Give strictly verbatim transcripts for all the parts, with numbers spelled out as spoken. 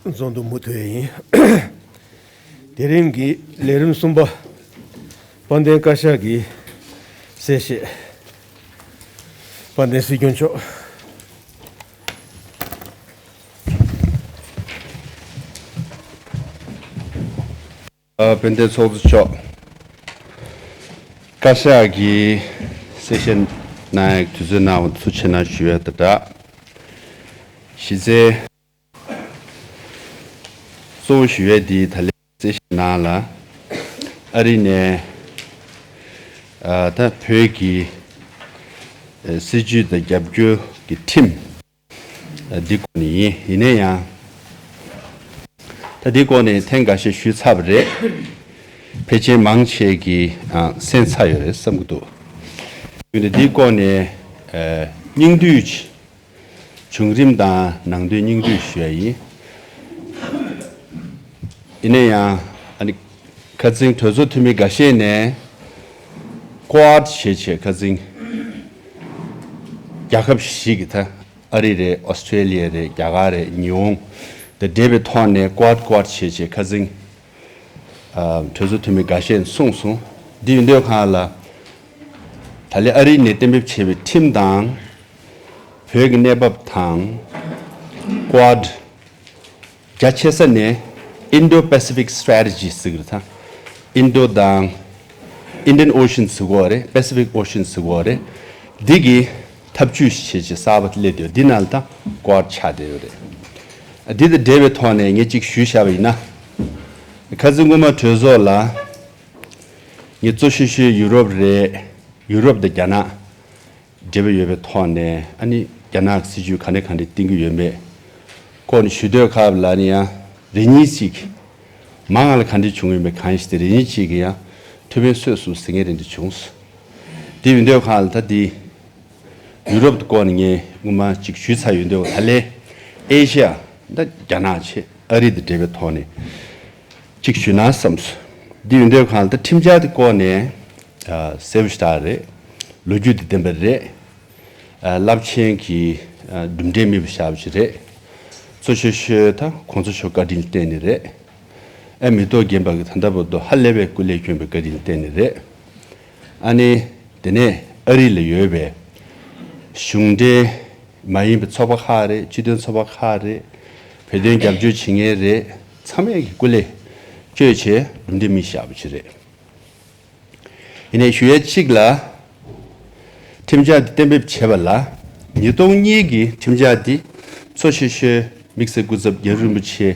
འཛོམས་འདུ་མུ་མཐུད་ཡིན། དེ་རིང་གི་ལས་རིམ་གསུམ་པ། དཔལ་ལྡན་བཀའ་ཤག་གི་གསལ་བཤད། དཔལ་ལྡན་སྲིད་སྐྱོང་མཆོག་དཔལ་ལྡན་ཚོགས་གཙོ་མཆོག་བཀའ་ཤག་གི་གསལ་བཤད་གནང་ཡག་དུས་ཚོད་གནང་བ་ཐུགས་རྗེ་ཆེ་གནང་ཞུ་ཡ་དང་སྦྲགས། གཞི་རྩའི་གཙོ་བོ་ཞུ་ཡ་འདི་ད་ལན་གསལ་བཤད་ནང་ལ་ཨ་རི་ནས་ཨ་ད་བོད་ཀྱི་ཨ་སྲིད་ཇུས་དང་རྒྱབ་སྐྱོར་གྱི་ཁྲིམས་ཨ་འདི་སྐོར་ནས་ཡིན། ཡིན་ན་ཡང་ད་འདི་སྐོར་ནས་ཐེངས་འགའ་ཤས་ཞུས་ཚར་བ་རེད། ཕལ་ཆེར་མང་ཆེ་གིས་ཨ་གསན་ཚར་ཡོད་རེད་བསམ་གྱི་འདུག་ཡིན་ནའི་འདི་སྐོར་ནས་ཨ་སྙིང་བསྡུས་བྱས། བྱུང་རིམ་དང་ནང་དོན་སྙིང་བསྡུས་ཞུ་ཡ་ཡིན། ཡིན་ན་ཡང་ཨ་ནི་ཁ་སང་གྲོས་ཚོགས་འཐུས་མི་འགའ་ཤས་ནས་ཀོ་ཨར་ཌི་བྱས་བྱས་ཁ་སང་རྒྱལ་ཁབ་བཞི་གི་ད་ཨ་རི་རེད། ཨོ་སི་ཀྲེ་ལི་ཡ་རེད། རྒྱ་གར་རེད། ཉི་ཧོང་དང་འབྲེལ་བའི་ཐོག་ནས་ཀོ་ཨར་ཌི་ཀོ་ཨར་ཌི་བྱས་བྱས་ཁ་སང་ཨ་གྲོས་ཚོགས་འཐུས་མི་འགའ་ཤས་གསུངས་སོང་། འདི་ཡིན་དུས་སྒང་ལ་ད་ལན་ཨ་རི་ནས་གཏན་འབེབས་བྱས་པའི་ཁྲིམས་དང་། བོད་ཀྱི་གནས་བབ་དང་། ཀོ་ཨར་ཌི་རྒྱ་ཆེ་ས་ནས་Indo-Pacific Strategy ཟེར་གྱི་རེད་ད། ཨིན་རྡོ་དང་Indian Ocean ཟེར་གྱི་ཡོད་རེད། Pacific Ocean ཟེར་གྱི་ཡོད་རེད། འདི་གི་ཐབས་ཇུས་ཤིག་བྱས་བྱས་གསར་པ་སླེབས་བསྡད་ཡོད། འདི་ནང་ལ་ད་ཀོ་ཨར་ཌི་ཆགས་བསྡད་ཡོད་རེད། འདི་དང་འབྲེལ་བའི་ཐོག་ནས་ངས་གཅིག་ཞུས་བཞག་པ་ཡིན་ན། ཁ་སང་སྔོན་མ་གྲོས་ཚོགས་ལ་ངས་གཙོ་ཤོས་ཤོས་ཡུ་རོབ་རེད། ཡུ་རོབ་དང་རྒྱ་ནག་འབྲེལ་བ་ཡོད་པའི་ཐོག་ནས་ཨ་ནི་རྒྱ་ནག་གི་སྲིད་ཇུས་ག་འདྲ་ག་འདྲ་བཏིང་གི་ཡོད་མེད་སྐོར་ནས་ཞུ་དུས་སྐབས་ལ་ནི་ཡང་རེ་གཉིས་ཤིག་མང་ང་ལ་ག་འདྲ་བྱུང་ཡོད་མེད་གང་ཡིན་ཞིག་དེ་རེ་གཉིས་ཤིག་གིས་ཡང་ཐུགས་ཕན་གསོས་སོང་ཟེར་མཁན་རེ་འདྲ་བྱུང་སོང་། དེ་ཡིན་དུས་སྒང་ལ་ད་འདི་ཡུ་རོབ་ཀྱི་སྐོར་ནས་ངས་སྔོན་མ་ཅིག་ཞུས་ཚར་ཡོད་དུས་ད་ལན་ཨེ་ཤི་ཡ་ད་རྒྱ་ནག་བྱས་ཨ་རི་དང་འབྲེལ་བའི་ཐོག་ནས་ཅིག་ཞུས་ན་བསམས་སོང་། འདི་ཡིན་དུས་སྒང་ལ་ད་ཁྲིམས་འཆར་དེ་སྐོར་ནས་ཨ་གསལ་པོ་ཞེ་དྲག་རེད། ལོ་རྒྱུས་དང་ལྡན་པ་རེད། ཨ་རླབས་ཆེན་གྱི་ཨ་གྲུབ་འབྲས་སྨིན་པ་ཞེ་པོ་ཅིག་རེད། གཙོ་ཆེ་ཤོས་ད་གོང་ས་མཆོག་བཀའ་དྲིན་བརྟེན་ནས་རེད། ཨ་མི་ཐོག་རྒན་པ་གི་ད་ལྟ་བར་དུ་ཧ་ལས་པའི་སྐུ་ལས་བསྐྱོན་པའི་བཀའ་དྲིན་བརྟེན་ནས་རེད། ཨ་ནི་དེ་ནས་ཨ་རི་ལ་ཡོད་པའི་གཞུང་འབྲེལ་མ་ཡིན་པའི་ཚོགས་པ་ཁག་རེད། སྤྱི་མཐུན་ཚོགས་པ་ཁག་རེད། བོད་དོན་རྒྱབ་སྐྱོར་བྱེད་མཁན་རེད། ཚང་མས་ཀྱི་སྐུ་ལས་བསྐྱོན་བྱས་གྲུབ་འབྲས་སྨིན་ཞེ་པོ་ཅིག་རེད། ཡིན་ནའི་ཞུ་ཡས་གཅིག་ལ། ཁྲིམས་འཆར་འདི་གཏན་འབེབས་བྱས་པ་ལ། ཉིས་སྟོང་གཉིས་ཀྱི་ཁྲིམས་འཆར་འདི་གཙོ་ཆེ་ཤོས་དམིགས་བསལ་སྐུ་ཚབ་རྒྱལ་བ་རིན་པོ་ཆེ་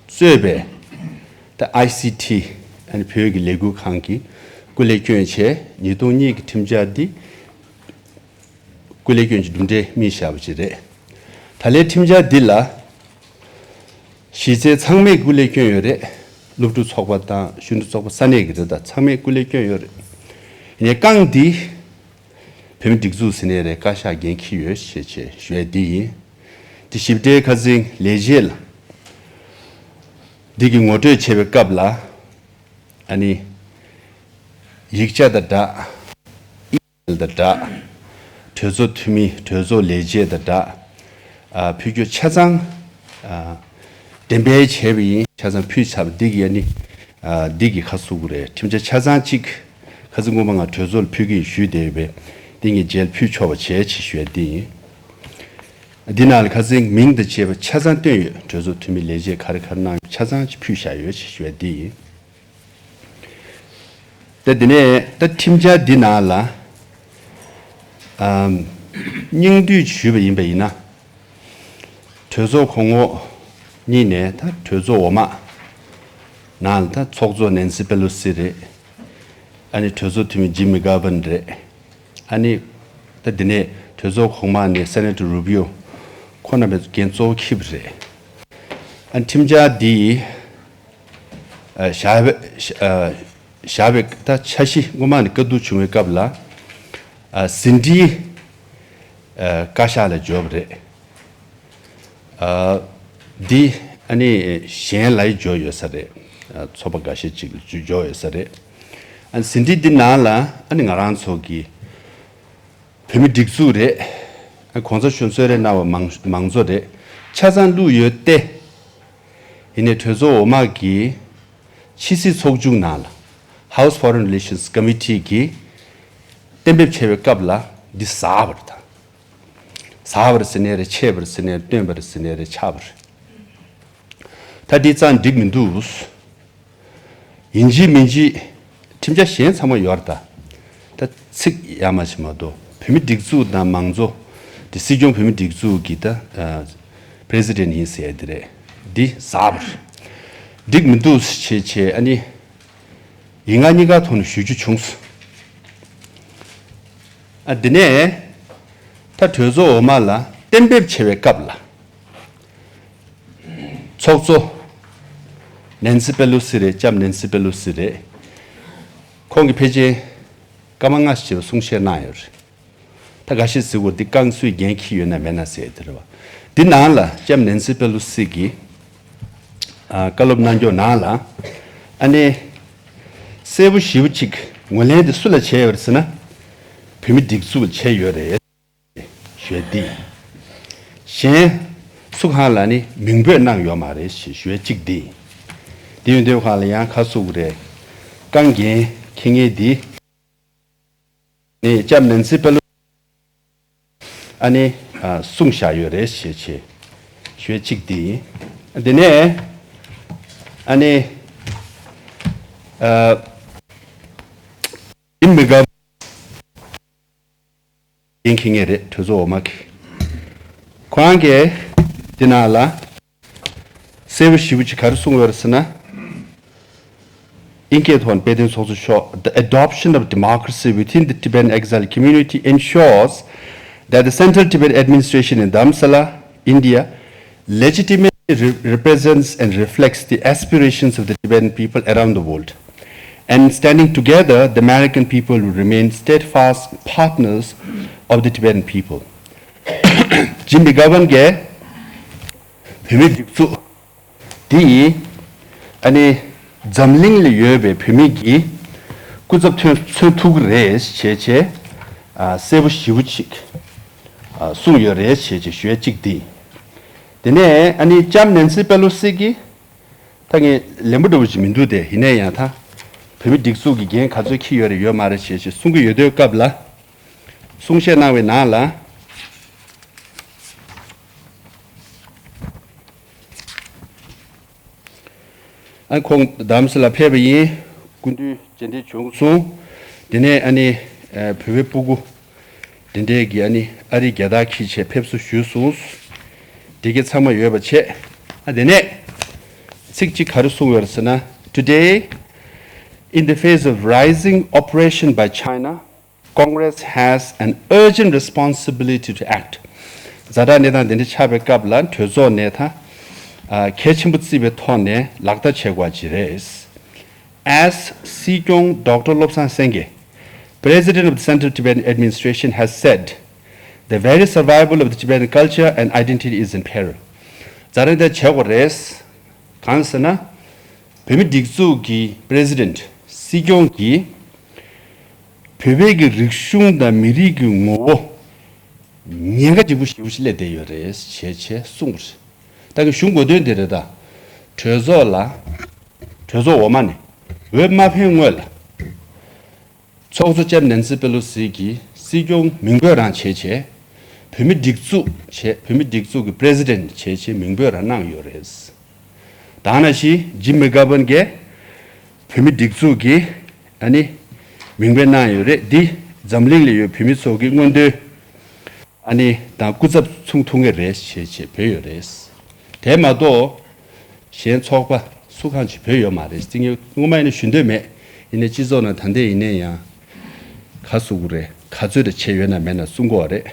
གཙོས་པའི་ད་ཨའི་སི་ཊི་ཨ་ནི་བོད་ཀྱི་ལས་འགུལ་ཁང་གི་སྐུ་ལས་བསྐྱོན་བྱས་ཉིས་སྟོང་གཉིས་ཀྱི་ཁྲིམས་འཆར་འདི་སྐུ་ལས་བསྐྱོན་གྱི་གྲུབ་འབྲས་སྨིན་བཞག་པ་ཅིག་རེད། ད་ལན་ཁྲིམས་འཆར་འདི་ལ་གཞི་རྩའི་ཚང་མས་སྐུ་ལས་བསྐྱོན་ཡོད་རེད། སློབ་ཕྲུག་ཚོགས་པ་དང་གཞོན་ནུ་ཚོགས་པ་ས་གནས་ཀྱི་རེད། ད་ཚང་མས་སྐུ་ལས་བསྐྱོན་ཡོད་རེད། ཡིན་ནའི་རྐང་འདི་བོད་མི་སྒྲིག་འཛུགས་ཟེར་ནའི་རེད། བཀའ་ཤག་འགན་འཁྱེར་ཡོད་ཞེས་བྱས་ཞུ་ཡ་འདི་ཡིན། དེ་ཞིབ་ཕྲའི་ཁ་སང་ལས་བྱེད་ལ་འདི་གི་ངོ་སྤྲོད་བྱེད་པའི་སྐབས་ལ་ཨ་ནི་ཡིག་ཆ་དང་སྦྲགས། དང་སྦྲགས། གྲོས་ཚོགས་འཐུས་མི་གྲོས་ཚོགས་ལས་བྱེད་དང་སྦྲགས། ཨ་ཕུལ་རྒྱུ་ཆ་ཚང་ཨ་འགྲེམས་སྤེལ་བྱས་པ་ཡིན། ཆ་ཚང་ཕུལ་ཚར་བ་འདི་གི་ཨ་ནི་ཨ་འདི་གི་ཁ་གསོ་གི་རེད། ཁྲིམས་འཆར་ཆ་ཚང་གཅིག་ཁ་སང་སྔོན་མ་ང་གྲོས་ཚོགས་ལ་ཕུལ་གི་ཡིན་ཞུས་བསྡད་ཡོད་པས་འདི་ངས་རྗེས་ལ་ཕུལ་ཆོག་པ་བྱས་ཅེས་ཞུ་ཡ་འདི་ཡིན། འདི་ནང་ལ་ཁ་སང་མིང་དང་བཅས་པ་ཆ་ཚང་བཏོན་ཡོད། གྲོས་ཚོགས་འཐུས་མི་ལས་བྱེད་ག་རེ་ག་རེ་གནང་ཡོད་ཆ་ཚང་ཅིག་ཕུལ་བཞག་ཡོད་ཅེས་ཞུ་ཡ་འདི་ཡིན། ད་དེ་ནས་ད་ཁྲིམས་འཆར་འདི་ནང་ལ་ཨམ་སྙིང་བསྡུས་ཞུས་པ་ཡིན་པ་ཡིན་ན། གྲོས་ཚོགས་གོང་འོག་གཉིས་ནས་ད་གྲོས་ཚོགས་འོག་མ་ནང་ལ་ད་ཚོགས་གཙོ་ནེན་སི་པེ་ལོ་སི་རེད། ཨ་ནི་གྲོས་ཚོགས་འཐུས་མི་ཇིམ་མི་གྷར་བྷན་རེད། ཨ་ནི་ད་དེ་ནས་གྲོས་ཚོགས་གོང་མ་ནས་སེ་ནེ་ཊར་རུ་བྷི་ཡོ་ཁོང་རྣམ་པས་འགན་གཙོ་བོ་འཁྱེར་བ་རེད། ཨ་ནི་ཁྲིམས་འཆར་འདི་ཨ་བཞག་པའི་ཨ་བཞག་པའི་ད་འཆར་གཞི་སྔོན་མ་ནས་བཀའ་བསྡུར་བྱུང་བའི་སྐབས་ལ་ཨ་ཟིན་བྲིས་ཨ་བཀའ་ཤག་ལ་འབྱོར་བ་རེད། ཨ་འདི་ཨ་ནི་གཞན་ལ་འབྱོར་ཡོད་ས་རེད། ཨ་ཚོགས་པ་འགའ་ཤས་ཅིག་ལ་འབྱོར་ཡོད་ས་རེད། ཨ་ནི་ཟིན་བྲིས་འདི་ནང་ལ་ཨ་ནི་ང་རང་ཚོ་གི་བོད་མི་སྒྲིག་འཛུགས་རེད། ཨ་གོང་ས་མཆོག་གསོལ་རས་གནང་བ་མང་མང་གཙོ་རེད། ཆ་ཚང་བླུགས་ཡོད་དེ། ཡིན་ནའི་གྲོས་ཚོགས་འོག་མ་གི་ཕྱི་སྲིད་ཚོགས་ཆུང་ནང་ལ་House Foreign Relations Committee གིས་གཏན་འབེབས་བྱས་པའི་སྐབས་ལ་འདི་ཟ་བ་རེད་ད། ཟ་བ་རེད་ཟེར་ནའི་རེད། ཆད་པ་རེད་ཟེར་ནའི་རེད། བཏོན་པ་རེད་ཟེར་ནའི་རེད། ཆགས་པ་རེད། ད་འདི་ཙང་འགྲིག་མི་འདུག། ཡིན་གཅིག་མིན་གཅིག་ཁྲིམས་འཆར་གཞན་ཚང་མ་ཡོད་རེད་ད། ད་ཚིག་ཡར་མར་ཞིག་མ་གཏོགས་བོད་མི་སྒྲིག་འཛུགས་དང་མང་གཙོ་དེ་སྲིད་སྐྱོང་བོད་མི་སྒྲིག་འཛུགས་ཀྱི་ད་President ཡིན་ཟེར་ཡ་དེ་རེད། འདི་ཟ་བ་རེད། འགྲིག་མི་འདུག་བྱས་བྱས་ཨ་ནི་ཡིན་ང་གཉིས་ཀ་ཐོག་ནས་ཞུ་རྒྱུ་བྱུང་སོང་། ཨ་འདི་ནས་ད་གྲོས་ཚོགས་འོག་མ་ལ་གཏན་འབེབས་བྱས་པའི་སྐབས་ལ། ཚོགས་གཙོ་ནན་སི་པེ་ལོ་སི་རེད། ལྕམ་ནན་སི་པེ་ལོ་སི་རེད། ཁོང་གིས་ཕལ་ཆེར་སྐར་མ་ལྔ་ཞིག་བྱས་པ་གསུང་བཤད་གནང་ཡོད་རེད། ད་འགའ་ཤས་ཟེར་གོ་འདི་རྐང་སུས་འགན་འཁྱེར་ཡོད་ན་མེད་ན་ཟེར་དེ་རེད་བ། འདི་ནང་ལ་ལྕམ་ནན་སི་པེ་ལོ་སི་གིས་ཨ་བཀའ་སློབ་གནང་རྒྱུ་ནང་ལ་ཨ་ནི་གསལ་པོ་ཞེ་པོ་ཅིག་ངོས་ལེན་དེ་སུ་ལ་བྱས་ཡོད་རེད་ཟེར་ན་བོད་མི་སྒྲིག་འཛུགས་ལ་བྱས་ཡོད་རེད། ཞུ་ཡ་འདི། གཞན་སུ་གང་ལ་ནི་མིང་འབོད་གནང་ཡོད་མ་རེད་ཞེས་ཞུ་ཡ་གཅིག་འདི། འདི་ཡོད་འདོད་གང་ལ་ཡང་ཁ་གསོ་གི་རེད། རྐང་འགན་འཁྱེར་མཁན་འདི་ནི་ལྕམ་ནན་སི་པེ་ལོ་ཨ་ནི་ཨ་གསུངས་བཞག་ཡོད་རེད་ཞེས་བྱས་ཞུ་ཡ་གཅིག་འདི་ཡིན། འདི་ནས་ཨ་ནི་ཨ་ཡིན་མི་དགའ། འགན་འཁྱེར་མཁན་རེད། གྲོས་ཚོགས་འོག་མ་གི། ཁོ་རང་གིས་འདི་ནང་ལ་གསལ་པོ་ཞེ་པོ་ཅིག་ག་རེ་གསུངས་ཡོད་རེད་ཟེར་ན། དབྱིན་སྐད་ཐོག་ནས་དཔལ་ལྡན་ཚོགས་གཙོ་མཆོག The adoption of democracy within the Tibetan exile community ensures that the Central Tibet Administration in Dharamsala, India, legitimately re- represents and reflects the aspirations of the Tibetan people around the world. And standing together, the American people will remain steadfast partners of the Tibetan people. ཇིམ་མི་གྷ་ཝན་གྱིས་བོད་མི་སྒྲིག་འཛུགས་འདི་ཡིས་ཨ་ནི་འཛམ་གླིང་ལ་ཡོད་པའི་བོད་མི་གི་སྐུ་ཚབ་ཐོན་མཚོན་ཐུབ་ཀྱི་རེད་བྱས་བྱས་ཨ་གསལ་པོ་ཞེ་པོ་ཅིག་ཨ་གསུངས་ཡོད་རེད་བྱས་བྱས་ཞུ་ཡ་གཅིག་འདི། དེ་ནས་ཨ་ནི་ལྕམ་ནན་སི་པེ་ལོ་སི་གིས་ད་ངས་ལན་པོ་འགྲོ་བ་ཞིག་མི་འདུག་སྟེ། ཡིན་ན་ཡང་ད་བོད་མི་སྒྲིག་འཛུགས་ཀྱི་འགན་ག་ཚོད་འཁྱེར་ཡོད་རེད་ཡོད་མ་རེད་ཞེས་ཞེས་གསུང་གི་ཡོད་དུས་སྐབས་ལ། གསུང་བཤད་གནང་བའི་ནང་ལ་ཨ་ཁོང་དྷ་རམ་ས་ལ་ཕེབས་པ་ཡིན། སྐུ་མདུན་མཇལ་འཕྲད་བྱུང་སོང་། དེ་ནས་ཨ་ནི་ཨ་བོད་པའི་སྤུ་གུ་དེ་འདྲས་ཀྱི་ཨ་ནི་ཨ་རིའི་རྒྱལ་དར་འཁྱེར་བྱས་ཕེབས་བསུ་ཞུས་སོང་། དེ་གའི་ཚང་མ་ཡོད་པ་བྱས། ཨ་དེ་ནས་ཚིག་གཅིག་ག་རེ་གསུངས་ཡོད་རེད་ཟེར་ན། Today, in the face of rising oppression by China, Congress has an urgent responsibility to act. ཛ་དྲག་གནས་སྟངས་དེ་འདྲ་ཆགས་པའི་སྐབས་ལ་གྲོས་ཚོགས་ནས་ད་ཨ་གལ་ཆེན་པོ་བརྩིས་པའི་ཐོག་ནས་ལག་བསྟར་བྱེད་དགོས་པ་ཅིག་རེད། As སྲིད་སྐྱོང་Doctor Lobsang Sangay, President of the Central Tibetan Administration, has said, the very survival of the Tibetan culture and identity is in peril. ཛ་དྲག་འདི་བྱེད་དགོས་རེད། གང་ཟེར་ན། བོད་མི་སྒྲིག་འཛུགས་ཀྱི་President སྲིད་སྐྱོང་གིས་བོད་པའི་གི་རིག་གཞུང་དང་མི་རིགས་ཀྱི་ངོ་བོ་ཉེན་ཁ་ལྗིད་པོ་ཞེ་པོ་ཞིག་སླེབས་བསྡད་ཡོད་རེད་ཞེས་བྱས་གསུངས་པ་རེད། ད་གི་ཞུ་དགོས་དོན་དེ་རེད་ད། གྲོས་ཚོགས་ལ། གྲོས་ཚོགས་འོག་མ་ནས་འོས་མ་འཕེན་སྔོན་ལ། ཚོགས་གཙོ་ལྕམ་ནན་སི་པེ་ལོ་སི་གིས་སྲིད་སྐྱོང་མིང་འབོད་རང་བྱས་བྱས། བོད་མི་སྒྲིག་འཛུགས་བྱས། བོད་མི་སྒྲིག་འཛུགས་ཀྱི་President བྱས་བྱས་མིང་འབོད་རང་གནང་ཡོད་རེད། ད་ནང་བཞིན་ཇིམ་མི་གྷ་ཝན་གྱིས་བོད་མི་སྒྲིག་འཛུགས་ཀྱི་ཨ་ནི་མིང་འབོད་གནང་ཡོད་རེད། འདི་འཛམ་གླིང་ལ་ཡོད་བོད་མི་ཚོ་གི་མངོན་འདོད་ཨ་ནི་དང་སྐུ་ཚབ་མཚུངས་ཐུབ་ངེས་རེད་ཞེས་བྱས་བོས་ཡོད་རེད། དེ་མ་གཏོགས་གཞན་ཚོགས་པ་སུ་གང་ཅིག་བོས་ཡོད་མ་རེད། ཅིག་ངས་སྔོན་མ་ཡིན་ན་ཞུ་འདོད་མེད། ཡིན་ནའི་སྤྱི་ཚོགས་ནང་ད་ལྟའི་ཡིན་ནའི་ཡང་ག་ཟེར་དགོས་རེད། ག་ཚོད་ད་བྱས་ཡོད་ན་མེད་ན་གསུང་གི་ཡོད་རེད།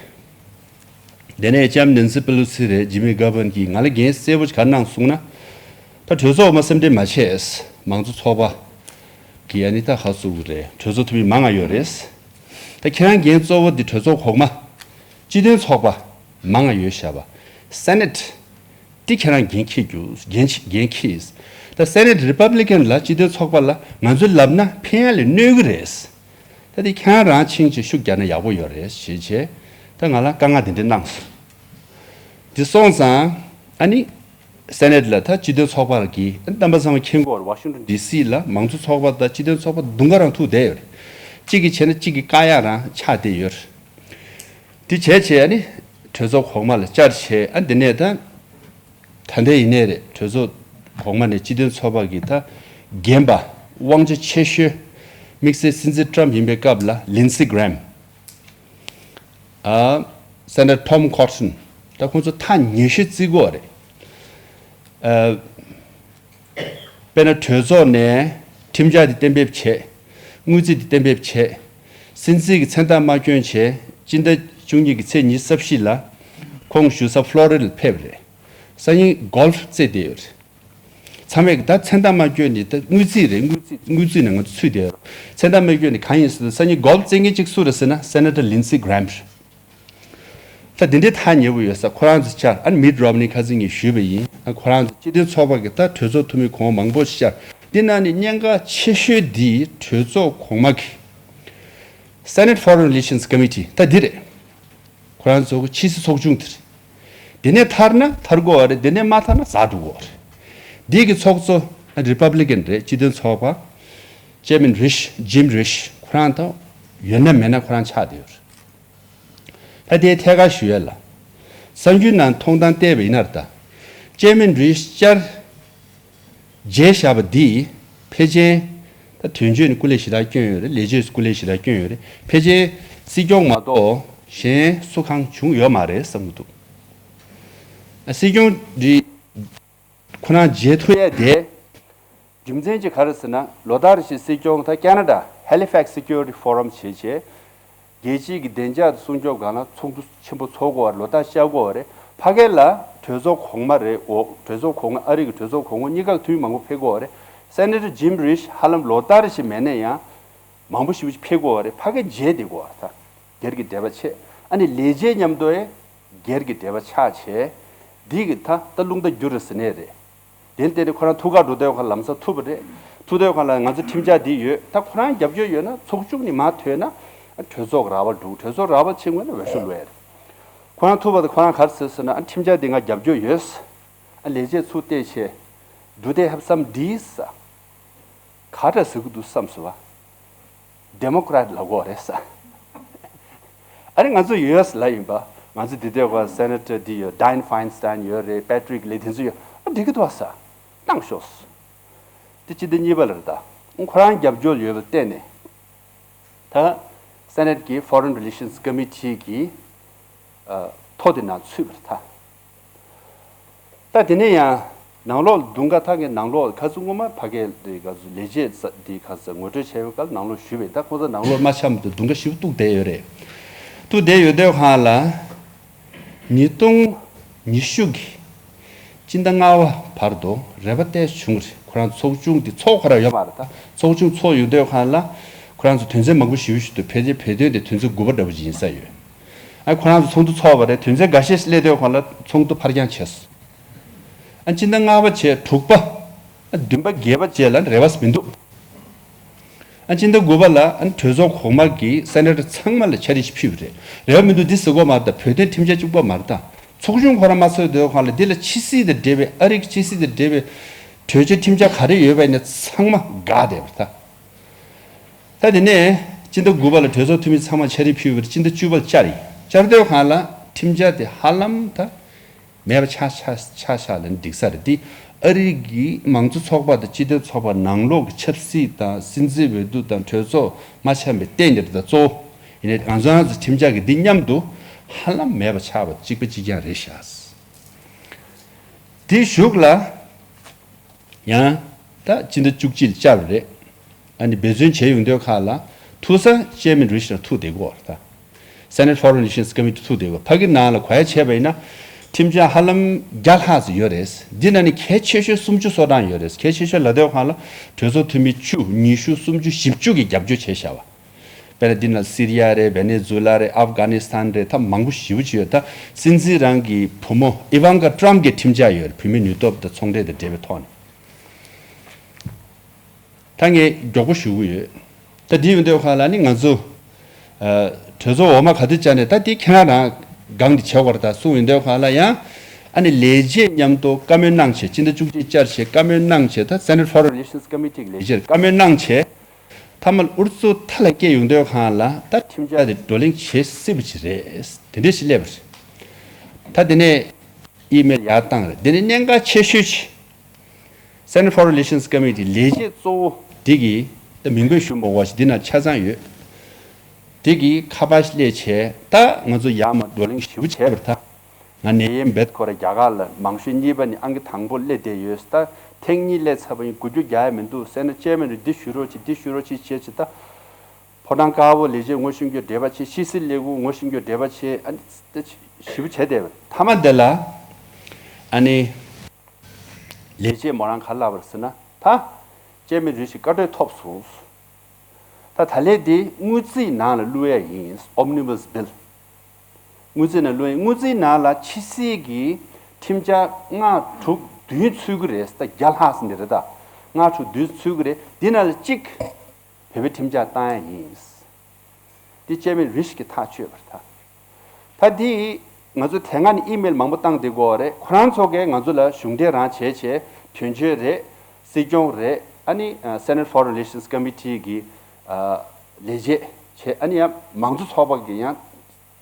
དེ་ནས་ལྕམ་ནན་སི་པེ་ལོ་སི་རེད། ཇི་མི་གྷ་ཝན་གྱིས་ང་ལ་འགན་གསལ་པོ་ཞིག་ག་རེ་གནང་སོང་ན། ད་གྲོས་ཚོགས་མ་སེམས་ཁྲལ་མ་བྱེད། མང་གཙོ་ཚོགས་པ་གི་ཨ་ནི་ད་ག་ཟེར་དགོས་རེད། གྲོས་ཚོགས་འཐུས་མི་མང་ང་ཡོད་རེད། ད་ཁྱེད་རང་འགན་གཙོ་བོ་འདི་གྲོས་ཚོགས་གོང་མ་སྤྱི་མཐུན་ཚོགས་པ་མང་ང་ཡོད་བཞག་པ། Senate འདི་ཁྱེད་རང་འགན་འཁྱེར་རྒྱུ། འགན་འཁྱེར། འགན་འཁྱེར། ད་Senate Republican ལ་སྤྱི་མཐུན་ཚོགས་པ་ལ་ང་ཚོས་ལབ་ན་ཕན་ཡ་ལས་གནོད་ཀྱི་རེད། ད་དེ་ཁྱེད་རང་ཕྱིན་ཆད་ཤུགས་རྒྱག་ན་ཡག་པོ་ཡོད་རེད་ཞེས་བྱས། ད་ང་ལ་བཀའ་མངགས་དེ་འདྲ་གནང་སོང་། དེ་སོང་ཙང་ཨ་ནི་ སེ་ནེ་ཊི་ལ་ད་སྤྱི་མཐུན་ཚོགས་པར་གྱི་རྣམ་པ་ཚང་མ་མཁྱེན་གྱི་ཡོད་རེད། ཝ་ཤིང་ཊོན་ཌི་སི་ལ་མང་གཙོ་ཚོགས་པ་དང་སྤྱི་མཐུན་ཚོགས་པ་དུང་དཀར་རང་ཐུག་བསྡད་ཡོད་རེད། གཅིག་གིས་བྱས་ན་གཅིག་གིས་བཀག་ཡ་རང་ཆགས་བསྡད་ཡོད་རེད། དེ་བྱས་བྱས་ཨ་ནི་གྲོས་ཚོགས་གོང་མ་ལ་བཅར་བྱས། ཨ་འདི་ནས་ད་ད་ལྟ་ཡིན་ནའི་རེད། གྲོས་ཚོགས་གོང་མ་ནས་སྤྱི་མཐུན་ཚོགས་པ་གི་ད་རྒན་པ་དབང་ཆ་ཆེ་ཤོས་དམིགས་བསལ་སྲིད་འཛིན་ཊམ་ཡིན་པའི་སྐབས་ལ་ལིན་སི་གྷི་རེམ། ཨ། སེ་ནེ་ཊར་ཊོམ་ཁོར་ཊོན། ད་ཁོང་ཚོ་ཐག་ཉེ་ཤོས་བརྩི་གི་ཡོད་རེད། ཨ། དཔེར་ན་གྲོས་ཚོགས་ནས་ཁྲིམས་འཆར་འདི་གཏན་འབེབས་བྱས། དངུལ་རྩིས་འདི་གཏན་འབེབས་བྱས། སྲིད་འཛིན་གྱི་མཚན་རྟགས་མ་བསྐྱོན་བྱས། སྤྱི་ཟླ་བཅུ་གཉིས་ཀྱི་ཚེས་ཉི་ཤུ་རྩ་བཞི་ལ་ཁོང་བཞུགས་ས་ཕློ་རི་ཌ་ལ་ཕེབས་རེད། སང་ཉིན་གོལ་ཕ་རྩེད་བསྡད་ཡོད་རེད། ཚང་མས་ད་མཚན་རྟགས་མ་བསྐྱོན་ནི་ད་དངུལ་རྩིས་རེད། དངུལ་རྩིས་དངུལ་རྩིས་ནང་ང་ཚོ་ཚུད་བསྡད་ཡོད་རེད། མཚན་རྟགས་མ་བསྐྱོན་ནི་གང་ཡིན་ཟེར་ན། སང་ཉིན་གོལ་ཕ་རྩེད་མཁན་གཅིག་སུ་རེད་ཟེར་ན་སེ་ནེ་ཊར་ལིན་སི་གྷི་རེམ་རེད། ད་འདི་འདྲའི་ཐག་ཉེ་པོ་ཡོད་ས་ཁོ་རང་ཚོ་བཅར། ཨ་ནི་མིཊ་རོམ་ནི་ཁ་སང་ངས་ཞུས་པ་ཡིན། ཨ་ཁོ་རང་ཚོ་སྤྱི་མཐུན་ཚོགས་པ་གི་ད་གྲོས་ཚོགས་འཐུས་མི་གོང་མ་མང་པོ་ཞིག་བཅར། འདི་ནང་ནས་གནད་འགག་ཆེ་ཤོས་འདི་གྲོས་ཚོགས་གོང་མ་གི་Senate Foreign Relations Committee ད་འདི་རེད། ཁོ་རང་ཚོ་གི་ཕྱི་སྲིད་ཚོགས་ཆུང་དེ་རེད། དེ་ནས་ཐར་ན་ཐར་དགོས་པ་རེད། དེ་ནས་མ་ཐར་ན་ཟག་འགྲོ་དགོས་པ་རེད། འདི་གི་ཚོགས་གཙོ་རི་པབ་ལི་ཀན་རེད། སྤྱི་མཐུན་ཚོགས་པ་ཅེར་མན་རིཤ་ཇིམ་རིཤ་ཁོ་རང་དང་ཡོད་ན་མེད་ན་ཁོ་རང་ཆགས་བསྡད་ཡོད་རེད། ད་དེའི་ཐད་ཀར་ཞུ་ཡས་ལ། གསར་འགྱུར་ནང་མཐོང་སྟངས་བལྟས་པ་ཡིན་ན་ད། ཅེར་མན་རིཤ་བཅར་བརྗེད་བཞག་པ་འདིས་ཕལ་ཆེར་ད་དོན་གཅོད་ནི་སྐུ་ལས་ཞེ་དྲག་བསྐྱོན་ཡོད་རེད། ལས་བྱེད་སྐུ་ལས་ཞེ་དྲག་བསྐྱོན་ཡོད་རེད། ཕལ་ཆེར་སྲིད་སྐྱོང་མ་གཏོགས་གཞན་སུ་གང་བྱུང་ཡོད་མ་རེད་བསམ་གྱི་འདུག་ཨ་སྲིད་སྐྱོང་འདི་ཁོ་རང་བརྗེད་ཐུབ་ཡས་དེ། རྒྱུ་མཚན་གཅིག་ག་རེ་ཟེར་ན། ལོ་ལྟར་བཞིན་སྲིད་སྐྱོང་ད་ཁེ་ན་ཌ་Halifax Security Forum བྱེད་བྱས། རྒྱལ་སྤྱིའི་གི་བདེ་འཇགས་དང་སྲུང་སྐྱོབ་སྒང་ལ་ཚོགས་འདུ་ཆེན་པོ་ཚོགས་དགོས་པ་རེད། ལོ་ལྟར་བཅར་དགོས་པ་རེད། ཕ་གི་ལ་གྲོས་ཚོགས་གོང་མ་རེད། འོ་གྲོས་ཚོགས་གོང་ཨ་རི་གི་གྲོས་ཚོགས་གོང་མ་གཉིས་ཀ་དུས་མང་པོ་ཕེབས་དགོས་པ་རེད། སེ་ནེ་ཊར་ཇིམ་རིཤ་ཧ་ལམ་ལོ་ལྟར་བཞིན་མེད་ན་ཡང་མང་པོ་ཞེ་པོ་ཅིག་ཕེབས་དགོས་པ་རེད། ཕ་གི་བརྗེད་བསྡད་དགོས་པ་རེད། ད་སྒེར་གྱི་འབྲེལ་བ་བྱས། ཨ་ནི་ལས་བྱེད་མཉམ་དུ་ཡང་སྒེར་གྱི་འབྲེལ་བ་ཆགས་བྱས། འདི་གི་ད་ད་རླུང་རྟ་འགྱུར་རེད་ཟེར་ནས་རེད། དེ་ལྟས་ནས་ཁོ་རང་ཐུག་ག་འགྲོ་དུས་ཁ་ལམ་སང་ཐུག་པ་རེད། ཐུག་དུས་ཁ་ལ་ང་ཚོ་ཁྲིམས་འཆར་འདི་ཡོད། ད་ཁོ་རང་རྒྱབ་སྐྱོར་ཡོད་ན་ཚོགས་ཆུང་ནས་མར་ཐོན་ན་གྲོས་ཚོགས་ར་བ་འགྲོ། གྲོས་ཚོགས་ར་བ་ཕྱིན་དགོས་ན་འོས་ཤོག་བླུགས་ཡ་རེད། ཁོ་རང་ཐུག་པ་དང་ཁོ་རང་ག་རེ་ཟེར་ཟེར་ན། ཨ་ཁྲིམས་འཆར་འདི་ང་རྒྱབ་སྐྱོར་ཡོད། ཨ་ལས་བྱེད་ཚུར་བལྟས་བྱས། Do they have some deals? ག་འདྲ་ཟེར་གི་འདུག་བསམ་སོང་བ། Democrat ལབ་དགོས་རེད་ས། ཨ་རེ་ང་ཚོ་ཡོད་ས་ལ་ཡིན་པ། ང་ཚོ་འདི་དེ་ག་སེ་ནེ་ཊར་འདི་ཡོད། Dianne Feinstein ཡོད་རེད། Patrick Leahy དེ་ཚོ་ཡོད། ཨ་འགྲིག་གི་འདུག་ས། གནང་ཤོག་ས། དེ་སྤྱི་ཟླ་གཉིས་པ་ལ་རེད་ད། ཁོ་རང་རྒྱབ་སྐྱོར་ཡོད་པ་བལྟས་ནས། ད་སེ་ནེ་ཊི་གི་Foreign Relations Committee གི་ཨ་ཐོ་དེ་ནང་ཚུད་པ་རེད་ད། ད་དེ་ནས་ཡང་ནང་ལོགས་དུང་དཀར་ཐག་གི་ནང་ལོགས་ཁ་སང་སྔོན་མ་ཕ་གིའི་ག་ཚོད་ལས་བྱེད་ས་འདི་ག་ཚོད་ངོ་སྤྲོད་བྱས་པའི་སྐབས་ནང་ལོགས་ཞུས་པས། ད་ཁོང་ཚོ་ནང་ལོགས་མ་འཆམ་དུ་དུང་དཀར་ཞེ་པོ་གཏུག་བསྡད་ཡོད་རེད། གཏུག་བསྡད་ཡོད་དུས་སྒང་ལ་ཉིས་སྟོང་ཉི་ཤུ་གི་སྤྱི་ཟླ་ལྔ་པ་བར་དུ་རེ་བ་ཏོག་ཙམ་བྱུང་རེད། ཁོ་རང་ཚོགས་ཆུང་འདི་ཚོགས་ཁོ་རང་ཡོད་མ་རེད། ད་ཚོགས་ཆུང་ཚོགས་ཡོད་དུས་སྒང་ལ་ཁོ་རང་ཚོ་དོན་ཚན་མང་པོ་ཞེ་པོ་ཞིག་འདུག་ཕལ་ཆེར་བོད་དོན་དེ་དོན་ཚན་དགུ་པ་འདྲ་པོ་ཅིག་ཡིན་ས་ཡོད། ཨ་ཁོ་རང་ཚོ་ཚོགས་འདུ་ཚོགས་པ་རེད། དོན་ཚན་འགའ་ཤས་ཤིག་སླེབས་དུས་སྒང་ལ་ཚོགས་འདུ་ཕར་འགྱངས་བྱས་སོང་། ཨ་སྤྱི་ཟླ་ལྔ་པ་བྱས་དྲུག་པ། ཨ་བདུན་པ་བརྒྱད་པ་བཅས་ལ་རེ་བ་མི་འདུག་ཨ་སྤྱི་ཟླ་དགུ་པ་ལ་ཨ་གྲོས་ཚོགས་གོང་མ་གིས་སེ་ནེ་ཊར་ཚང་མ་ལ་འཆར་གཞི་ཕུལ་བ་རེད། རེ་བ་མི་འདུག་འདི་ཟེར་དགོས་མ་རེད། ད་བོད་དོན་ཁྲིམས་འཆར་གཅིག་པོ་མ་རེད། ད་ཚོགས་ཆུང་ཁོ་རང་མ་ཚོགས་དུས་སྒང་ལ་འདི་ལ་ཕྱི་སྲིད་དང་འབྲེལ་བའི་ཨ་རི་གི་ཕྱི་སྲིད་དང་འབྲེལ་བའི་གྲོས་ཆོད་ཁྲིམས་འཆར་ག་རེ་ཡོད་པ་ཡིན་ན་ཚང་མ་འགག་བསྡད་པ་རེད་ད། ད་དེ་ནས་སྤྱི་ཟླ་དགུ་པ་ལ་གྲོས་ཚོགས་འཐུས་མི་ཚང་མ་འཆར་གཞི་ཕུལ་བར་སྤྱི་ཟླ་བཅུ་པ་ལ་བཅར་ཡིན། བཅར་དུས་སྒང་ལ་ཁྲིམས་འཆར་དེ་ཧ་ལམ་ད་མེད་པ་ཆགས་ཆགས་ཆགས་ཆགས་ལ་འགྲིག་ས་རེད། དེ་ཨ་རི་གི་མང་གཙོ་ཚོགས་པ་དང་སྤྱི་མཐུན་ཚོགས་པ་ནང་ལོགས་ཀྱི་ཆབ་སྲིད་དང་སྲིད་འཛིན་འོས་བསྡུ་དང་གྲོས་ཚོགས་མ་འཆམ་པའི་རྟེན་འདིར་ད་གཙོ་བོ་ཡིན་ནའི་ང་ཚོ་རང་ཚོ་ཁྲིམས་འཆར་གྱི་འདི་མཉམ་དུ་ཧ་ལམ་མེད་པ་ཆགས་པ་གཅིག་པ་གཅིག་རྐྱང་རེད་ཤག་དེའི་གཞུག་ལ། ཡང་ད་སྤྱི་ཟླ་བཅུ་གཅིག་ལ་བཅར་བ་རེད། ཨ་ནི་འབད་བརྩོན་བྱས་ཡོང་དུས་སྒང་ལ་ཐུག་ས་ཅེར་མན་རིཤ་ལ་ཐུག་བསྡད་ཀྱི་ཡོད་རེད་ད། Senate Foreign Relations Committee ཐུག་བསྡད་ཀྱི་ཡོད། ཕ་གི་ནང་ལ་གོ་ཡ་བྱས་པ་ཡིན་ན་ཁྲིམས་འཆར་ཧ་ལམ་བརྒྱ་ལྷག་ཙམ་ཡོད་རེད། འདི་ནང་ནས་གལ་ཆེ་ཤོས་སུམ་ཅུ་སོ་གྲངས་ཡོད་རེད། གལ་ཆེ་ཤོས་ལབ་དུས་སྒང་ལ་གྲོས་ཚོགས་འཐུས་མི་བཅུ། ཉི་ཤུ། སུམ་ཅུ། བཞི་བཅུ་གིས་རྒྱབ་སྐྱོར་བྱས་བཞག་པ། དཔེར་ན་འདི་ན་སི་རི་ཡ་རེད། ཝེ་ནེ་ཛུ་ལ་རེད། ཨབ་གྷ་ནི་སི་ཐན་རེད། ད་མང་པོ་ཞེ་པོ་ཅིག་ཡོད། ད་སྲིད་འཛིན་རང་གི་བུ་མོ་ཨི་ཝང་ཀ་ཊམ་གྱི་ཁྲིམས་འཆར་ཡོད་རེད། བུད་མེད་ནུས་སྟོབས་དང་ཚོང་འབྲེལ་དང་འབྲེལ་བའི་ཐོག་ནས། ད་ངས་མགྱོགས་པོ་ཞུ་གི་ཡོད། ད་འདི་ཡོང་དུས་སྒང་ལ་ནི་ང་ཚོ་ཨ་གྲོས་ཚོགས་འོག་མ་ག་དུས་བཅར་ནས་ད་འདི་ཁྱེད་རང་རང་སྒང་འདི་བྱེད་དགོས་རེད་ད་གསུངས་ཡོང་དུས་སྒང་ལ་ཡང་ ཨ་ནི་ལས་བྱེད་མཉམ་དུ་བཀའ་མོལ་གནང་བྱས། སྤྱི་ཟླ་བཅུ་གཅིག་བཅར་བྱས་བཀའ་མོལ་གནང་བྱས། ད་Senate Foreign Relations Committee གི་ལས་བྱེད་བཀའ་མོལ་གནང་བྱས། མཐའ་མ་ཨུ་རུ་སུ་མཐའ་ལ་སྐྱེལ་ཡོང་དུས་སྒང་ལ་ད་ཁྲིམས་འཆར་དེ་བགྲོ་གླེང་བྱེད་སྲིད་པ་ཅིག་རེད། དེ་འདྲ་ཞིག་སླེབས་པ་རེད། ད་དེ་ནས་ཨི་མེལ་ཡར་བཏང་རེད། དེ་ནས་གནད་འགག་ཆེ་ཤོས་ཅིག Senate Foreign Relations Committee ལས་བྱེད་གཙོ་བོ་དེ་གིས། ད་མིང་འབོད་ཞུ་མི་དགོས་པ་ཞིག་འདི་ན་ཆ་ཚང་ཡོད། དེ་གིས་ཁ་པར་སླེབས་བྱས། ད་ང་ཚོ་ཡར་མར་བགྲོ་གླེང་ཞིབ་པོ་བྱས་པ་རེད། ད་ང་ནེ་ཡན་བེད་ཁོ་ར་རྒྱ་གར་ལ་མང་ཤོས་གཉིས་པ་ནི་ཨང་ཀི་དང་པོ་སླེབས་བསྡད་ཡོད། ད་ཐེངས་གཉིས་སླེབས་ཚར་བ་ཡིན། འགུལ་སྐྱོད་རྒྱག་ཡ་མི་འདུག་ཟེར་ན། ཅེར་མེན་རེ་འདི་ཞུ་རོགས་བྱེད། འདི་ཞུ་རོགས་བྱེད་བྱས་བྱས། ད་ཕོ་བྲང་དཀར་པོ་ལས་བྱེད་ངོ་ཤེས་མཁན་འབྲེལ་བ་བྱེད། ཕྱི་སྲིད་ལས་ཁུངས་ངོ་ཤེས་མཁན་འབྲེལ་བ་བྱེད། ཨ་ནི་ཞིབ་པོ་བྱས་བསྡད་པ། མཐའ་མ་དེ་ལ་ཨ་ནི་ལས་བྱེད་མོ་རང་ག་རེ་ལབ་པ་རེད་ཟེར་ན། ད་ཅེར་མེན་རེ་ཞིག་བཀའ་འཁྲོལ་ཐོབ་སོང་། ད་ད་ལན་འདི་དངུལ་རྩིས་ནང་ལ་བླུག་ཡ་ཡིན། Omnibus Bill། དངུལ་རྩིས་ནང་བླུག་ཡ། དངུལ་རྩིས་ནང་ལ་ཕྱི་སྲིད་ཀྱི་ཁྲིམས་འཆར་ལྔ་དྲུག་བདུན་ཚུད་ཀྱི་རེད། ད་བརྒྱ་ལྷག་ཙམ་འདི་རེད། ད་ལྔ་དྲུག་བདུན་ཚུད་ཀྱི་རེད། འདི་ནང་ལ་གཅིག་བོད་པའི་ཁྲིམས་འཆར་བཏང་ཡ་ཡིན། འདི་ཅེར་མེན་རེ་ཞིག་གིས་ཐག་གཅོད་པ་རེད། ད་ད་འདི་ང་ཚོ་དེ་སྔ་ནས་ཨི་མེལ་མང་པོ་བཏང་བསྡད་ཀྱི་ཡོད་རེད། ཁོ་རང་ཚོ་གིས་ང་ཚོ་ལ་གཞུང་འབྲེལ་རང་བྱས་བྱས། དོན་གཅོད་རེད། སྲིད་སྐྱོང་རེད། ཨ་ནི་ཨ་Senate Foreign Relations Committee གི་ཨ་ལས་བྱེད་བྱས། ཨ་ནི་ཡང་མང་གཙོ་ཚོགས་པ་གི་ཡང་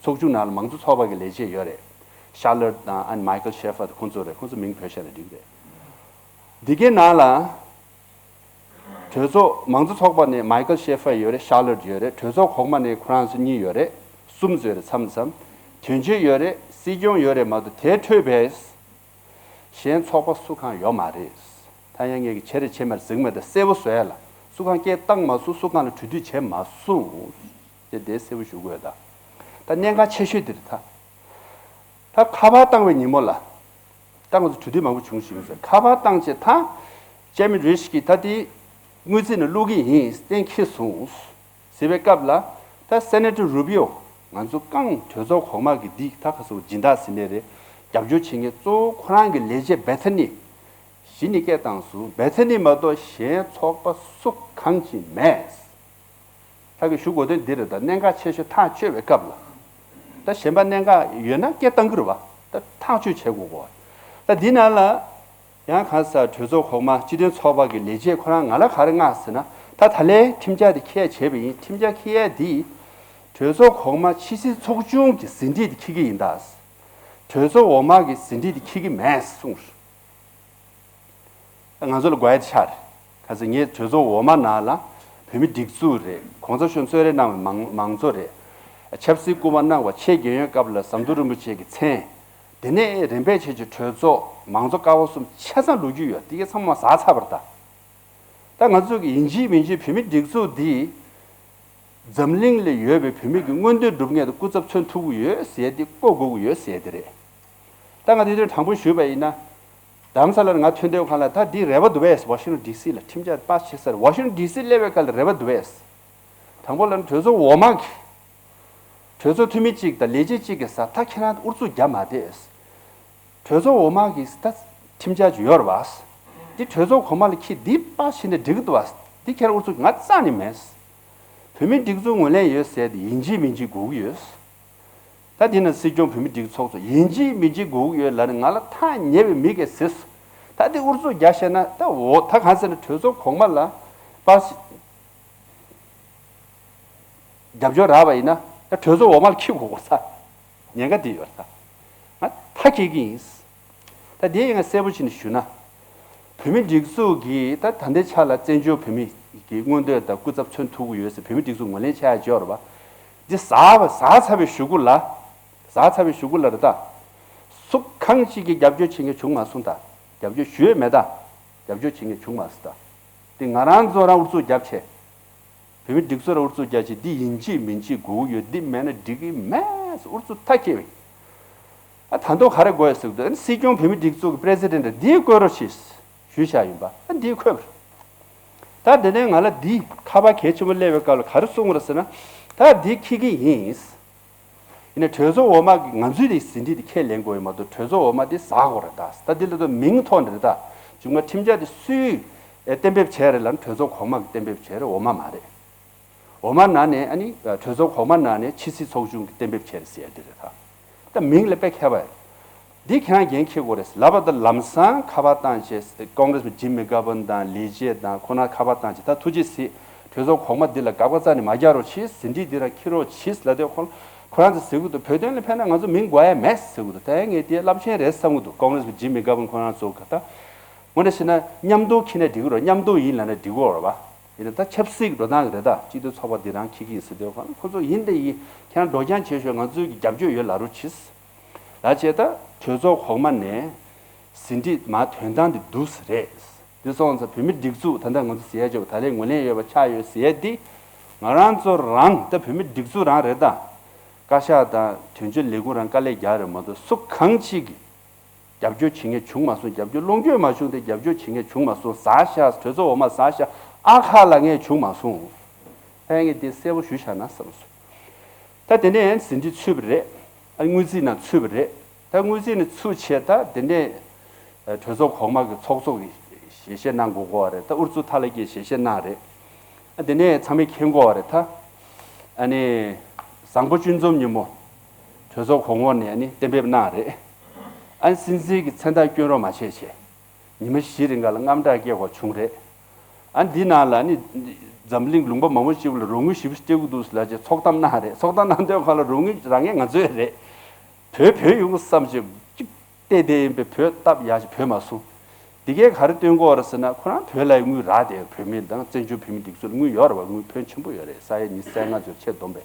ཚོགས་ཆུང་ནང་ལ་མང་གཙོ་ཚོགས་པ་གི་ལས་བྱེད་ཡོད་རེད། ཤར་ལོཊ་དང་ཨ་ནི་མའི་ཁལ་ཤེ་ཕར་ཁོང་ཚོ་རེད། ཁོང་ཚོ་མིང་བོས་བཞག་ན་འགྲིག་རེད། འདི་གའི་ནང་ལ་གྲོས་ཚོགས་མང་གཙོ་ཚོགས་པ་ནས་མའི་ཁལ་ཤེ་ཕར་ཡོད་རེད། ཤར་ལོཊ་ཡོད་རེད། གྲོས་ཚོགས་གོང་མ་ནས་ཁོ་རང་ཚོ་གཉིས་ཡོད་རེད། གསུམ་ཚོ་ཡོད་རེད། མཚམས་མཚམས་དོན་གཅོད་ཡོད་རེད། སྲིད་སྐྱོང་ཡོད་རེད་མ་གཏོགས། དེ་འཕྲོས་པའི་གཞན་ཚོགས་པ་སུ་གང་ཡོད་མ་རེད། ད་ཡང་ངས་ཀྱི་བྱས་རེད་བྱས་མ་རེད་ཟེར་གྱི་མེད། ད་གསལ་པོ་བཟོ་ཡ་ལ། སུ་གང་སྐད་བཏང་མ་སོང་། སུ་གང་ལ་གྲོས་བསྡུར་བྱས་མ་སོང་། དེ་དེ་གསལ་པོ་ཞུ་དགོས། ད་ད་གནད་འགག་ཆེ་ཤོས་དེ་རེད། ད་ད་ཁ་པར་བཏང་བའི་ཉིན་མོ་ལ་ད་ང་ཚོ་གྲོས་བསྡུར་མང་པོ་བྱུང་ཞིག་ཟེར། ཁ་པར་བཏང་བྱས། ད་ཅེར་མེན་རེ་ཞིག་གིས་ད་དེ་དངུལ་རྩིས་ནང་བླུག་གི་ཡིན། གཏན་འཁེལ་སོང་ཟེར་བའི་སྐབས་ལ། ད་སེ་ནེ་ཊར་རུ་བྷི་ཡོ། ང་ཚོ་རྐང་གྲོས་ཚོགས་གོང་མ་གི་འདི་ད་ག་ཚོད་སྦྱིན་བདག་ཟེར་ནའི་རེད། རྒྱབ་སྐྱོར་བྱེད་མཁན་གཙོ་བོ་ཁོ་རང་གི་ལས་བྱེད་བྷེ་ཐ་ནི་གཞི་ནས་སྐད་བཏང་སོང་། བྷེ་ཐ་ནི་མ་གཏོགས་གཞན་ཚོགས་པ་སུ་གང་ཅིག་མེད། ད་གི་ཞུ་དགོས་དོན་འདི་རེད། ད་གནད་འགག་ཆེ་ཤོས་ཐག་གཅོད་པའི་སྐབས་ལ། ད་གཞན་པ་གནད་འགག་ཡོད་ན་སྐད་བཏང་གི་རེད་བ། ད་ཐག་གཅོད་བྱེད་དགོས་གོ། ད་འདི་ནང་ལ་ཡང་གང་ཟག་གྲོས་ཚོགས་གོང་མ་སྤྱི་མཐུན་ཚོགས་པ་གི་ལས་བྱེད་ཁོ་རང་ང་ལ་ག་རེ་མངགས་ཟེར་ན། ད་ད་ལན་ཁྲིམས་འཆར་དེ་འཁྱེར་བྱས་པ་ཡིན། ཁྲིམས་འཆར་འཁྱེར་ཡས་འདི་གྲོས་ཚོགས་གོང་མ་ཕྱི་སྲིད་ཚོགས་ཆུང་གི་ཟིན་བྲིས་དེ་འཁྱེར་གྱི་ཡིན་ད། གྲོས་ཚོགས་འོག་མ་གི་ཟིན་བྲིས་དེ་འཁྱེར་གྱི་མེད་གསུངས། ང་ཚོ་ལ་དགོས་ཡ་དེ་ཆགས་རེད། ག་ཚོད་ངས་གྲོས་ཚོགས་འོག་མ་ནང་ལ་བོད་མི་སྒྲིག་འཛུགས་རེད། གོང་ས་མཆོག་གཙོས་རེད་གནང་བའི་མང་མང་གཙོ་རེད། ཆབ་སྲིད་སྐུལ་མ་གནང་བ་ཆེད་རྒྱུན་ཡོད་སྐབས་ལ་ཟམ་གདོང་རིན་པོ་ཆེ་གི་མཚན། དེ་ནས་རིམ་པས་བྱས་ཀྱི་གྲོས་ཚོགས་མང་གཙོ་ཀ་བ་གསུམ་ཆ་ཚང་ལོ་རྒྱུས་ཡོད། དེ་གའི་ཚང་མ་ཟ་ཚར་བ་རེད་ད། ད་ང་ཚོ་གི་ཡིན་གཅིག་མིན་གཅིག་བོད་མི་སྒྲིག་འཛུགས་འདི་འཛམ་གླིང་ལ་ཡོད་པའི་བོད་མི་གི་མངོན་འདོད་སྒྲུབ་མཁན་དང་སྐུ་ཚབ་མཚོན་ཐུབ་ཀྱི་ཡོད་ཟེར་ཡ་དེ་བཀོད་དགོས་ཀྱི་ཡོད་ཟེར་ཡ་དེ་རེད། ད་ང་དེ་དུས་དྲང་པོ་ཞུས་པ་ཡིན་ན། རྡ་རམ་ས་ལར་ང་ཐོན་དུས་སྒང་ལ་ད་འདི་རེ་བ་འདུག་པས། ཝ་ཤིང་ཊོན་ཌི་སི་ལ་ཁྲིམས་འཆར་པ་ཕེ་སི་བྱས་ཟེར། ཝ་ཤིང་ཊོན་ཌི་སི་སླེབས་པའི་སྐབས་ལ་རེ་བ་འདུག་པས། དང་པོ་ལ་གྲོས་ཚོགས་འོག་མ་གི་གྲོས་ཚོགས་འཐུས་མི་གཅིག་དང་ལས་བྱེད་གཅིག་གིས་ཟེར། ད་ཁྱེད་རང་ཨུ་ཚུགས་རྒྱབ་མ་བསྡད། གྲོས་ཚོགས་འོག་མ་གི་ད་ཁྲིམས་འཆར་ཅིག་ཡོད་རེད་པ། འདི་གྲོས་ཚོགས་གོང་མ་ལ་འཁྱེར་འདི་པ་ཕེ་སི་བྱས་ན་འགྲིག་གི་འདུག་པ། འདི་ཁྱེད་རང་ཨུ་ཚུགས་ང་རྩ་ནས་མེད། བོད་མི་སྒྲིག་འཛུགས་ངོས་ལེན་ཡོད་ཟེར་ཏེ་ཡིན་གཅིག་མིན་གཅིག་དགོས་ཀྱི་ཡོད། ད་དེ་ན་སྲིད་སྐྱོང་བོད་མི་སྒྲིག་ཚོགས་ཚོ་ཡིན་གཅིག་མིན་གཅིག་དགོས་ཀྱི་ཡོད་ལབ་ནས་ང་ལ་ཐག་ཉེ་བའི་མི་གིས་ཟེར་སོང་། ད་དེ་ཨུ་ཚུགས་རྒྱག་ཤེས་ན་ད་འོ་ད་གང་ཟེར་ན་གྲོས་ཚོགས་གོང་མ་ལ་པ་སེ་རྒྱབ་སྐྱོར་རག་པ་ཡིན་ན་ད་གྲོས་ཚོགས་འོག་མ་ལ་འཁྱེར་དགོས་གོ་ས་ཉེན་ཁ་དེ་ཡོད་ད། ང་ཐག་བཅད་ཀྱི་ཡིན། ད་དེ་ཡང་གསལ་པོ་བྱས་ནས་ཞུ་ན། བོད་མི་སྒྲིག་འཛུགས་ཀྱིས་ད་ད་ལྟའི་ཆ་ལ་བཙན་བྱོལ་བོད་མི་གི་མངོན་འདོད་དང་སྐུ་ཚབ་མཚོན་ཐུབ་ཀྱི་ཡོད་ཟེར། བོད་མི་སྒྲིག་འཛུགས་ངོས་ལེན་བྱ་ཡ་ཅིག་ཡོད་རེད་པ། འདི་ཟ་བ་ཟ་ཚར་བའི་གཞུག་གུ་ལ། ཟ་ཚར་བའི་གཞུག་གུ་ལ་རེད་ད། སུ་གང་ཅིག་གིས་རྒྱབ་སྐྱོར་བྱེད་མཁན་བྱུང་མ་སོང་ད། རྒྱབ་སྐྱོར་ཞུས་མེད་ད། རྒྱབ་སྐྱོར་བྱེད་མཁན་བྱུང་མ་སོང་ད། འདི་ང་རང་ཚོ་རང་ཨུ་ཚུགས་རྒྱབ་བྱས། བོད་མི་སྒྲིག་འཛུགས་ལ་ཨུ་ཚུགས་རྒྱག་ཆེད་འདི་ཡིན་གཅིག་མིན་གཅིག་དགོས་ཀྱི་ཡོད། འདི་མེད་ན་འགྲིག་གི་མེད་ཟེར་ཨུ་ཚུགས་མཐའ་སྐྱེལ་བས། ཨ་ད་དུང་ག་རེ་དགོས་ཡོད་ཟེར་དུས། ཨ་ནི་སྲིད་སྐྱོང་བོད་མི་སྒྲིག་འཛུགས་ཀྱི་པི་རེ་སི་ཌེན་ཊ་འདི་བསྐོ་རོགས་བྱེད་ཞུས་བཞག་ཡིན་པ། ཨ་འདི་འཁོད་པ་རེད། ད་དེ་ནས་ང་ལ་འདི་ཁ་པར་གལ་ཆེན་པོ་སླེབས་པའི་སྐབས་ལ་ག་རེ་གསུངས་པ་རེད་ཟེར་ན། ད་འདི་འཁྱེར་གྱི་ཡིན། ཡིན་ནའི་གྲོས་ཚོགས་འོག་མ་གི་ང་ཚོའི་དེ་ཟིན་བྲིས་དེ་ཁས་ལེན་དགོས་ཡོད་མ་གཏོགས་གྲོས་ཚོགས་འོག་མ་དེ་ཟ་དགོས་རེད་ད། ད་འདི་ལ་ད་མིང་ཐོག་ནས་རེད་ད། བྱུང་བ་ཁྲིམས་འཆར་དེ་སུས་གཏན་འབེབས་བྱས་རེད་ལབ་ན་གྲོས་ཚོགས་གོང་མ་གིས་གཏན་འབེབས་བྱས་རེད། འོག་མ་མ་རེད། འོག་མ་ནང་ནས་ཨ་ནི་གྲོས་ཚོགས་གོང་མ་ནང་ནས་ཕྱི་སྲིད་ཚོགས་ཆུང་གིས་གཏན་འབེབས་བྱས་རེད་ཟེར་ཡ་དེ་རེད་ད། ད་མིང་ལ་དཔེ་ཁྱད་པར་ཡོད། འདི་ཁྱེད་རང་འགན་འཁྱེར་དགོས་རེད་ལབ་པ་དང་། ལམ་སང་ཁ་པར་བཏང་བྱས། ཀོང་རེས་པ་ཇིམ་མེ་གྷ་བན་དང་ལས་བྱེད་དང་ཁོ་ན་ཁ་པར་བཏང་བྱས། ད་ཐུགས་རྗེ་གཟིགས། གྲོས་ཚོགས་གོང་མ་འདི་ལ་དགག་པ་རྩ་ནས་མ་རྒྱག་རོགས་གྱིས། ཟིན་བྲིས་འདི་ར་འཁྱེར་རོགས་གྱིས་ལབ་དུས། ཁོ་ཁོ་རང་ཚོ་ཟེར་གི་འདུག་བོད་དོན་ལ་ཕན་ན་ང་ཚོ་མིང་དགོས་ཡ་མེད་ཟེར་གི་འདུག་ད་ངས་དེ་རླབས་ཆེན་རེད་བསམ་གི་འདུག་ཀོང་རེས་པ་ཇིམ་མེ་གྷ་བན་ཁོ་རང་ཚོ་ག་ད་དངོས་གནས་བཤད་ན་མཉམ་དུ་འཁྱེར་ནས་འགྲིག་གི་རེད། མཉམ་དུ་ཡིན་ལབ་ན་འགྲིག་གི་རེད་པ། ཡིན་ན་ད་ཆབ་སྲིད་ཀྱི་འགྲོ་སྟངས་ཀྱི་རེད། ད་སྤྱི་འཐུས་ཚོགས་པ་འདི་རང་འཁྱེར་གྱི་ཡིན་ཟེར་དུས། ཁོ་ཚོ་ཡིན་དེ་ཡིན། ཁྱེད་རང་འགྲོ་རྐྱང་བྱེད་ཤོག་ང་ཚོའི་གི་རྒྱབ་སྐྱོར་ཡོད་ལབ་རོགས་གྱིས། ལ་བྱས་ད་གྲོས་ཚོགས་གོང་མ་ནས་ཟིན་བྲིས་མ་དོན་དག་འདི་འདུག་ཟེར་རེད། འདི་སོང་ཙང་བོད་མི་སྒྲིག་འཛུགས་ད་ལྟ་ང་ཚོ་ཟེར་ཡ་ཅིག་ད་ལན་ངོས་ལེན་ཡོད་པ་ཆགས་ཡོད་ཟེར་ཡ་འདི། ང་རང་ཚོ་རང་ད་བོད་མི་སྒྲིག་འཛུགས་རང་རེད་ད། བཀའ་ཤག་དང་དོན་གཅོད་ལས་ཁུངས་རང་དཀའ་ལས་རྒྱག་རེད་མ་གཏོགས་སུ་གང་ཅིག་གིས་རྒྱབ་སྐྱོར་བྱེད་མཁན་བྱུང་མ་སོང་། རྒྱབ་སྐྱོར་ལོངས་སྤྱོད་མ་བྱུང་སྟེ་རྒྱབ་སྐྱོར་བྱེད་མཁན་བྱུང་མ་སོང་། ཟ་ཤ་གྲོས་ཚོགས་འོག་མ་ཟ་ཤ་ཨ་ཁ་ལ་ངས་བྱུང་མ་སོང་། ཕན་ངས་དེ་གསལ་པོ་ཞུ་བཞག་ན་བསམ་སོང་། ད་དེ་ནས་ཟིན་བྲིས་ཚུད་པ་རེད། ཨ་དངུལ་རྩིས་ནང་ཚུད་པ་རེད། ད་དངུལ་རྩིས་ནང་ཚུད་བྱས། ད་དེ་ནས་གྲོས་ཚོགས་གོང་མ་གི་ཚོགས་གཙོ་གི་ཞལ་བཞེས་གནང་དགོས་ཀྱི་ཡོད་རེད། ད་ཨུ་རུ་ཙུ་ཐ་ལ་གིས་ཞལ་བཞེས་གནང་རེད། ཨ་དེ་ནས་ཚང་མས་མཁྱེན་དགོས་ཀྱི་ཡོད་རེད་ད། ཨ་ནི་བཟང་པོ་གཅུན་འཛོམས་ཉིན་མོ་གྲོས་ཚོགས་གོང་འོག་ནས་ཨ་ནི་གཏན་འབེབས་གནང་རེད། ཨ་ནི་སྲིད་འཛིན་གྱི་མཚན་རྟགས་བསྐྱོན་རོགས་མ་བྱས་བྱས། ཉི་མ་བཞི་རིང་ག་ལ་དངངས་སྐྲག་སྐྱེ་དགོས་བྱུང་རེད། ཨ་འདི་ནང་ལ་ནི་འཛམ་གླིང་ལུང་པ་མང་པོ་ཞིག་ལ་རོགས་དངུལ་ཞེ་པོ་སྤྲད་ཀྱི་འདུག་ལབ་བྱས་ཚོགས་གཏམ་གནང་རེད། ཚོགས་གཏམ་གནང་དུས་ག་ལ་རོགས་དངུལ་རག་མཁན་ང་ཚོ་རེད། བོད་བོད་ཡོང་བསམ་བྱས་ཅིག་བལྟས་བསྡད་ཡིན་པས། བོད་སྟབས་ཡག་ཅིག་བོད་མ་སོང་། འདི་གས་ག་རེ་སྟོན་གྱི་ཡོད་རེད་ཟེར་ན། ཁོ་རང་བོད་ལ་དངུལ་རག་བསྡད་ཡོད། བོད་མི་དང་བཙན་བྱོལ་བོད་མི་སྒྲིག་འཛུགས་ལ་དངུལ་ཡོད་རེད་པ། དངུལ་ཕོན་ཆེན་པོ་ཡོད་རེད། ས་ཡ་ཉི་ཤུ་རྩ་ལྔ་ཚོ་ཆེད་བསྡོམས་པས།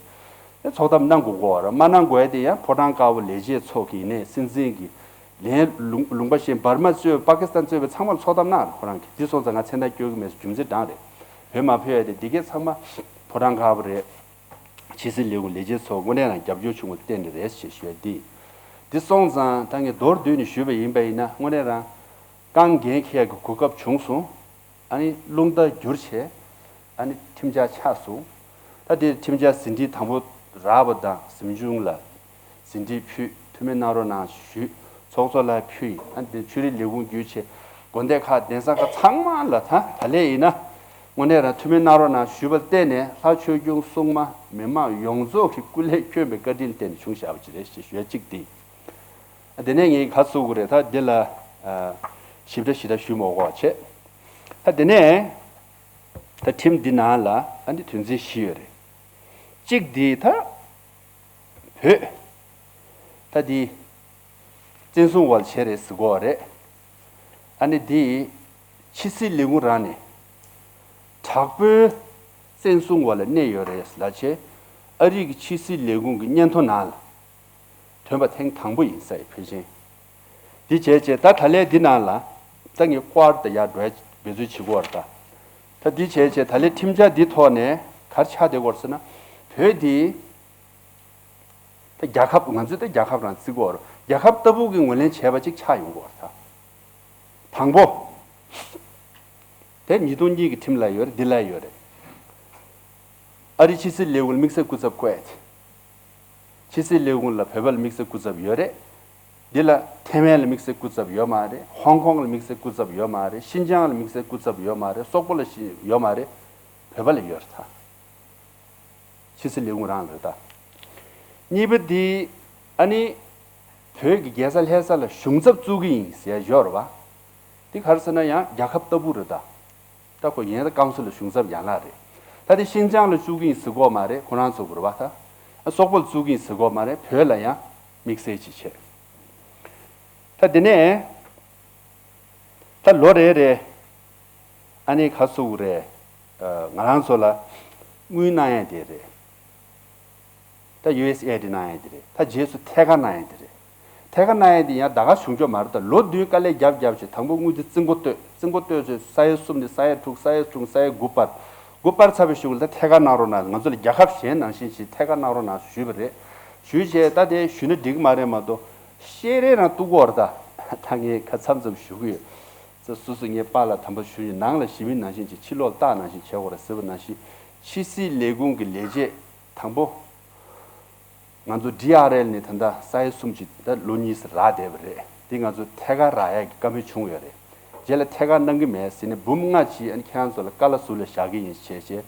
དེ་ཚོགས་གཏམ་གནང་དགོས་ཀྱི་ཡོད་རེད། མ་གནང་དགོས་ཡ་དེ་ཡང་ཕོ་བྲང་དཀར་པོ་ལས་བྱེད་ཚོ་གིས་ནས་སྲིད་འཛིན་གྱི་ལན་ལུང་ལུང་པ་གཞན་འབར་མ་གཙོས་པ་ཀི་སི་ཐན་གཙོས་པའི་ཚང་མར་ཚོགས་གཏམ་གནང་རེད་ཁོ་རང་གིས། དེ་སོང་ཙང་ང་མཚན་རྟགས་བསྐྱོན་གྱི་མེད་ཟེར། རྒྱུ་མཚན་དྲང་རེད། བོད་མ་ཕེབས་ཡ་དེ་འདི་གས་ཚང་མ་ཕོ་བྲང་དཀར་པོ་རེད། ཕྱི་སྲིད་ལས་ཁུངས་ལས་བྱེད་ཚོ་དངོས་གནས་རང་རྒྱབ་སྐྱོར་བྱུང་བ་བརྟེན་ནས་རེད་ཞེས་ཞུ་ཡ་འདི། འདི་སོང་ཙང་ད་ངས་མདོར་བསྡུས་ནས་ཞུས་པ་ཡིན་པ་ཡིན་ན། དངོས་གནས་རང་རྐང་འགན་འཁྱེར་ཡ་གི་གོ་སྐབས་བྱུང་སོང་། ཨ་ནི་རླུང་རྟ་བསྒྱུར་བྱས། ཨ་ནི་ཁྲིམས་འཆར་ཆགས་སོང་། ད་དེ་ཁྲིམས་འཆར་ཟིན་བྲིས་དང་པོ་རག་པ་དང་། གཟིམ་ཆུང་ལ་ཟིན་བྲིས་ཕུལ། མཐུན་མིན་གནང་རོགས་གནང་ཞུས། ཚོགས་གཙོ་ལ་ཕུལ་ཡིན། ཨ་ནི་དེ་ཆོས་རིག་ལས་ཁུངས་བརྒྱུད་བྱས་དགོན་སྡེ་ཁག་གདན་ས་ཁག་ཚང་མ་ལ། ད་ད་ལན་ཡིན་ན་དངོས་གནས་རང་མཐུན་མིན་གནང་རོགས་གནང་ཞུས་པར་བརྟེན་ནས། ལྷ་ཆོས་སྐྱོང་སྲུང་མ་མི་མང་ཡོངས་རྫོགས་ཀྱི་སྐུ་ལས་བསྐྱོན་པའི་བཀའ་དྲིན་བརྟེན་ནས་བྱུང་བཞག་པ་ཅིག་རེད་ཞེས་ཞུ་ཡ་གཅིག་དེ། དེ་ནས་ངས་ག་རེ་ཟེར་དགོས་རེད། ད་འདི་ལ་ཨ་ཞིབ་ཕྲ་ཞིབ་ཕྲ་ཞུ་མ་དགོས་པ་བྱས། ད་དེ་ནས་ད་ཁྲིམས་འདི་ནང་ལ་ཨ་ནི་དོན་ཚན་བཞི་ཡོད་རེད། གཅིག་འདི་ད་བོད་ད་འདི་བཙན་བཟུང་འོག་ལ་བྱས་རེད་ཟེར་གྱི་ཡོད་རེད། ཨ་ནི་འདི་ཕྱི་སྲིད་ལས་ཁུངས་རང་ནས་དྲག་པོའི་བཙན་བཟུང་འོག་ལ་གནས་ཡོད་རེད་ལབ་བྱས། ཨ་རི་གི་ཕྱི་སྲིད་ལས་ཁུངས་ཀྱི་སྙན་ཐོ་ནང་ལ་ཐོན་པ་ཐེངས་དང་པོ་ཡིན་ས་ཡི་ཕལ་ཆེན། འདི་བྱས་བྱས་ད་ད་ལན་འདི་ནང་ལ་ད་ངས་ཀོ་ཨར་ད་ཡར་འགྲོ་ཡ་འབད་རྩོལ་བྱེད་ཀྱི་ཡོད་རེད་ད། ད་འདི་བྱས་བྱས་ད་ལན་ཁྲིམས་འཆར་འདི་ཐོག་ནས་ག་རེ་ཆགས་བསྡད་ཀྱི་ཡོད་རེད་ཟེར་ན། བོད་འདི་ད་རྒྱལ་ཁབ། ང་ཚོས་ད་རྒྱལ་ཁབ་རང་བརྩི་གི་ཡོད་རེད། རྒྱལ་ཁབ་ལྟ་བུ་གི་ངོས་ལེན་བྱས་པ་ཅིག་ཆགས་ཡོང་གི་ཡོད་རེད་ད། དང་པོ། དེ་ཉིས་སྟོང་གཉིས་ཀྱི་ཁྲིམས་ལ་ཡོད་རེད། འདི་ལ་ཡོད་རེད། ཨ་རི་ཕྱི་སྲིད་ལས་ཁུངས་ལ་དམིགས་བསལ་སྐུ་ཚབ་བསྐོས། ཕྱི་སྲིད་ལས་ཁུངས་ལ་བོད་པ་ལ་དམིགས་བསལ་སྐུ་ཚབ་ཡོད་རེད། འདི་ལ་ཐའེ་ཝན་ལ་དམིགས་བསལ་སྐུ་ཚབ་ཡོད་མ་རེད། ཧོང་ཀོང་ལ་དམིགས་བསལ་སྐུ་ཚབ་ཡོད་མ་རེད། ཤིན་ཅང་ལ་དམིགས་བསལ་སྐུ་ཚབ་ཡོད་མ་རེད། སོག་པོ་ལ་ཤི་ཡོད་མ་རེད། བོད་པ་ལ་ཡོད་རེད་ད། ཕྱི་སྲིད་ལས་ཁུངས་རང་ལ་རེད་ད། གཉིས་པ་འདི་ཨ་ནི་བོད་ཀྱི་རྒྱལ་ས་ལྷ་ས་ལ་གཞུང་ཚབ་བཙུགས་ཀྱི་ཡིན་ཟེར་ཡ་ཡོད་རེད་པ། འདི་ག་རེ་ཟེར་ན་ཡང་རྒྱལ་ཁབ་ལྟ་བུ་རེད་ད། ད་ཁོ་ཡན་ད་ཀའུན་སི་ལ་གཞུང་ཚབ་ཡན་ལག་རེད། ད་དེ་ཤིན་ཅང་ལ་བཙུགས་ཀྱི་ཡིན་ཟེར་གྱི་ཡོད་མ་རེད། ཁོ་རང་ཚོ་གི་རེད་པ་ད། སོག་པོ་ལ་བཙུགས་ཀྱི་ཡིན་ཟེར་གྱི་ཡོད་མ་རེད། བོད་ལ་ཡང་དམིགས་བསལ་ཅིག་བྱས། ད་དེ་ནས་ད་ལོ་རེ་རེ་ཨ་ནི་ག་རེ་ཟེར་དགོས་རེད། ང་རང་ཚོ་ལ་དངུལ་གནང་ཡ་དེ་རེད། ད་ཡུ་ཨེས་ཨེ་ཌི་གནང་ཡ་དེ་རེད། ད་རྗེས་སུ་ཐད་ཀར་གནང་ཡ་དེ་རེད། ཐད་ཀར་གནང་ཡ་དེ་ཡང་ཟླ་ཁ་གཞུང་ཆོག་མ་རེད། ད་ལོ་བདུན་དཀའ་ལས་རྒྱབ་རྒྱབ་བྱས། དང་པོ་དངུལ་དེ་རྩིས་འགོ་བཏོད། རྩིས་འགོ་བཏོད་ཚེ་ས་ཡ་གསུམ་ནས་ས་ཡ་དྲུག་ས་ཡ་དྲུག་ས་ཡ་དགུ་སྤར། དགུ་སྤར་ཚར་བའི་གཞུག་ལ་ད་ཐད་ཀར་གནང་རོགས་གནང་། ང་ཚོ་ལ་རྒྱལ་ཁབ་གཞན་ནང་བཞིན་ཞིག་ཐད་ཀར་གནང་རོགས་གནང་ཞུས་པ་རེད། ཞུས་བྱས་ད་དེ་ཞུས་ན་འགྲིག་གི་མ་རེད་མ་གཏོགས་བཤད་རེས་རང་གཏུག་གི་ཡོད་རེད་ད། ད་ངས་ཁ་མཚམས་མཚམས་ཞུ་གི་ཡོད། ད་སོ་སོ་ངའི་པཱ་ལགས་དམ་པ་ཞུ་ཡིན། ནང་ལ་ཞི་མི་ནང་བཞིན་བྱེད། ཕྱི་ལོགས་ལ་སྟག་ནང་བཞིན་བྱེད་དགོས་རེད་ཟེར་བ་ནང་བཞིན། ཕྱི་སྲིད་ལས་ཁུངས་ཀྱི་ལས་བྱེད་དང་པོ། ང་ཚོ་ཌི་ཨར་ཨེལ་ནས་ད་ལྟ་ས་ཡ་གསུམ་ཅིག་ད་ལོ་གཉིས་རག་བསྡད་པ་རེད། འདི་ང་ཚོ་ཐད་ཀར་རག་ཡག་གི་བཀའ་མོལ་བྱུང་ཡོད་རེད། རྗེས་ལ་ཐད་ཀར་གནང་གི་མེད་ཟེར་ནས་འབུམ་ལྔ་ཅིག་ཨ་ནི་ཁྱེད་རང་ཚོ་ལ་ཀ་ལ་ཟུར་ལ་བཞག་གི་ཡིན་བྱས་བྱས།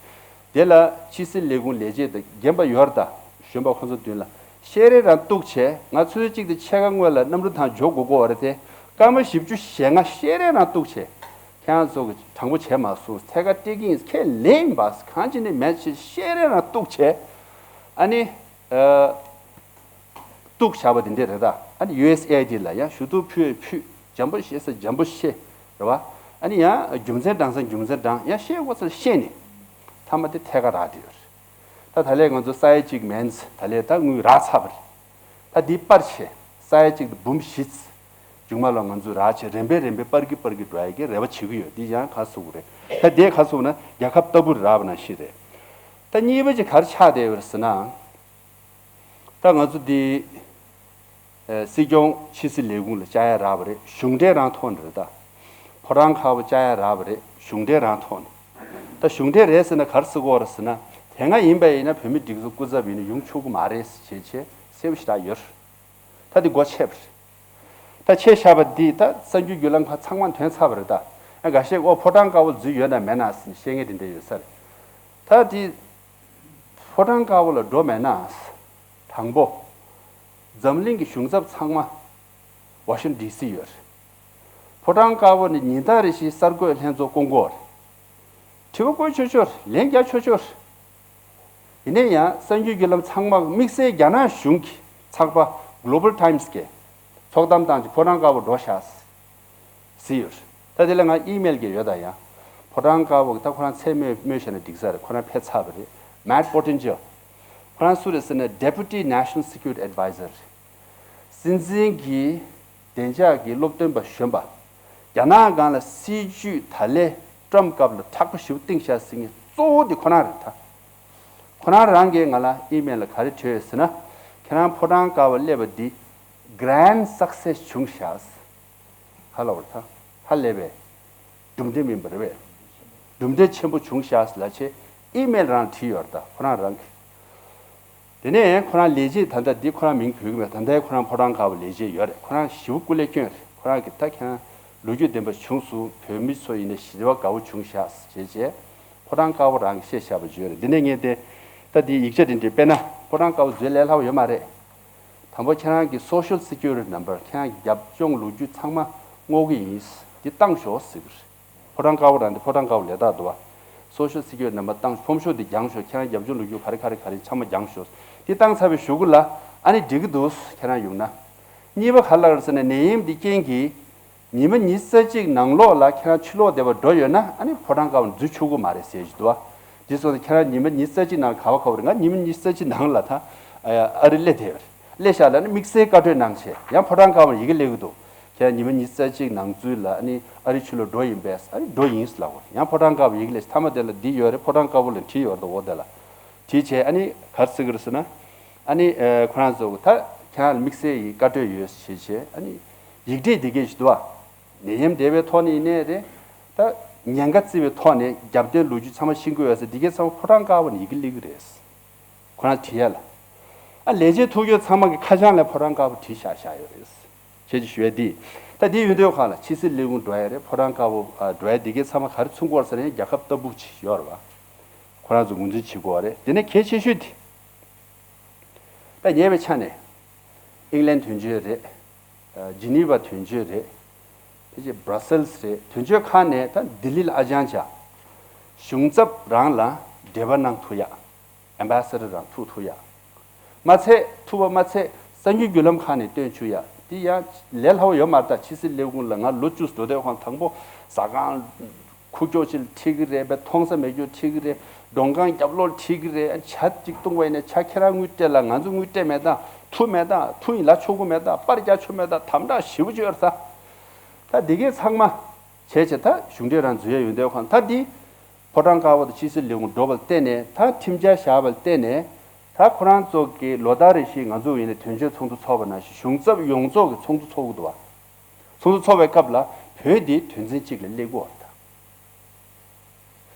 དེ་ལ་ཕྱི་སྲིད་ལས་ཁུངས་ལས་བྱེད་དང་རྒན་པ་ཡོད་རེད་ད། གཞོན་པ་ཁོ་ཚོ་མདུན་ལ་ བཤད་རེས་རང་གཏུག་བྱས། ང་ཆུ་ཚོད་གཅིག་དང་ཕྱེད་ཀ་སྔོན་ལ་གནམ་གྲུ་ཐང་འཇོག་དགོས་དགོས་པ་རེད་དེ། སྐར་མ་བཞི་བཅུ་ཞེ་ལྔ་བཤད་རེས་རང་གཏུག་བྱས། ཁྱེད་རང་ཚོ་གི་དྲང་པོ་བྱས་མ་སོང་། ཐད་ཀར་སྤྲད་ཀྱི་ཡིན། ཁས་ལེན་པ་གང་ཅི་ནས་མེད་ཅེས་བཤད་རེས་རང་གཏུག་བྱས། ཨ་ནི། ཨ། གཏུག་བཞག་པ་དེ་འདྲས་རེད་ད། ཨ་ནི་ཡུ་ཨེས་ཨེ་ཨའི་ཌི་ལ་ཡང་ཞུ་གཏུག་ཕུལ་ཕུལ། འཇམ་པོ་བཤད་ས་འཇམ་པོ་བཤད། རེད་བ། ཨ་ནི་ཡང་རྒྱུ་མཚན་དྲང་ས་རྒྱུ་མཚན་དྲང་། ཡང་བཤད་དགོས་ས་བཤད་ནས། མཐའ་མ་དེ་ཐད་ཀར་རག་བསྡད་ཡོད་རེད། ད་ད་ལས་ང་ཚོ་ས་ཡ་གཅིག་མན་ཙམ་ད་ལས་ད་དངུལ་རག་ཚར་བ་རེད། ད་འདི་སྤར་བྱས་ས་ཡ་གཅིག་དང་འབུམ་བཞི་ཙམ་མཇུག་མ་ལ་ང་ཚོས་རག་བྱས་རིམ་པས་རིམ་པས་སྤར་གྱི་སྤར་གྱི་འགྲོ་ཡ་གི་རེ་བ་བྱེད་ཀྱི་ཡོད། འདི་ཡང་ག་ཟེར་དགོས་རེད། ད་འདི་ག་ཟེར་ན་རྒྱལ་ཁབ་ལྟ་བུ་རག་པ་ནང་བཞིན་རེད། ད་གཉིས་པ་ཅིག་ག་རེ་ཆགས་བསྡད་ཡོད་རེད་ཟེར་ན། ད་ང་ཚོ་འདི། ཨ། སྲིད་སྐྱོང་ཕྱི་སྲིད་ལས་ཁུངས་ལ་བཅར་ཡ་རག་པ་རེད། གཞུང་འབྲེལ་རང་ཐོག་ནས་རེད་ད། ཕོ་བྲང་དཀར་པོ་བཅར་ཡ་རག་པ་རེད། གཞུང་འབྲེལ་རང་ཐོག་ནས། ད་གཞུང་འབྲེལ་རེད་ཟེར་ན་ག་རེ་ཟེར་དགོས་རེད་ཟེར་ན། དེ་སྔ་ཡིན་པ་ཡིན་ན་བོད་མི་སྒྲིག་འཛུགས་སྐུ་ཚབ་ཡིན་ན་ཡོང་ཆོག་གི་མ་རེད་ཟེར་བྱས་བྱས་གསལ་པོ་ཞེ་དྲག་ཡོད་རེད། ད་འདི་སྒོ་ཕྱེ་བ་རེད། ད་ཕྱེ་བཞག་པ་འདི་ད་གསར་འགྱུར་བརྒྱུད་ལམ་ཁག་ཚང་མ་ཐོན་ཚར་བ་རེད་ད། ཨ། འགའ་ཤས་ཨོ་ཕོ་བྲང་དཀར་པོ་འཛུལ་ཡོད་ན་མེད་ན་ཟེར་ནས་བཤད་མཁན་དེ་འདྲ་ཡོད་ས་རེད། ད་འདི། ཕོ་བྲང་དཀར་པོ་ལ་འགྲོ་མེད་ན། དང་པོ། འཛམ་གླིང་གི་གཞུང་ཚབ་ཚང་མ་ཝ་ཤིང་ཊོན་ཌི་སི་ཡོད་རེད། ཕོ་བྲང་དཀར་པོ་ནས་ཉིན་ལྟར་རེ་བཞིན་གསར་འགོད་ལྷན་ཚོགས་བསྐོང་གི་ཡོད་རེད། དྲི་བ་བཀོད་ཆོག་ཆོག་རེད། ལན་རྒྱག་ཆོག་ཆོག་རེད། ཡིན་ན་ཡང་གསར་འགྱུར་བརྒྱུད་ལམ་ཚང་མ་དམིགས་བསལ་རྒྱ་ནག་གཞུང་གི་ཚགས་པར་གྷོ་ལོ་བལ་ཊའིམ་སི་གིས་ཚོགས་གཏམ་བཏང་རྗེས་ཕོ་བྲང་དཀར་པོ་འགྲོ་ཤག་ཟེར་ཡོད་རེད། ད་དེ་ལ་ང་ཨི་མེལ་གྱི་ཡོད་ད། ཡང་ཕོ་བྲང་དཀར་པོ་གི་ད་ཁོ་རང་མཚན་སྨོས་སྨོས་བཞག་ན་འགྲིག་ས་རེད། ཁོ་རང་ཕེབས་ཚར་བ་རེད། མེཊ་པོ་ཊི་ཊི་ཇོ། ཁོ་རང་སུ་རེད་ཟེར་ན་Deputy National Security Advisor་རེད། སྲིད་འཛིན་གྱི་བདེ་འཇགས་ཀྱི་སློབ་སྟོན་པ་གཞོན་པ། རྒྱ་ནག་སྒང་ལ་སྲིད་ཇུས་ད་ལས་ཊམ་སྐབས་ལ་དྲག་པོ་ཞེ་པོ་བཏིང་བཞག་ཟེར་མཁན་གཙོ་བོ་དེ་ཁོ་རང་རེད་ད། ཁོ་རང་རང་གིས་ང་ལ་ཨི་མེལ་ལ་ག་རེ་བྲིས་ཡོད་ཟེར་ན། ཁྱེད་རང་ཕོ་བྲང་དཀར་པོ་སླེབས་པ་འདི་གྷ་རན་ཌི་སག་སེ་སི་བྱུང་ཤག་ཟེར། ཧ་ལས་པ་རེད་ད། ཧ་ལས་པའི་གྲུབ་འབྲས་མིན་པ་རེད་པས། གྲུབ་འབྲས་ཆེན་པོ་བྱུང་ཤག་ཟེར་ལབ་བྱས་ཨི་མེལ་རང་བྲིས་ཡོད་རེད་ད། ཁོ་རང་རང་གིས། དེ་ནས་ཁོ་རང་ལས་བྱེད་ད་ལྟ་འདི་ཁོ་རང་མིང་འབོད་ཀྱི་མེད། ད་ལྟའི་ཁོ་རང་ཕོ་བྲང་དཀར་པོ་ལས་བྱེད་ཡོད་རེད། ཁོ་རང་ཞེ་པོ་སྐུ་ལས་བསྐྱོན་རེད། ཁོ་རང་གིས་ད་ཁྱེད་རང་ལོ་རྒྱུས་ལྡན་པ་བྱུང་སོང་། བོད་མི་ཚོ་ཡིན་ན་ཞེ་པོ་དགའ་བོ་བྱུང་ཤག་ཟེར་བྱས་ཕོ་བྲང་དཀར་པོ་རང་གིས་བཤད་བཞག་པ་བརྗོད་རེད། འདི་ནས་ངས་དེ་ད་འདི་ཡིག་ཆ་འདི་འདྲ་དཔེར་ན་ཕོ་བྲང་དཀར་པོ་འཛུལ་ལས་སླ་པོ་ཡོད་མ་རེད། དང་པོ་ཁྱེད་རང་གི་Social Security Number། ཁྱེད་རང་གི་རྒྱབ་ལྗོངས་ལོ་རྒྱུས་ཚང་མ་བསྔོག་གི་ཡིན། འདི་བཏང་ཤོག་ཟེར་གི་རེད། ཕོ་བྲང་དཀར་པོ་རང་འདི་ཕོ་བྲང་དཀར་པོ་ལས་རྟགས་འདུག་བ། Social Security Number་བཏང་། ཕོམ་ཤོག་འདི་བརྒྱངས་ཤོག་ཁྱེད་རང་རྒྱབ་ལྗོངས་ལོ་རྒྱུས་ག་རེ་ག་རེ་ག་རེ་ཚང་མ་བརྒྱངས་ཤོག་འདི་བཏང་ཚར་བའི་གཞུག་གུ་ལ་ཨ་ནི་འགྲིག་གི་འདུག་ཁྱེད་རང་ཡོང་ན། གཉིས་པ་ག་རེ་ལབ་རེད་ཟེར་ན་ནད་ཡམས་འདི་རྐྱེན་གྱིས་ཉི་མ་ཉི་ཤུ་རྩ་གཅིག་ནང་ལོགས་ལ་ཁྱེད་རང་ཕྱི་ལོགས་བསྡད་པ་འགྲོ་ཡོད་ན་ཨ་ནི་ཕོ་བྲང་དཀར་པོ་འཛུལ་ཆོག་གི་མ་རེད་ཟེར་གྱི་འདུག་བ། འདི་སོང་ཙང་ཁྱེད་རང་ཉི་མ་ཉི་ཤུ་རྩ་གཅིག་ནང་ག་བ་ག་བ་རེད། ང་ཉི་མ་ཉི་ཤུ་རྩ་གཅིག་ནང་ལ་ད་ཨ་རི་སླེབས་བསྡད་ཡོད་རེད། སླེབས་ཤག་ལབ་ནི་དམིགས་བསལ་བཀའ་འཁྲོལ་གནང་བྱས་ཡང་ཕོ་བྲང་དཀར་པོར་ཡི་གེ་སླེབས་ཀྱི་འདུག་ཁྱེད་རང་ཉི་མ་ཉི་ཤུ་རྩ་གཅིག་ནང་ཚུད་ལ་ཨ་ནི་ཨ་རི་ཕྱི་ལོགས་འགྲོ་ཡིན་པས། ཨ་ནི་འགྲོ་ཡིན་ལབ་དགོས། ཡང་ཕོ་བྲང་དཀར་པོར་ཡི་གེ་སླེབས། མཐའ་མ་དེ་ལ་འདི་ཡོད་རེད། ཕོ་བྲང་དཀར་པོ་ལ་བྲིས་ཡོད་རེད། འོ་དེ་ལ་བྲིས་བྱས་ཨ་ནི་ག་རེ་ཟེར་གི་རེད་ཟེར་ན། ཨ་ནི་ཨ་ཁོ་རང་ཚོ་ད་ཁྱེད་རང་ལ་དམིགས་བསལ་ཡི་བཀའ་འཁྲོལ་ཡོད་ཟེར་བྱས་ཨ་ནི་ཡིག་ཕྲེང་འདི་གས་ཞིག་འདུག་བ། ནད་ཡམས་འདས་པའི་ཐོག་ནས་ཡིན་ནའི་རེད། ད་ཉེན་ཁ་བརྩི་བའི་ཐོག་ནས་རྒྱབ་རྟེན་ལོ་རྒྱུས་ཚང་མ་ཤེས་ཀྱི་ཡོད་ཟེར་འདི་གས་ཚང་མ་ཕོ་བྲང་དཀར་པོ་ནས་ཡི་གེ་སླེབས་ཀྱི་རེད། ཁོ་རང་བྲིས་ཡ་ལ། ཨ་ལས་བྱེད་ཐུག་ཡོད་ཚང་མ་གི་ཁ་བྱང་ལ་ཕོ་བྲང་དཀར་པོ་བྲིས་བཞག་བཞག་ཡོད་རེད། ཁྱེད་ཀྱིས་ཞུ་ཡ་འདི། ད་འདི་ཡོད་དུས་ཁ་ལ་ཕྱི་སྲིད་ལས་ཁུངས་འགྲོ་ཡ་རེད། ཕོ་བྲང་དཀར་པོ་ཨ་འགྲོ་ཡ་འདི་གས་ཚང་མ་ག་རེ་མཚོན་གྱི་ཡོད་རེད་ཟེར་ན་ཡང་རྒྱལ་ཁབ་ལྟ་བུ་ཅིག་ཡོད་རེད་བ། ཁོ་རང་ཚོ་ངོས་འཛིན་བྱེད་དགོས་པ་རེད། དེ་ནས་གལ་ཆེ་ཤོས་དེ། ད་ཉེ་བའི་ཆ་ནས་ཨིང་ལན་དོན་གཅོད་རེད། ཨ་ཇི་ནི་ཝ་དོན་གཅོད་རེད། ཕལ་ཆེར་Brussels་རེད། དོན་གཅོད་ཁག་ནས་ད་ལྡི་ལི་ལ་ཨ་ཅང་བྱ། གཞུང་ཚབ་རང་ལ་འབྲེལ་བ་གནང་ཐུབ་ཡ། Ambassador་རང་ཐུག་ཐུབ་ཡ། མ་ཚད་ཐུབ་པ་མ་ཚད་གསར་འགྱུར་བརྒྱུད་ལམ་ཁག་ནས་སྟོན་བཅུག་ཡ། འདི་ཡང་ལས་སླ་བོ་ཡོད་མ་རེད། ད་ཕྱི་སྲིད་ལས་ཁུངས་ལ་ང་ལོ་བཅུ་འགྲོ་དུས་ཁོང་དང་པོ་ཟ་ཁང་ཁུག་ཀྱོག་ཅིག་ལ་ཁྲིད་ཀྱི་རེད་པས། མཐོང་ས་མེད་ཀྱོག་ཁྲིད་ཀྱི་རེད། མགྲོན་ཁང་རྒྱབ་ལོགས་ཁྲིད་ཀྱི་རེད། ཇ་ཅིག་བཏུང་བ་ཡིན་ན་ཇ་ཁྱེད་རང་དངུལ་སྤྲད་ལ་ང་ཚོ་དངུལ་སྤྲད་མེད་ད། ཐུབ་མེད་ད། ཐུབ་ཡིན་ལ་ཆོག་གི་མེད་ད། པར་རྒྱག་ཆོག་མེད་ད། དམ་དྲག་ཞེ་པོ་ཅིག་ཡོད་རེད་ད། ད་འདི་གས་ཚང་མ་བྱས་བྱས་ད་གཞུང་འབྲེལ་རང་འཛུལ་ཡ་ཡོད་འདོད་ཁང་ད་འདི། ཕོ་བྲང་དཀར་པོ་དང་ཕྱི་སྲིད་ལས་ཁུངས་འགྲོ་བར་བརྟེན་ནས་ད་ཁྲིམས་འཆར་བཞག་པར་བརྟེན་ནས་ད་ཁོ་རང་ཚོ་གི་ལོ་ལྟར་རེ་བཞིན་ང་ཚོ་ཡིན་ནའི་དོན་གཅོད་ཚོགས་འདུ་ཚོགས་པ་ནང་བཞིན་གཞུང་ཚབ་ཡོངས་རྫོགས་ཀྱི་ཚོགས་འདུ་ཚོགས་ཀྱི་འདུག་བ། ཚོགས་འདུ་ཚོགས་པའི་སྐབས་ལ་བོད་འདི་དོན་ཚན་གཅིག་ལ་སླེབས་ཀྱི་ཡོད་རེད་ད།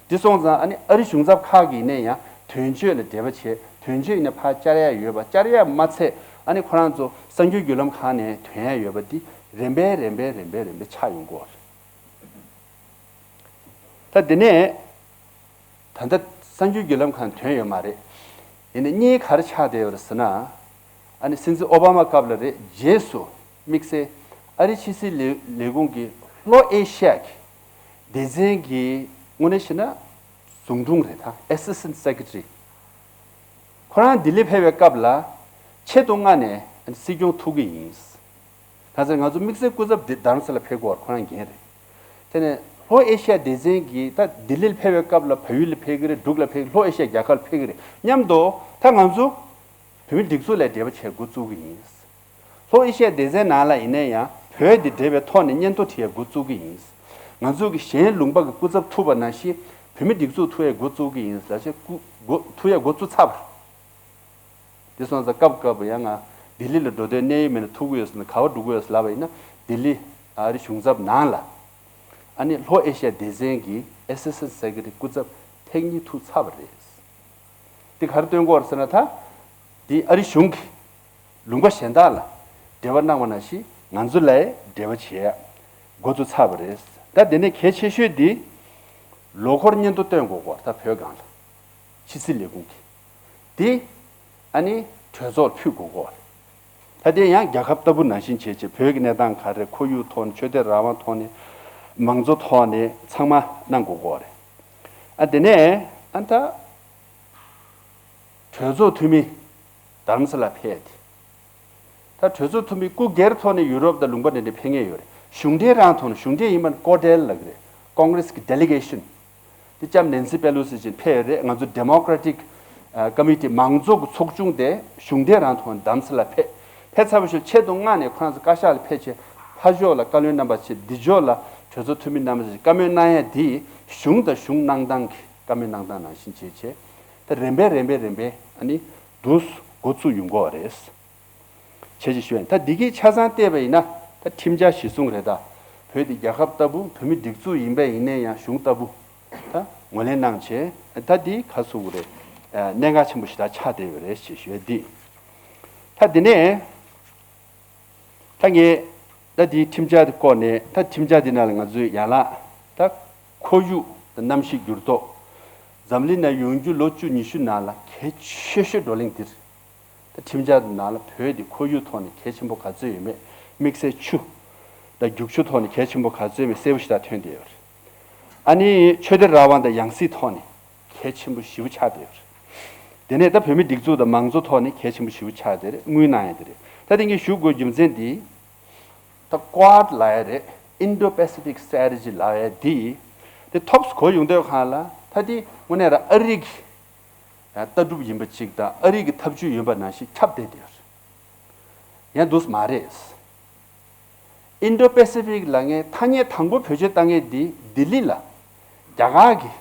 འདི་སོང་ཙང་ཨ་ནི་ཨ་རི་གཞུང་ཚབ་ཁག་གི་ནས་ཡང་དོན་གཅོད་ལ་འབྲེལ་བ་བྱས། དོན་གཅོད་ཡིན་ན་ཕར་བཅར་ཡ་ཡོད་པ། བཅར་ཡ་མ་ཚད་ཨ་ནི་ཁོ་རང་ཚོ་གསར་འགྱུར་བརྒྱུད་ལམ་ཁག་ནས་ཐོན་ཡ་ཡོད་པ་འདི་རིམ་པས་རིམ་པས་རིམ་པས་རིམ་པས་ཆགས་ཡོང་གི་ཡོད་རེད། ད་འདི་ནས་ད་ལྟ་གསར་འགྱུར་བརྒྱུད་ལམ་ཁག་ཐོན་ཡོད་མ་རེད། ཡིན་ནའི་གཉིས་ག་རེ་ཆགས་བསྡད་ཡོད་རེད་ཟེར་ན། ཨ་ནི་སྲིད་འཛིན་ཨོ་བྷ་མ་སྐབས་ལ་རེད། རྗེས་སུ་དམིགས་བསལ་ཨ་རིའི་ཕྱི་སྲིད་ལས་ལས་ཁུངས་ཀྱི་ལྷོ་ཨེ་ཤི་ཡ་གི་སྡེ་ཚན་གྱི་དངོས་གནས་བཤད་ན་ཟུང་དྲུང་རེད། ད་Assistant Secretary། ཁོ་རང་ལྡི་ལི་ཕེབས་པའི་སྐབས་ལ་ཆེད་དུ་མངགས་ནས་སྲིད་སྐྱོང་ཐུག་གི་ཡིན། ད་ཆ་ང་ཚོ་དམིགས་བསལ་སྐུ་ཚབ་འདི་རྡ་རམ་ས་ལ་ཕེབས་དགོས་པ་ཁོ་རང་འགན་རེད། དེ་ནས་ལྷོ་ཨེ་ཤི་ཡ་སྡེ་ཚན་གྱིས་ད་ལྡི་ལིར་ཕེབས་པའི་སྐབས་ལ་བལ་ཡུལ་ལ་ཕེབས་ཀྱི་རེད། འབྲུག་ལ་ཕེབས། ལྷོ་ཨེ་ཤི་ཡ་རྒྱལ་ཁབ་ལ་ཕེབས་ཀྱི་རེད། མཉམ་དུ་ད་ང་ཚོ་བོད་མི་སྒྲིག་འཛུགས་ལ་འབྲེལ་བ་བྱེད་འགོ་བཙུགས་ཀྱི་ཡིན། ལྷོ་ཨེ་ཤི་ཡ་སྡེ་ཚན་ནང་ལ་ཡིན་ན་ཡང་བོད་དེ་འབྲེལ་བའི་ཐོག་ནས་སྙན་ཐོ་བྲིས་ཡ་འགོ་བཙུགས་ཀྱི་ཡིན། ང་ཚོ་གི་གཞན་ལུང་པ་གི་སྐུ་ཚབ་ཐུག་པ་ནང་བཞིན་བོད་མི་སྒྲིག་འཛུགས་ཐུག་ཡ་འགོ་བཙུགས་ཀྱི་ཡིན་ཟེར་བྱས་སྐུ་འགོ་ཐུག་ཡ་འགོ་བཙུགས་ཚར་བ་རེད། དེ་སོང་ཙང་སྐབས་སྐབས་ཡང་ང་ལྡི་ལི་ལ་འགྲོ་འདོད་གནས་ཡུལ་མེད་ན་ཐུག་གི་ཡོད་ཟེར་ན་ག་བ་འགྲོ་གི་ཡོད་ཟེར་ལབ་པ་ཡིན་ན་ལྡི་ལི་ཨ་རི་གཞུང་ཚབ་ནང་ལ་ཨ་ནི་ལྷོ་ཨེ་ཤི་ཡ་སྡེ་ཚན་གྱི་Assistant Secretary སྐུ་ཚབ་ཐེངས་གཉིས་ཐུག་ཚར་བ་རེད། འདི་ག་རེ་སྟོན་གྱི་ཡོད་རེད་ཟེར་ན་ད་འདི་ཨ་རི་གཞུང་གི་ལུང་པ་གཞན་དག་ལ་འབྲེལ་བ་གནང་བ་ནང་བཞིན་ང་ཚོ་ལ་འབྲེལ་བ་བྱེད་ཡ་འགོ་བཙུགས་ཚར་བ་རེད། ད་དེ་ནས་གལ་ཆེ་ཤོས་འདི་ལོ་འཁོར་སྙན་ཐོ་སྟོན་དགོས་སྐོར། ད་བོད་སྒང་ལ་ཕྱི་སྲིད་ལས་ཁུངས་ཀྱི་འདི་ཨ་ནི་གྲོས་ཚོགས་ལ་ཕུལ་དགོས་སྐོར། ད་དེ་ཡང་རྒྱལ་ཁབ་ལྟ་བུ་ནང་བཞིན་བྱས་བྱས་བོད་ཀྱི་གནས་སྟངས་ག་རེ། ཁོར་ཡུག་ཐོག་ནས། ཆོས་དད་རང་དབང་ཐོག་ནས། མང་གཙོ་ཐོག་ནས་ཚང་མ་གནང་དགོས་སྐོར་རེད། ཨ་དེ་ནས་ཨ་ད་གྲོས་ཚོགས་འཐུས་མི་རྡ་རམ་ས་ལ་ཕེབས་ཏེ། ད་གྲོས་ཚོགས་འཐུས་མི་སྐུ་སྒེར་ཐོག་ནས་ཡུ་རོབ་དང་ལུང་པ་འདྲ་འདྲ་ཕེབས་མཁན་ཡོད་རེད། གཞུང་འབྲེལ་རང་ཐོག་ནས། གཞུང་འབྲེལ་ཡིན་པ་ནི་ཀོ་ཌེལ་ལབ་ཀྱི་རེད། ཀོང་གྷི་རེ་སི་གི་ཌེ་ལི་གེ་ཤན། དེ་ལྕམ་ནན་སི་པེ་ལོ་སི་ཅིག་ཕེབས་ཡོད་རེད། ང་ཚོ་ཌེ་མོ་ཀེ་རེ་ཊིག་ཨ་ཀོ་མི་ཊི་མང་གཙོ་གི་ཚོགས་ཆུང་དེ་གཞུང་འབྲེལ་རང་ཐོག་ནས་རྡ་རམ་ས་ལ་ཕེབས། ཕེབས་ཚར་བ་ཞིག་ཆེད་དུ་མངགས་ནས་ཁོ་རང་ཚོ་བཀའ་ཤག་ལ་ཕེབས་བྱས་ཕར་ཕྱོགས་ལ་བཀའ་བློན་རྣམ་པ་བྱས། འདི་ཕྱོགས་ལ་གྲོས་ཚོགས་འཐུས་མི་རྣམ་པ་བྱས་བཀའ་མོལ་གནང་ཡ་འདི་གཞུང་དང་གཞུང་གནང་སྟངས་ཀྱི་བཀའ་མོལ་གནང་སྟངས་ནང་བཞིན་བྱས་བྱས། ད་རིམ་པས་རིམ་པས་རིམ་པས་ཨ་ནི་འདུག་འགོ་ཚུགས་ཡོང་གི་ཡོད་རེད། བྱས་ཅིག་ཞུ་ཡ་ཡིན། ད་འདི་གའི་ཆ་ཚང་བལྟས་པ་ཡིན་ན་ད་ཁྲིམས་འཆར་གཞིར་བཟུང་རེད། ད་བོད་འདི་རྒྱལ་ཁབ་ལྟ་བུ། བོད་མི་སྒྲིག་འཛུགས་ཡིན་པ་ཡིན་ནའི་ཡང་གཞུང་ལྟ་བུ་ད་ངོས་ལེན་གནང་བྱས། ད་འདི་ག་ཟེར་དགོས་རེད། གནད་འགག་ཆེན་པོ་ཞིག་ད་ཆགས་བསྡད་ཡོད་རེད་ཅེས་ཞུ་ཡ་འདི། ད་འདི་ནས་ད་ངས་ད་འདིའི་ཁྲིམས་འཆར་འདི་སྐོར་ནས། ད་ཁྲིམས་འཆར་འདི་ནང་ལ་ང་ཚོས་ཡན་ལག་ད་ཁོར་ཡུག་གནམ་གཤིས་འགྱུར་ལྡོག་འཛམ་གླིང་ནང་ཡོང་རྒྱུ་ལོ་བཅུ་ཉི་ཤུ་ནང་ལ་གལ་ཆེ་ཤོས་བགྲོ་གླེང་འདིར། ད་ཁྲིམས་འཆར་ནང་ལ་བོད་དེ་ཁོར་ཡུག་ཐོག་ནས་གལ་ཆེན་པོ་ག་ཚོད་ཡོད་མེད། དམིགས་བསལ་ཆུ་དང་རྒྱུག་ཆུ་ཐོག་ནས་གལ་ཆེན་པོ་ག་ཚོད་ཡོད་མེད་གསལ་པོ་ཞེ་དྲག་ཐོན་བསྡད་ཡོད་རེད། ཨ་ནི་ཆོས་དད་རང་དབང་དང་ཡང་སྲིད་ཐོག་ནས་གལ་ཆེན་པོ་ཞེ་པོ་ཆགས་བསྡད་ཡོད་རེད། དེ་ནས་ད་བོད་མི་སྒྲིག་འཛུགས་དང་མང་གཙོ་ཐོག་ནས་གལ་ཆེན་པོ་ཞེ་པོ་ཆགས་བསྡད་རེད། དངུལ་གནང་ཡ་དེ་རེད། ད་དེ་ངས་ཞུ་དགོས་རྒྱུ་མཚན་འདི་ད་ཀོཌ་ལབ་ཡ་རེད། Indo Pacific Strategy ལབ་ཡ་འདི་དེ་ཐོབ་གོ་ཡོང་དུས་སྒང་ལ་ད་དེ་དངོས་གནས་རང་ཨ་རི་གི་ལྟ་གྲུབ་ཡིན་པ་ཅིག་དང་ཨ་རི་གི་ཐབས་ཇུས་ཡིན་པ་ནང་བཞིན་ཁྱབ་བསྡད་དེ་ཡང་འདུག་མ་རེད། Indo Pacific ལབ་མཁན་ཐ་སྙད་དང་པོ་བེད་སྤྱོད་བཏང་མཁན་འདི་ལྡི་ལི་ལ་རྒྱ་གར་གྱི་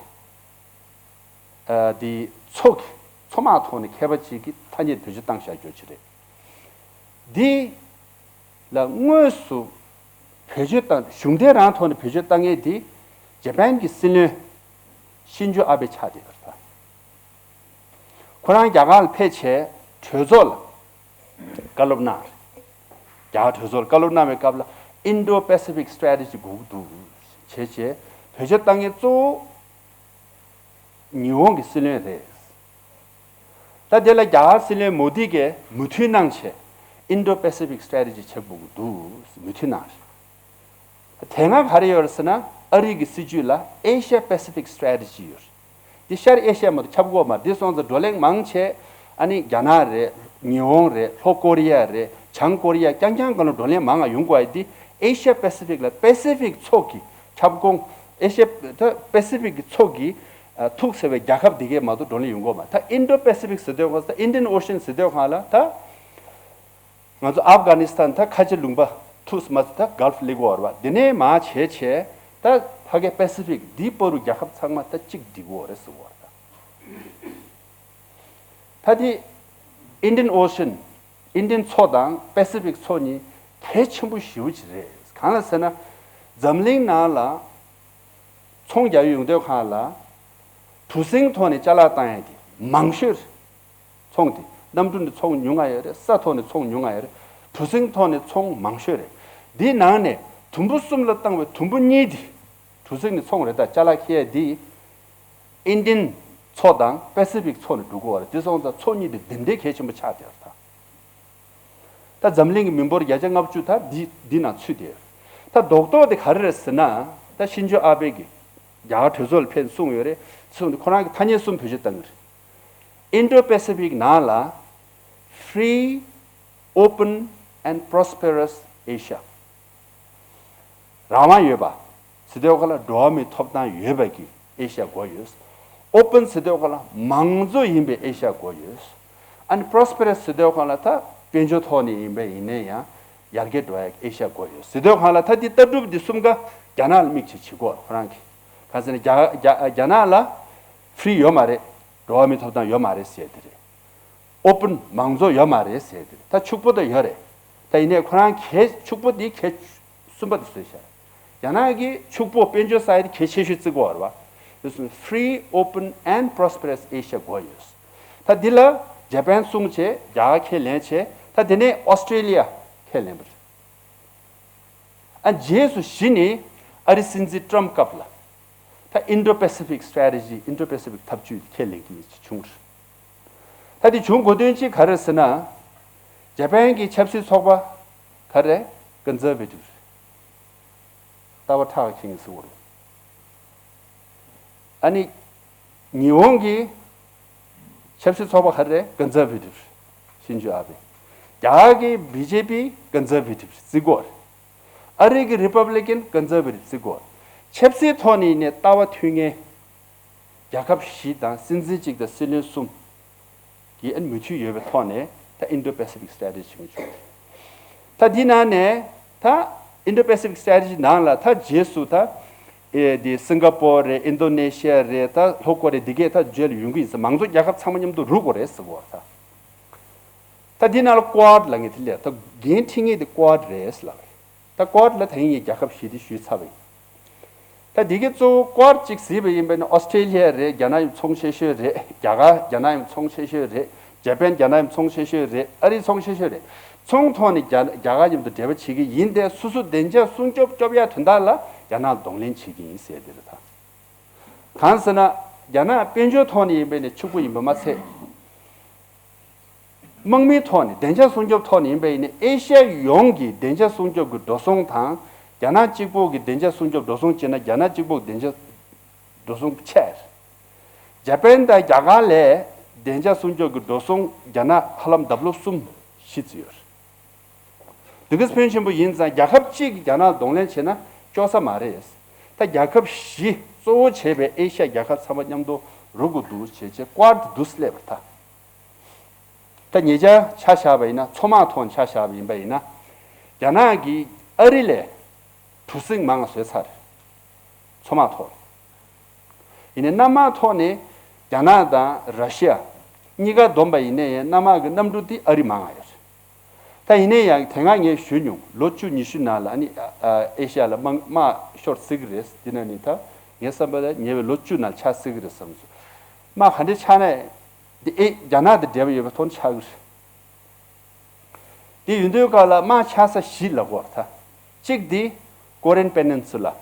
ཨ་འདི་མཚོ་གི་མཚོ་དམག་ཐོག་ནས་མཁས་པ་ཅིག་གིས་ཐ་སྙད་བེད་སྤྱོད་བཏང་བཞག་རྒྱུ་ཅིག་རེད། འདི་ལ་དངོས་སུ་བེད་སྤྱོད་བཏང་། གཞུང་འབྲེལ་རང་ཐོག་ནས་བེད་སྤྱོད་བཏང་མཁན་འདི་ཇ་པན་གྱི་སྲིད་བློན་ཤིན་ཇོ་ཨ་བྷེ་ཆགས་བསྡད་པ་རེད། ཁོ་རང་རྒྱ་གར་ལ་ཕེབས་བྱས་གྲོས་ཚོགས་ལ་བཀའ་སློབ་གནང་། རྒྱ་གར་གྲོས་ཚོགས་ལ་བཀའ་སློབ་གནང་བའི་སྐབས་ལ་Indo Pacific Strategy དགོས་ཀྱི་འདུག་བྱས་བྱས་བེད་སྤྱོད་བཏང་མཁན་གཙོ་བོ་ཉི་ཧོང་གི་སྲིད་བློན་རེད། ད་དེ་ལ་རྒྱ་གར་སྲིད་བློན་མོ་དི་གིས་མོས་མཐུན་གནང་བྱས་Indo Pacific Strategy བྱེད་དགོས་ཀྱི་འདུག་མོས་མཐུན་གནང་། དེ་སྔ་ག་རེ་ཡོད་རེད་ཟེར་ན་ཨ་རི་གི་སྲིད་ཇུས་ལ་Asia Pacific Strategy ཡོད་རེད། འདི་ཤར་ཨེ་ཤ་ཡ་མ་གཏོགས་ཁྱབ་ཀྱི་ཡོད་མ་རེད། འདི་སོང་ཙང་བགྲོ་གླེང་མང་ཆེ་ཨ་ནི་རྒྱ་ནག་རེད། ཉི་ཧོང་རེད། ལྷོ་ཀོ་རི་ཡ་རེད། བྱང་ཀོ་རི་ཡ། རྐྱང་རྐྱང་སྒང་ལ་བགྲོ་གླེང་མང་ང་ཡོང་དགོས་ཡ་འདི་ཨེ་ཤ་ཡ་པེ་སི་ཕིག་ལ་པེ་སི་ཕིག་མཚོ་གི་ཁྱབ་ཁོངས། ཨེ་ཤ་ཡ་ད་པེ་སི་ཕིག་གི་མཚོ་གི་ཨ་ཐུག་ཟེར་བའི་རྒྱལ་ཁབ་འདི་གས་མ་གཏོགས་བགྲོ་གླེང་ཡོང་གི་ཡོད་མ་རེད། ད་ཨིན་ཌོ་པེ་སི་ཕིག་ཟེར་དུས་སྒང་ད་ཨིན་ཌི་ཡན་ཨོ་ཤན་ཟེར་དུས་སྒང་ལ་ད། ང་ཚོ་ཨབ་གྷ་ནི་སི་ཐན་ད་ཁ་ཆེ་ལུང་པ་ཐུག་སྨ་རེད། ད་གལ་ཕ་ལེགས་ཡོད་རེད་པ། དེ་ནས་མར་བྱས་བྱས་ད་ཕ་གི་པེ་སི་ཕིག་འདིའི་བར་དུ་རྒྱལ་ཁབ་ཚང་མ་ད་གཅིག་སྒྲིལ་གྱི་ཡོད་རེད་ཟེར་གྱི་ཡོད་རེད། ད་དེ་ཨིན་ཌི་ཡན་ཨོ་ཤན། ཨིན་ཌི་ཡན་མཚོ་དང་པེ་སི་ཕིག་མཚོ་གཉིས་གལ་ཆེན་པོ་ཞེ་པོ་ཅིག་རེད། གང་ལ་ཟེར་ན་འཛམ་གླིང་ནང་ལ། ཚོང་རྒྱག་ཡོང་དུས་སྒང་ལ། གྲུ་གཟིངས་ཐོག་ནས་ཅ་ལག་བཏང་ཡ་དེ་མང་ཤོས་རེད། ཚོང་དེ་གནམ་གྲུ་ནས་ཚོང་ཉུང་ང་ཡོད་རེད། ས་ཐོག་ནས་ཚོང་ཉུང་ང་ཡོད་རེད། གྲུ་གཟིངས་ཐོག་ནས་ཚོང་མང་ཤོས་རེད། འདིའི་ནང་ནས་དུམ་བུ་གསུམ་ལ་བཏང་བའི་དུམ་བུ་གཉིས་དེ་གྲུ་གཟིངས་ནས་ཚོང་རེད། ད་ཅ་ལག་འཁྱེར་ཡ་དེ་ཨིན་ཌི་ཡན་མཚོ་དང་པེ་སི་ཕིག་མཚོ་ནས་འགྲོ་གི་ཡོད་རེད། དེ་སོང་ཙང་མཚོ་གཉིས་དེ་འདི་འདྲའི་གལ་ཆེན་པོ་ཆགས་བསྡད་ཡོད་རེད་ད། ད་འཛམ་གླིང་གི་མི་འབོར་བརྒྱ་ཆ་ལྔ་བཅུ་ད་འདི་འདི་ནང་ཚུད་དེ་ཡོད། ད་རྡོག་རྡོག་དེ་ག་རེ་རེད་ཟེར་ན། ད་ཤིན་ཇོ་ཨ་བྷེ་གིས་རྒྱ་གར་གྲོས་ཚོགས་ལ་ཕེབས་གསུངས་ཡོད་རེད། གསུངས་དེ་ཁོ་རང་གི་ཐ་སྙད་གསུམ་བེད་སྤྱོད་བཏང་གི་རེད། Indo-Pacific ནང་ལ་Free, Open and Prosperous Asia། རང་དབང་ཡོད་པ། ཟེར་དུས་སྒང་ལ་འགྲོ་བ་མིའི་ཐོབ་ཐང་ཡོད་པ་གི་ཨེ་ཤ་ཡ་དགོས་ཡོད། Open ཟེར་དུས་སྒང་ལ་མང་གཙོ་ཡིན་པའི་ཨེ་ཤ་ཡ་དགོས་ཡོད། ཨ་ནི་Prosperous ཟེར་དུས་སྒང་ལ་ད་དཔལ་འབྱོར་ཐོག་ནས་ཡིན་པ་ཡིན་ན་ཡང་ཡར་རྒྱས་འགྲོ་ཡ་ཨེ་ཤ་ཡ་དགོས་ཡོད། ཟེར་དུས་སྒང་ལ་ད་འདི་ལྟ་གྲུབ་འདི་གསུམ་ཀ་རྒྱ་ནག་ལ་དམིགས་བྱས་བྱེད་དགོས་ཁོ་རང་གིས། གང་ཟེར་ན་རྒྱ་རྒྱ་རྒྱ་ནག་ལ་Free ཡོད་མ་རེད། འགྲོ་བ་མིའི་ཐོབ་ཐང་ཡོད་མ་རེད་ཟེར་དེ་རེད། Open མང་གཙོ་ཡོད་མ་རེད་ཟེར་དེ་རེད། ད་ཕྱུག་པོ་ད་ཡོད་རེད། ད་ཡིན་ནའི་ཁོ་རང་གལ་ཕྱུག་པོ་འདི་གལ་གསུམ་པ་དེ་བཟོས་ཤག་རྒྱ་ནག་གི་ཕྱུག་པོ་དཔལ་འབྱོར་ས་ཡ་དེ་གལ་ཆེ་ཤོས་བརྩི་དགོས་རེད་བ། Free, Open and Prosperous Asia དགོས་ཡོད། ད་འདི་ལ་ཇ་པན་གསུངས་བྱས། རྒྱ་གར་ཁས་ལེན་བྱས། ད་དེ་ནས་ཨོ་སི་ཀྲེ་ལི་ཡ་ཁས་ལེན་པ་རེད། ཨ་རྗེས་སུ་གཞི་ནས་ཨ་རི་སྲིད་འཛིན་ཊམ་སྐབས་ལ་ད་Indo-Pacific Strategy, Indo-Pacific འཐབ་ཇུས་ཁས་ལེན་གྱི་བྱུང་རེད། ད་དེ་བྱུང་དགོས་དོན་གཅིག་ག་རེ་ཟེར་ན། ཇ་པན་གྱི་ཆབ་སྲིད་ཚོགས་པ་ག་རེ། Conservative རེད། ལྟ་བ་ཁྲག་ཁེངས་ཟེར་བ་རེད། ཨ་ནི་ཉི་ཧོང་གི་ཆབ་སྲིད་ཚོགས་པ་ག་རེ། Conservative ཤིན་ཇོ་ཨ་བེ། རྒྱ་གར་གྱི་བི་ཇེ་པི་Conservative བརྩི་དགོས་རེད། ཨ་རི་གི་Republican Conservative བརྩི་དགོས་རེད། ཆབ་སྲིད་ཐོག་ནས་ནས་ལྟ་བ་མཐུན་ངེས། རྒྱལ་ཁབ་བཞི་དང་སྲིད་འཛིན་གཅིག་དང་སྲིད་བློན་གསུམ་གྱི་ཨན་མོས་མཐུན་ཡོད་པའི་ཐོག་ནས་ད་Indo-Pacific Strategy བྱུང་བྱུང་། ད་འདི་ནང་ནས་ད་Indo-Pacific Strategy ནང་ལ་ད་རྗེས་སུ་ད་ཨེ་འདི་སིང་ག་པོར་རེད། ཨིན་དོ་ནེ་ཤི་ཡ་རེད། ད་ལྷོ་ཀོ་རེ་འདི་གས་ད་རྗེས་ལ་ཡོང་གི་ཡིན་ཟེར། མང་གཙོ་རྒྱལ་ཁབ་ཚང་མ་མཉམ་དུ་རུག་དགོས་རེད་ཟེར་གོ་ད། ད་འདི་ནང་ལ་Quad ལ་ངས་དེ་ལས་ད་འགན་འཁྲི་ངེས་དེ་Quad རེད་ཟེར་ལབ་རེད། ད་Quad ལ་ད་ཡིན་ངས་རྒྱལ་ཁབ་བཞི་དེ་ཞུས་ཚར་བ་ཡིན། ད་འདི་གའི་གཙོ་བོ་Quad གཅིག་གཟིགས་པ་ཡིན་པ་ནི་ཨོ་སི་ཀྲེ་ལི་ཡ་རེད། རྒྱ་ནག་ཡང་ཚོང་ཆེ་ཤོས་རེད། རྒྱ་གར་རྒྱ་ནག་ཡང་ཚོང་ཆེ་ཤོས་རེད། ཇ་པན་རྒྱ་ནག་ཡང་ཚོང་ཆེ་ཤོས་རེད། ཨ་རི་ཚོང་ཆེ་ཤོས་རེད། ཚོང་ཐོག་ནས་རྒྱ་རྒྱ་གར་མཉམ་དུ་འབྲེལ་བ་བྱེད་ཀྱི་ཡིན་ཏེ། སོ་སོ་བདེ་འཇགས་སྲུང་སྐྱོབ་སྐྱོབ་ཡ་དོན་དག་ལ་རྒྱ་ནག་ལ་གདོང་ལེན་བྱེད་ཀྱི་ཡིན་ཟེར་དེ་རེད་ད། གང་ཟེར་ན་རྒྱ་ནག་དཔལ་འབྱོར་ཐོག་ནས་ཡིན་པ་ནི་ཕྱུག་པོ་ཡིན་པ་མ་ཚད། དམག་མིའི་ཐོག་ནས་བདེ་འཇགས་སྲུང་སྐྱོབ་ཐོག་ནས་ཡིན་པ་ཡིན་ན་ཨེ་ཤ་ཡ་ཡོངས་ཀྱི་བདེ་འཇགས་སྲུང་སྐྱོབ་ཀྱི་འགྲོ་སོང་དང་། རྒྱ་ནག་གཅིག་པོ་གི་བདེ་འཇགས་སྲུང་སྐྱོབ་འགྲོ་སོང་བྱས་ན་རྒྱ་ནག་གཅིག་པོ་གི་བདེ་འཇགས་འགྲོ་སོང་ཆེ། ཇ་པན་དང་རྒྱ་གར་ལས་བདེ་འཇགས་སྲུང་སྐྱོབ་ཀྱི་འགྲོ་སོང་རྒྱ་ནག་ཧ་ལམ་ལྡབ་ལོ་གསུམ་བཞི་བརྩི་ཡོད། འདི་ག་ཕོན་ཆེན་པོ་ཡིན་ཙང་རྒྱལ་ཁབ་གཅིག་གིས་རྒྱ་ནག་གདོང་ལེན་བྱས་ན་སྐྱོ་ས་མ་རེད། ད་རྒྱལ་ཁབ་བཞི་གཙོ་བོ་བྱས་པའི་ཨེ་ཤ་ཡ་རྒྱལ་ཁབ་ཚང་མ་མཉམ་དུ་རུག་དགོས་འདུག་བྱས་བྱས་Quad འདུག་སླེབས་པར་ཐལ། ད་ཉེ་ཆར་ཆ་བཞག་པ་ཡིན་ན་མཚོ་དམག་ཐོག་ནས་ཆ་བཞག་པ་ཡིན་པ་ཡིན་ན། རྒྱ་ནག་གིས་ཨ་རི་ལས་གྲུ་གཟིངས་མང་བ་བཟོས་ཚར། མཚོ་དམག་ཐོག་ཡིན་ནའི་གནམ་དམག་ཐོག་ནས་རྒྱ་ནག་དང་ར་ཤི་ཡ་གཉིས་ཀ་བསྡོམས་པ་ཡིན་ནའི་གནམ་དམག་གི་གནམ་གྲུ་དེ་ཨ་རི་མང་བ་ཡོད་རེད། ད་ཡིན་ནའི་ཡང་དེ་སྔ་ངས་ཞུས་མྱོང་། ལོ་བཅུ་ཉི་ཤུ་ནང་ལ་ཨ་ནི་ཨ་ཨེ་ཤ་ཡ་ལ་དམག་དམག་ཤོར་སྲིད་ཀྱི་རེད། འདི་ན་ནི་ད་ངའི་བསམ་པ་ལ་ཉེ་བའི་ལོ་བཅུ་ནང་ཆགས་སྲིད་ཀྱི་རེད་བསམ་སོང་། དམག་ག་འདྲ་ཆགས་ན་འདི་ཨེ་རྒྱ་ནག་དང་འབྲེལ་བ་ཡོད་པའི་ཐོག་ནས་ཆགས་ཀྱི་རེད། དེ་ཡིན་དུས་སྐབས་ལ་དམག་ཆགས་ས་བཞི་ལབ་དགོས་རེད་ད། གཅིག་དེ་Korean Peninsula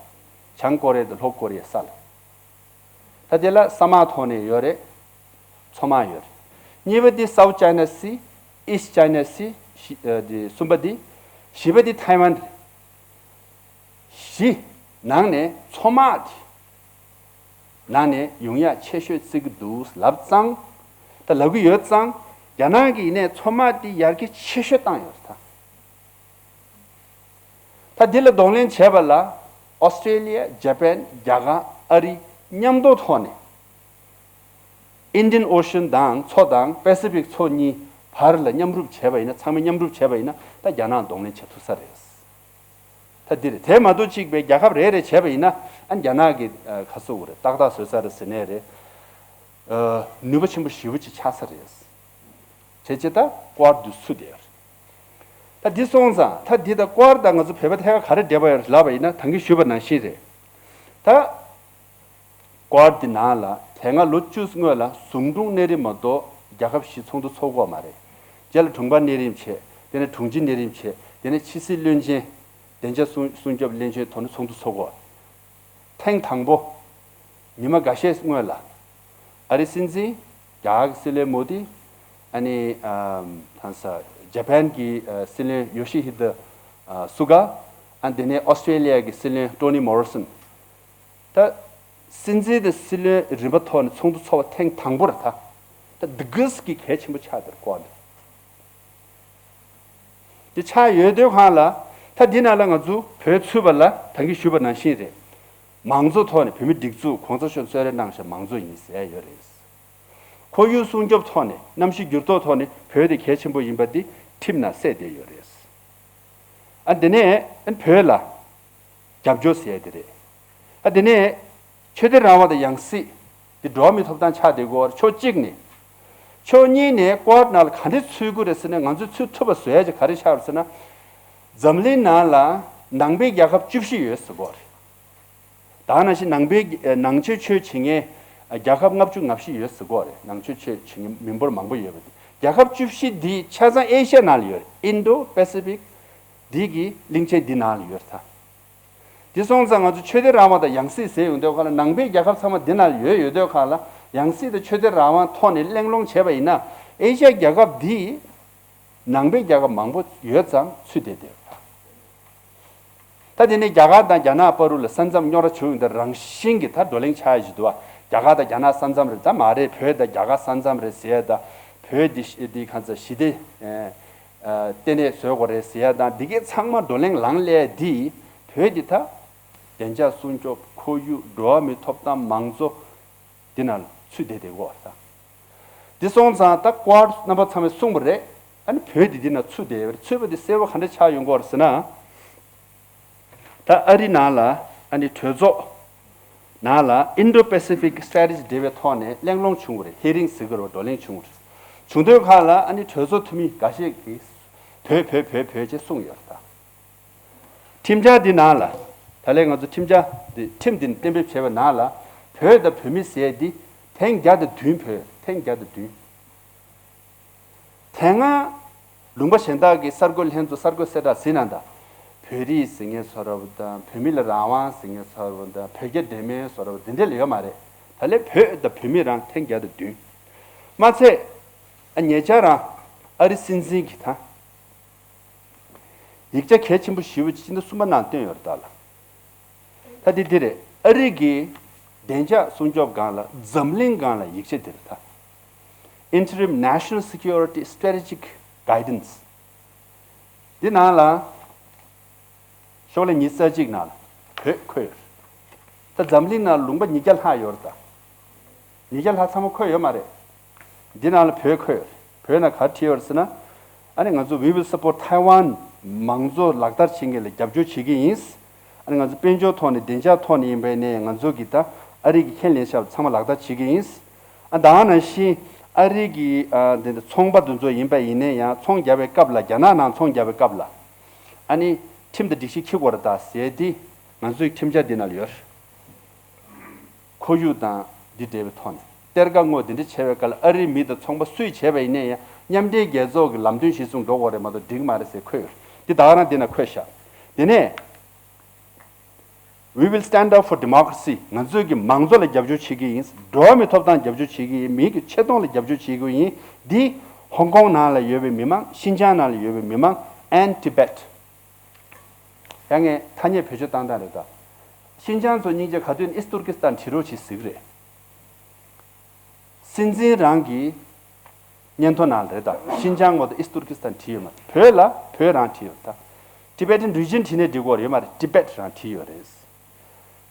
བྱང་ཀོ་རི་ཡ་དང་ལྷོ་ཀོ་རི་ཡའི་ས་ལ། ད་དེ་ལ་ས་དམག་ཐོག་ནས་ཡོད་རེད། མཚོ་དམག་ཡོད་རེད། གཉིས་པ་དེ་South China Sea, East China Sea བཞི་ཨ་དེ་གསུམ་པ་དེ། བཞི་པ་དེ་ཐའེ་ཝན་རེད། བཞི་ནང་ནས་མཚོ་དམག་དེ་ནང་ནས་ཡོང་ཡག་ཆེ་ཤོས་བརྩི་གི་འདུག་ལབ་ཙང་། ད་ལབ་གི་ཡོད་ཙང་རྒྱ་ནག་གིས་ཡིན་ནའི་མཚོ་དམག་དེ་ཡར་རྒྱས་ཆེ་ཤོས་བཏང་ཡོད་རེད་ད། ད་འདི་ལ་གདོང་ལེན་བྱས་པ་ལ་ཨོ་སི་ཀྲེ་ལི་ཡ། ཇ་པན། རྒྱ་གར། ཨ་རི་མཉམ་དུ་ཐོག་ནས་Indian Ocean དང་མཚོ་དང་Pacific མཚོ་གཉིས་བར་ལ་མཉམ་རུབ་བྱས་པ་ཡིན་ན། ཚང་མས་མཉམ་རུབ་བྱས་པ་ཡིན་ན་ད་རྒྱ་ནག་གདོང་ལེན་བྱེད་ཐུབ་ས་རེད། ད་འདི་རེད། དེ་མ་གཏོགས་གཅིག་པའི་རྒྱལ་ཁབ་རེ་རེ་བྱས་པ་ཡིན་ན་ཨ་རྒྱ་ནག་གི་ཨ་ག་ཟེར་དགོས་རེད། ཏག་ཏག་བཟོས་ཚར་རེད་ཟེར་ནའི་རེད། ཨ་ནུས་པ་ཆེན་པོ་ཞེ་པོ་ཅིག་ཆགས་ས་རེད། བྱས་ཙང་ད་Quad འདི་ཚུད་བསྡད་ཡོད་རེད། ད་འདི་སོང་ཙང་ད་འདི་ད་Quad དང་ང་ཚོ་བོད་པ་ཐད་ཀར་ག་རེ་འབྲེལ་བ་ཡོད་རེད་ལབ་པ་ཡིན་ན་ད་གིན་ཞུས་པ་ནང་བཞིན་རེད། ད་Quad འདི་ནང་ལ་དེ་སྔ་ལོ་བཅུ་སྔོན་ལ་ཟུང་དྲུང་གནས་རིམ་མ་གཏོགས་རྒྱལ་ཁབ་བཞི་ཚོགས་འདུ་ཚོགས་ཀྱི་ཡོད་མ་རེད། རྗེས་ལ་དྲུང་འཕར་གནས་རིམ་བྱས། དེ་ནས་དྲུང་ཆེ་གནས་རིམ་བྱས། དེ་ནས་ཕྱི་སྲིད་བློན་ཆེན། བདེ་འཇགས་སྲུང་སྲུང་སྐྱོབ་བློན་ཆེན་ཐོག་ནས་ཚོགས་འདུ་ཚོགས་ཀྱི་ཡོད། ཐེངས་དང་པོ་ཉི་མ་འགའ་ཤས་སྔོན་ལ་ཨ་རིའི་སྲིད་འཛིན། རྒྱ་གར་གྱི་སྲིད་བློན་མོ་དི། ཨ་ནི་ཨམ་ཐང་ས་ ཇ་པན་གྱི་ཨ་སྲིད་བློན་ཡོ་ཤི་ཧི་ད་ཨ་སུ་ག་ཨ་དེ་ནས་ཨོ་སི་ཀྲེ་ལི་ཡ་གི་སྲིད་བློན་ཀྲོ་ནི་མོ་རི་སོན། ད་སྲིད་འཛིན་དང་སྲིད་བློན་རིམ་པ་ཐོག་ནས་ཚོགས་འདུ་ཚོགས་པ་ཐེངས་དང་པོ་རེད་ད། ད་འདི་གིས་གི་གལ་ཆེན་པོ་ཆགས་འདུག་གོ་ནི། དེ་ཆགས་ཡོད་དུས་གང་ལ། ད་འདི་ནང་ལ་ང་ཚོ་བོད་ཚུད་པ་ལ་ད་གིན་ཞུས་པ་ནང་བཞིན་རེད། མང་གཙོ་ཐོག་ནས་བོད་མི་སྒྲིག་འཛུགས་གོང་ས་མཆོག་གསོལ་རས་གནང་བཞག་མང་གཙོ་ཡིན་ཟེར་ཡོད་རེད། ཁོར་ཡུག་སྲུང་སྐྱོབ་ཐོག་ནས་གནམ་གཤིས་འགྱུར་ལྡོག་ཐོག་ནས་བོད་དེ་གལ་ཆེན་པོ་ཡིན་པ་འདི་ཁྲིམས་ནང་གསལ་བསྡད་ཡོད་རེད། ཨ་འདི་ནས་ཨ་བོད་ལ་རྒྱབ་སྐྱོར་ཟེར་ཡ་དེ་རེད། ཨ་དེ་ནས་ཆོས་དད་རང་དབང་དང་ཡང་སྲིད་དེ་འགྲོ་བ་མིའི་ཐོབ་ཐང་ཆགས་བསྡད་ཀྱི་ཡོད་རེད། ཕྱོགས་གཅིག་ནས། ཕྱོགས་གཉིས་ནས་ཀོ་ཌ་ནང་ལ་ག་འདྲས་ཚུད་ཀྱི་རེད་ཟེར་ན། ང་ཚོས་ཚུད་ཐུབ་པ་བཟོ་ཡ་ཅིག་ག་རེ་ཆགས་རེད་ཟེར་ན། འཛམ་གླིང་ནང་ལ་ནང་པའི་རྒྱལ་ཁབ་བཅུ་བཞི་ཡོད་ཟེར་གྱི་ཡོད་རེད། ད་ག་ནང་བཞིན་ནང་པའི་ནང་ཆོས་ཆོས་བྱེད་མཁན་རྒྱལ་ཁབ་ལྔ་བཅུ་ང་བཞི་ཡོད་ཟེར་གྱི་ཡོད་རེད། ནང་ཆོས་ཆོས་བྱེད་མཁན་མི་འབོར་མང་པོ་ཡོད་པ་དེ། རྒྱལ་ཁབ་བཅུ་བཞི་འདི་ཆ་ཚང་ཨེ་ཤ་ཡ་ནང་ལ་ཡོད་རེད། ཨིན་ཌོ་པེ་སི་ཕིག་འདི་གི་གླིང་ཆེན་འདི་ནང་ལ་ཡོད་རེད་ད། དེ་སོང་ཙང་ང་ཚོ་ཆོས་དད་རང་དབང་དང་ཡང་སྲིད་ཟེར་ཡོང་དུས་གང་ལ་ནང་པའི་རྒྱལ་ཁབ་ཚང་མ་འདི་ནང་ཡོད་ཡོད་དུས་གང་ལ། ཡང་སྲིད་དང་ཆོས་དད་རང་དབང་ཐོག་ནས་གླེང་སློང་བྱས་པ་ཡིན་ན། ཨེ་ཤ་ཡ་རྒྱལ་ཁབ་འདི་ནང་པའི་རྒྱལ་ཁབ་མང་པོ་ཡོད་ཙང་ཚུད་བསྡད་བསྡད་ཡོད། ད་དེ་ནས་རྒྱ་གར་དང་རྒྱ་ནག་བར་ལ་ས་མཚམས་རྙོག་དྲ་བྱུང་ཡོང་དུས་རང་བཞིན་གྱི་ད་བགྲོ་གླེང་ཆགས་ཡ་ཞིག་འདུག་བ། རྒྱ་གར་དང་རྒྱ་ནག་ས་མཚམས་རེད། ད་མ་རེད། བོད་དང་རྒྱ་གར་ས་མཚམས་རེད་ཟེར་ཡ། ད་བོད་འདི་ཤི་འདི་གང་ཚ་ཞི་བདེ་ཨ་ལྟེ་གནས་བཟོ་དགོས་རེད་ཟེར་ཡ་དང་འདི་གའི་ཚང་མ་བགྲོ་གླེང་ལངས་སླེབས་ཡ་འདི། བོད་འདི་ད་བདེ་འཇགས་སྲུང་སྐྱོབ། ཁོར་ཡུག། འགྲོ་བ་མིའི་ཐོབ་ཐང་། མང་གཙོ་འདི་ནང་ལ་ཚུད་བསྡད་བསྡད་ཀྱི་ཡོད་རེད་ད། འདི་སོང་ཙང་ད་ཀོ་ཌ་རྣམ་པ་ཚང་མས་གསུངས་པ་རེད། ཨ་ནི་བོད་འདི་འདི་ནང་ཚུད་བསྡད་ཡོད་རེད། ཚུད་པ་འདི་གསལ་པོ་ག་འདྲ་ཆགས་ཡོང་གི་ཡོད་རེད་ཟེར་ན། ད་ཨ་རི་ནང་ལ་ཨ་ནི་གྲོས་ཚོགས་ནང་ལ་Indo-Pacific Strategy འབྲེལ་བའི་ཐོག་ནས་གླེང་སློང་བྱུང་བ་རེད། ཧི་རིང་ཟེར་གི་རེད་བ། བགྲོ་གླེང་བྱུང་བ་རེད། བྱུང་དུས་ཁག་ལ་ཨ་ནི་གྲོས་ཚོགས་འཐུས་མི་འགའ་ཤས་ཀྱིས་བོད་བོད་བོད་བོད་ཅེས་གསུངས་ཡོད་རེད་ད། ཁྲིམས་འཆར་འདི་ནང་ལ། ད་ལན་ང་ཚོ་ཁྲིམས་འཆར་འདི་ཁྲིམས་འདི་གཏན་འབེབས་བྱས་པའི་ནང་ལ། བོད་དང་བོད་མི་ཟེར་འདི་ཐེངས་བརྒྱ་དང་བདུན། བོད་ཐེངས་བརྒྱ་དང་བདུན། དེ་སྔ་ལུང་པ་གཞན་དག་གི་གསར་འགོད་ལྷན་ཚོགས་གསར་འགོད་གསལ་བསྒྲགས་ཟིན་ན་ད། བོད་རིགས་ཟེར་མཁན་བཟོ་འདྲ་བོ་དང་། བོད་མི་ལ་རང་དབང་ཟེར་མཁན་བཟོ་འདྲ་བོ་དང་། བོད་རྒྱ་འབྲེལ་མོལ་བཟོ་འདྲ་བོ་འདི་འདྲ་ལ་ཡོད་མ་རེད། ད་ལན་བོད་དང་བོད་མི་རང་ཐེངས་བརྒྱ་དང་བདུན། མ་ཚད། ཨ་ཉེ་ཆར་རང་ཨ་རི་སྲིད་འཛིན་གྱིས་ད་ཡིག་ཆ་གལ་ཆེན་པོ་ཞེ་པོ་ཅིག་སྤྱི་ཟླ་གསུམ་པ་ནང་བཏོན་ཡོད་རེད་ད་ལ། ད་འདི་འདི་རེད། ཨ་རི་གི་བདེ་འཇགས་སྲུང་སྐྱོབ་སྒང་ལ། འཛམ་གླིང་སྒང་ལ་ཡིག་ཆ་འདི་རེད་ད། Interim National Security Strategic Guidance། འདི་ནང་ལ་ཤོག་ལྷེ་ཉི་ཤུ་རྩ་གཅིག་ནང་ལ་བོད་འཁོད་ཡོད་རེད། ད་འཛམ་གླིང་ནང་ལུང་པ་ཉིས་བརྒྱ་ལྷག་ཡོད་རེད་ད། ཉིས་བརྒྱ་ལྷག་ཚང་མ་འཁོད་ཡོད་མ་རེད། འདི་ནང་ལ་བོད་འཁོད་ཡོད་རེད། བོད་ནང་ག་རེ་བྲིས་ཡོད་རེད་ཟེར་ན། ཨ་ནི་ང་ཚོ་We will support Taiwan། མང་གཙོ་ལག་བསྟར་བྱེད་མཁན་ལ་རྒྱབ་སྐྱོར་བྱེད་ཀྱི་ཡིན། ཨ་ནི་ང་ཚོ་དཔལ་འབྱོར་ཐོག་ནས། བདེ་འཇགས་ཐོག་ནས་ཡིན་པ་ཡིན་ནའི་ང་ཚོ་གི་ད་ཨ་རི་གི་ཁས་ལེན་བཞག་པ་ཚང་མ་ལག་བསྟར་བྱེད་ཀྱི་ཡིན། ཨ་ད་ག་ནང་བཞིན་ཨ་རི་གི་ཨ་འདི་འདི་ཚོང་པ་འདི་ཚོ་ཡིན་པ་ཡིན་ནའི་ཡང་ཚོང་རྒྱག་པའི་སྐབས་ལ། རྒྱ་ནག་ནང་ཚོང་རྒྱག་པའི་སྐབས་ལ་ཨ་ནི་ཁྲིམས་དང་སྒྲིག་གཞི་འཁྱེར་དགོས་རེད་ད་ཟེར་དེ་ང་ཚོའི་ཁྲིམས་འཆར་འདི་ནང་ལ་ཡོད་རེད། ཁོར་ཡུག་དང་འདི་འབྲེལ་བའི་ཐོག་ནས་གཏེར་ཁ་སྔོག་འདི་འདྲ་བྱས་པའི་སྐབས་ལ་ཨ་རིའི་མི་དང་ཚོང་པ་སུས་བྱས་པ་ཡིན་ནའི་ཡང་མཉམ་འབྲེལ་རྒྱལ་ཚོགས་ཀྱི་ལམ་སྟོན་གཞིར་བཟུང་འགྲོ་དགོས་རེད་མ་གཏོགས་འགྲིག་མ་རེད་ཟེར་འཁོད་ཡོད། འདི་ད་ག་རང་འདི་ན་འཁོད་ཤག་དེ་ནས། We will stand up for democracy། ང་ཚོས་ཀྱི་མང་གཙོ་ལ་རྒྱབ་སྐྱོར་བྱེད་ཀྱི་ཡིན། འགྲོ་བ་མིའི་ཐོབ་ཐང་རྒྱབ་སྐྱོར་བྱེད་ཀྱི་ཡིན། མིའི་གི་ཆེ་མཐོང་ལ་རྒྱབ་སྐྱོར་བྱེད་ཀྱི་ཡིན། འདི་ཧོང་ཀོང་ནང་ལ་ཡོད་པའི་མི་མང་། ཤིན་ཅང་ནང་ལ་ཡོད་པའི་མི་མང་། And Tibet། ཡང་ངས་ཐ་སྙད་བེད་སྤྱོད་བཏང་སྟངས་རེད་ད། ཤིན་ཅང་ཚོ་སྙིང་རྗེ་ག་དུས་ནས་ཨིསྟ་ཏུར་ཀི་སི་ཐན་བྲིས་རོགས་བྱེད་ཟེར་གི་རེད། སྲིད་འཛིན་རང་གི་སྙན་ཐོ་ནང་ལ་རེད་ད། ཤིན་ཅང་ངོ་དང་ཨིསྟ་ཏུར་ཀི་སི་ཐན་བྲིས་ཡོད་མ་རེད། བོད་ལ་བོད་རང་བྲིས་ཡོད་ད། Tibetan region བྲིས་ནས་འགྲིག་གི་ཡོད་མ་རེད། Tibet རང་བྲིས་ཡོད་རེད།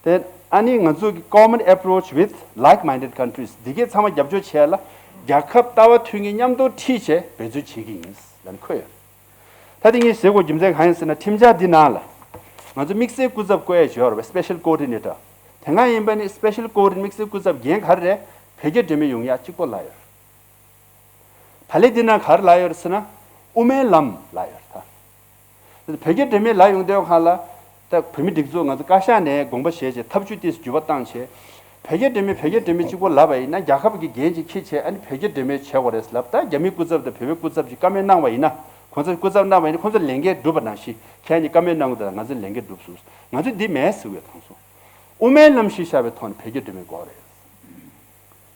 དེ་ཨ་ནི་ང་ཚོ་གི་common approach with like-minded countries འདི་གས་ཚང་མ་རྒྱབ་སྐྱོར་བྱས་ལ། རྒྱལ་ཁབ་ལྟ་བ་མཐུན་གྱི་མཉམ་དུ་ཁྲིད་བྱས་འབད་རྩོལ་བྱེད་ཀྱི་ཡིན་ལབ་ནས་འཁོད་ཡོད། ད་དེ་ངས་ཟེར་དགོས་རྒྱུ་མཚན་གང་ཡིན་ཟེར་ན། ཁྲིམས་འཆར་འདི་ནང་ལ་ང་ཚོ་དམིགས་བསལ་སྐུ་ཚབ་བསྐོ་ཡས་ཡོད་རེད་པས། Special Coordinator། དེ་སྔ་ཡིན་པ་ནི་Special Coordinator། དམིགས་བསལ་སྐུ་ཚབ་འགན་ག་རེ་རེད། བོད་རྒྱ་འབྲེལ་མོལ་ཡོང་ཡ་གཅིག་པོ་ལབ་ཡོད་རེད། ད་ལན་འདི་ན་ག་རེ་ལབ་ཡོད་རེད་ཟེར་ན། དབུ་མའི་ལམ་ལབ་ཡོད་རེད་ད། བོད་རྒྱ་འབྲེལ་མོལ་ལབ་ཡོང་དུས་སྒང་ལ། ད་བོད་མི་སྒྲིག་འཛུགས་ང་ཚོ་བཀའ་ཤག་ནས་དགོངས་པ་བཞེས་བྱས་ཐབས་ཇུས་ཏོག་ཙམ་འགྱུར་བ་བཏང་བྱས། བོད་རྒྱ་འབྲེལ་མོལ་བོད་རྒྱ་འབྲེལ་མོལ་གཅིག་པོ་ལབ་པ་ཡིན་ན་རྒྱལ་ཁབ་ཀྱི་འགན་ཅིག་འཁྱེར་བྱས་ཨ་ནི་བོད་རྒྱ་འབྲེལ་མོལ་བྱེད་དགོས་རེད་ལབ། ད་རྒྱ་མིའི་སྐུ་ཚབ་དང་བོད་པའི་སྐུ་ཚབ་ཅིག་བཀའ་མོལ་གནང་བ་ཡིན་ན། ཁོང་ཚོ་སྐུ་ཚབ་གནང་བ་ཡིན་ན་ཁོང་ཚོ་ལས་འགན་སྒྲུབ་པ་ནང་བཞིན་ཁྱེད་གཉིས་བཀའ་མོལ་གནང་དགོས་ད། ང་ཚོ་ལས་འགན་སྒྲུབ་སོང་། ང་ཚོས་འདི་མེད་ཟེར་གི་ཡོད། དང་སོ་དབུ་མའི་ལམ་གཞི་བཞག་པའི་ཐོག་ནས་བོད་རྒྱ་འབྲེལ་མོལ་དགོས་རེད།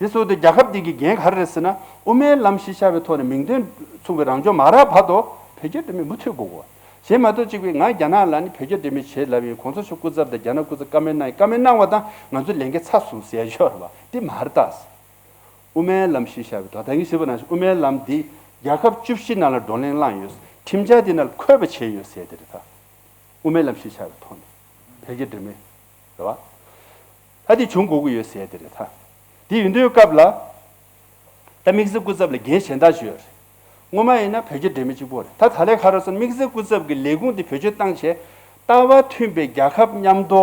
དེ་སོང་དུས་རྒྱལ་ཁབ་འདི་གི་འགན་ག་རེ་རེད་ཟེར་ན། དབུ་མའི་ལམ་གཞི་བཞག་པའི་ཐོག་ནས་མིང་དོན་མཚུངས་པའི་རང་སྐྱོང་མ་རག་བར་དུ་ བོད་རྒྱ་འབྲེལ་མོལ་མུ་མཐུད་དགོས་གོ། གཞན་མ་གཏོགས་གཅིག་པུས་ང་རྒྱ་ནག་ལ་ནི་བོད་རྒྱ་འབྲེལ་མོལ་བྱེད་ལབ་ཡིན། གོང་ས་མཆོག་སྐུ་ཚབ་དང་རྒྱ་ནག་སྐུ་ཚབ་བཀའ་མོལ་གནང་ཡིན། བཀའ་མོལ་གནང་བ་དང་ང་ཚོ་ལས་འགན་ཚར་སོང་ཟེར་ཡ་ཡོད་རེད་བ། འདི་མ་རེད་ད། དབུ་མའི་ལམ་གཞི་བཞག་པའི་ཐོག་ད་གིན་ཞུས་པ་ནང་བཞིན་དབུ་མའི་ལམ་འདི་རྒྱལ་ཁབ་བཅུ་བཞི་ནང་ལ་བགྲོ་གླེང་བླངས་ཡོད། ཁྲིམས་འཆར་འདི་ནང་ལ་འཁོད་པ་བྱས་ཡོད་ཟེར་དེ་རེད་ད། དབུ་མའི་ལམ་གཞི་བཞག་པའི་ཐོག་ནས་བོད་རྒྱ་འབྲེལ་མོལ་རེད་བ། ད་འདི་བྱུང་དགོས་ཀྱི་ཡོད་ཟེར་དེ་རེད་ད། འདི་ཡིན་དུས་སྐབས་ལ། ད་དམིགས་བསལ་སྐུ་ཚབ་ལ་འགན་གཞན་དག་ཞུས་ཡོད་རེད། སྔོན་མ་ཡིན་ན་བོད་རྒྱ་འབྲེལ་མོལ་གཅིག་པོ་རེད། ད་ད་ལས་ག་རེ་ཟེར་ན་དམིགས་བསལ་སྐུ་ཚབ་ཀྱི་ལས་ཁུངས་འདི་བེད་སྤྱོད་བཏང་བྱས་ལྟ་བ་མཐུན་པའི་རྒྱལ་ཁབ་མཉམ་དུ་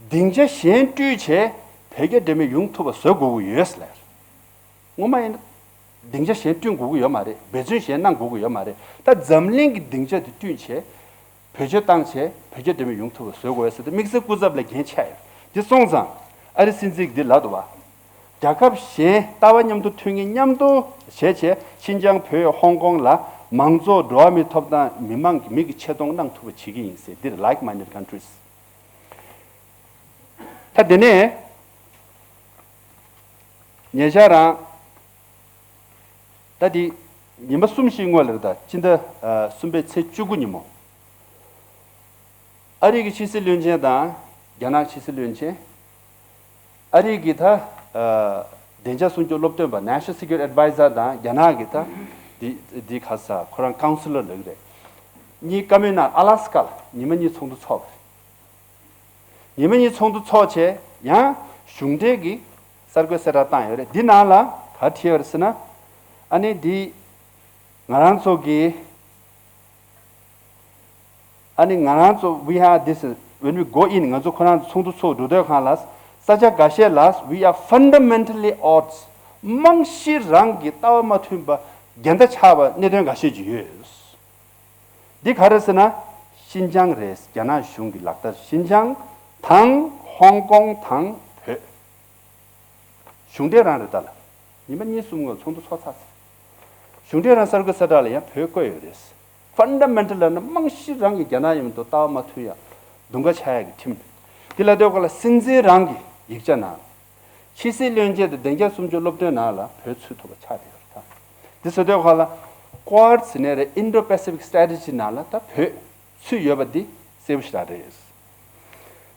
སྡིངས་ཆ་གཞན་སྤྲུལ་བྱས་བོད་རྒྱ་འབྲེལ་མོལ་ཡོང་ཐུབ་པ་བཟོ་དགོས་ཀྱི་ཡོད་ཟེར་ལབ་ཡོད་རེད། སྔོན་མ་ཡིན་ན་སྡིངས་ཆ་གཞན་བསྐྲུན་དགོས་ཀྱི་ཡོད་མ་རེད། འབད་བརྩོན་གཞན་གནང་དགོས་ཀྱི་ཡོད་མ་རེད། ད་འཛམ་གླིང་གི་སྡིངས་ཆ་དེ་བསྐྲུན་བྱས་བེད་སྤྱོད་བཏང་བྱས་བོད་རྒྱ་འབྲེལ་མོལ་ཡོང་ཐུབ་པ་བཟོ་དགོས་ཟེར་ཏེ་དམིགས་བསལ་སྐུ་ཚབ་ལ་འགན་ཆགས་ཡོད། འདི་སོང་ཙང་ཨ་རི་སྲིད་འཛིན་གྱིས་འདི་ལབ་འདུག་བ། རྒྱལ་ཁབ་གཞན་ལྟ་བ་མཉམ་དུ་མཐུན་ངེས་མཉམ་དུ་བྱས་བྱས་ཤིན་ཅང་བོད་ཧོང་ཀོང་ལ་མང་གཙོ་འགྲོ་བ་མིའི་ཐོབ་ཐང་མི་མང་གི་མི་གི་ཆེ་མཐོང་གནང་ཐུབ་པ་བྱེད་ཀྱི་ཡིན་ཟེར། འདིར་like minded countries། ད་དེ་ནས་ཉེ་ཆར་རང་ད་དེ་ཉི་མ་གསུམ་བཞིའི་སྔོན་ལ་རེད་ད། སྤྱི་ཟླ་ཨ་གསུམ་པའི་ཚེས་བཅུ་དགུ་ཉིན་མོ། ཨ་རི་གི་ཕྱི་སྲིད་བློན་ཆེན་དང་རྒྱ་ནག་ཕྱི་སྲིད་བློན་ཆེན། ཨ་རི་གི་ད་ཨ་བདེ་འཇགས་སྲུང་སྐྱོབ་སློབ་སྟོན་པ་National Security Advisor དང་རྒྱ་ནག་གི་ད་དེ་དེ་ག་ས་ཁོ་རང་Counselor ལབ་ཀྱི་རེད། གཉིས་བཀའ་མོལ་གནང་ཨ་ལ་སི་ཀ་ལ་ཉི་མ་གཉིས་ཚོགས་འདུ་ཚོགས་པ་རེད། ཉི་མ་གཉིས་ཚོགས་འདུ་ཚོགས་བྱས་ཡང་གཞུང་འབྲེལ་གྱི་གསར་འགོད་གསལ་བསྒྲགས་བཏང་ཡོད་རེད། འདི་ནང་ལ་ག་བྲིས་ཡོད་རེད་ཟེར་ན། ཨ་ནི་འདི་ང་རང་ཚོ་གི་ཨ་ནི་ང་རང་ཚོ་we have this when we go in ང་ཚོ་ཁོ་རང་ཚོ་ཚོགས་འདུ་ཚོགས་འགྲོ་དུས་སྒང་ལ་ས་ཆ་འགའ་ཤས་ལ་we are fundamentally odds རྨང་གཞི་རང་གི་ལྟ་བ་མ་མཐུན་པ་འགལ་ཟླ་ཆགས་པ་གནད་དོན་འགའ་ཤས་ཅིག་ཡོད། འདི་ག་རེ་ཟེར་ན། ཤིན་ཅང་རེད། རྒྱ་ནག་གཞུང་གི་ལག་བསྟར་ཤིན་ཅང་དང་ཧོང་ཀོང་དང་བོད། གཞུང་འབྲེལ་རང་རེད་ད་ལ། ཉི་མ་གཉིས་གསུམ་སྔོན་ཚོགས་འདུ་ཚོགས་ཚར་ཚར། གཞུང་འབྲེལ་རང་གསར་འགོད་གསལ་བསྒྲགས་ལ་ཡང་བོད་བཀོད་ཡོད་རེད། Fundamental ལབ་ན་རྨང་གཞི་རང་གི་རྒྱ་ནག་ཡིན་མདོག་ལྟ་བ་མ་མཐུན་ཡ། གདུང་ཁ་ཆགས་ཡ་གི་ཁྲིམས། འདི་ལ་ལྟོས་ག་ལ་སྲིད་འཛིན་རང་གི་ཡིག་ཆ་ནང་། ཕྱི་སྲིད་བློན་ཆེན་དང་བདེ་འཇགས་སྲུང་སྐྱོབ་སློབ་སྟོན་ནང་ལ་བོད་ཚུད་ཐུབ་པ་ཆགས་བསྡད་ཡོད་རེད་ད། འདི་ཟེར་དུས་ཁ་ལ་Quad ཟེར་ནས་རེད། Indo-Pacific Strategy ནང་ལ་ད་བོད་ཚུད་ཡོད་པ་འདི་གསལ་པོ་ཞེ་དྲག་རེད།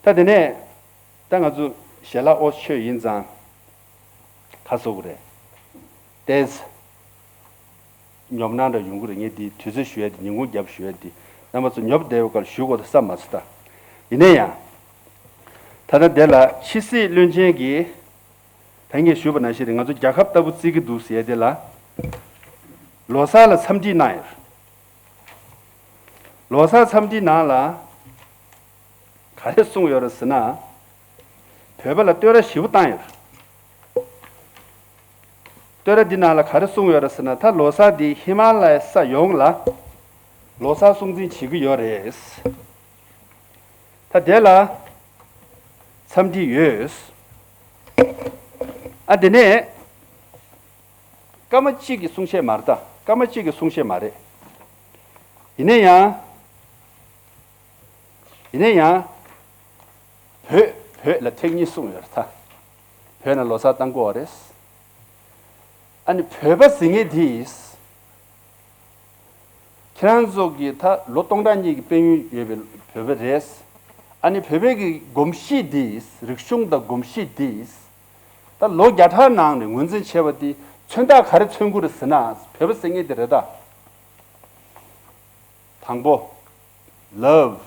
ད་དེ་ནས་ད་ང་ཚོ་ཞལ་ལག་ཨོ་ཆོས་ཡིན་ཙང་ཁ་གསོ་གི་རེད། ཏེས། ཉོབ་སྣང་འདྲ་ཡོང་གི་རེད། ངས་འདི་དུས་ཚོད་ཞུ་ཡ་འདི་ཉིན་གུང་རྒྱབ་ཞུ་ཡ་འདི་རྣམ་པ་ཚོ་ཉོབ་བསྡད་ཡོད་ཀར་ཞུ་དགོས་ད་བསམ་མ་སོང་ད། ཡིན་ན་ཡང་། ད་ལྟ་དེ་ལ་ཕྱི་སྲིད་བློན་ཆེན་གྱིས་ད་ངས་ཞུས་པ་ནང་བཞིན་རེད། ང་ཚོ་རྒྱལ་ཁབ་ལྟ་བུ་བརྩི་གི་འདུག་ཟེར་ཡ་དེ་ལ་ལོ་གསར་ལ་འཚམས་འདྲི་གནང་ཡོད། ལོ་གསར་འཚམས་འདྲི་ནང་ལ། ག་རེ་གསུངས་ཡོད་རེད་ཟེར་ན། བོད་པ་ལ་བསྟོད་ར་ཞེ་པོ་བཏང་ཡོད་རེད། བསྟོད་ར་འདི་ནང་ལ་ག་རེ་གསུངས་ཡོད་རེད་ཟེར་ན། ད་ལོ་གསར་འདི་ཧི་མ་ལ་ཡའི་ས་ཡོངས་ལ་ལོ་གསར་སྲུང་བརྩི་བྱེད་ཀྱི་ཡོད་རེད། ད་དེ་ལ་འཚམས་འདྲི་ཡོད། ཨ་དེ་ནས་སྐར་མ་གཅིག་གི་གསུང་བཤད་མ་རེད་ད། སྐར་མ་གཅིག་གི་གསུང་བཤད་མ་རེད། ཡིན་ན་ཡང་། ཡིན་ན་ཡང་། བོད་བོད་ལ་ཐེངས་གཉིས་གསུངས་ཡོད་རེད་ད། བོད་ནང་ལོ་གསར་བཏང་དགོས་པ་རེད། ཨ་ནི་བོད་པ་ཟེར་མཁན་དེ། ཁྱེད་རང་ཚོ་གི་ད་ལོ་སྟོང་ཕྲག་གཉིས་ཀྱི་དཔལ་ཡོན་ཡོད་པའི་བོད་པ་རེད། ཨ་ནི་བོད་པའི་གི་གོམས་གཤིས་དེ། རིག་གཞུང་དང་གོམས་གཤིས་དེ། ད་ལོ་བརྒྱ་ཕྲག་ནང་ནས་ངོས་འཛིན་བྱས་པ་དེ་མཚོན་རྟགས་ག་རེ་མཚོན་གྱི་རེད་ཟེར་ན། བོད་པ་ཟེར་མཁན་དེ་རེད་ད། དང་པོ། Love།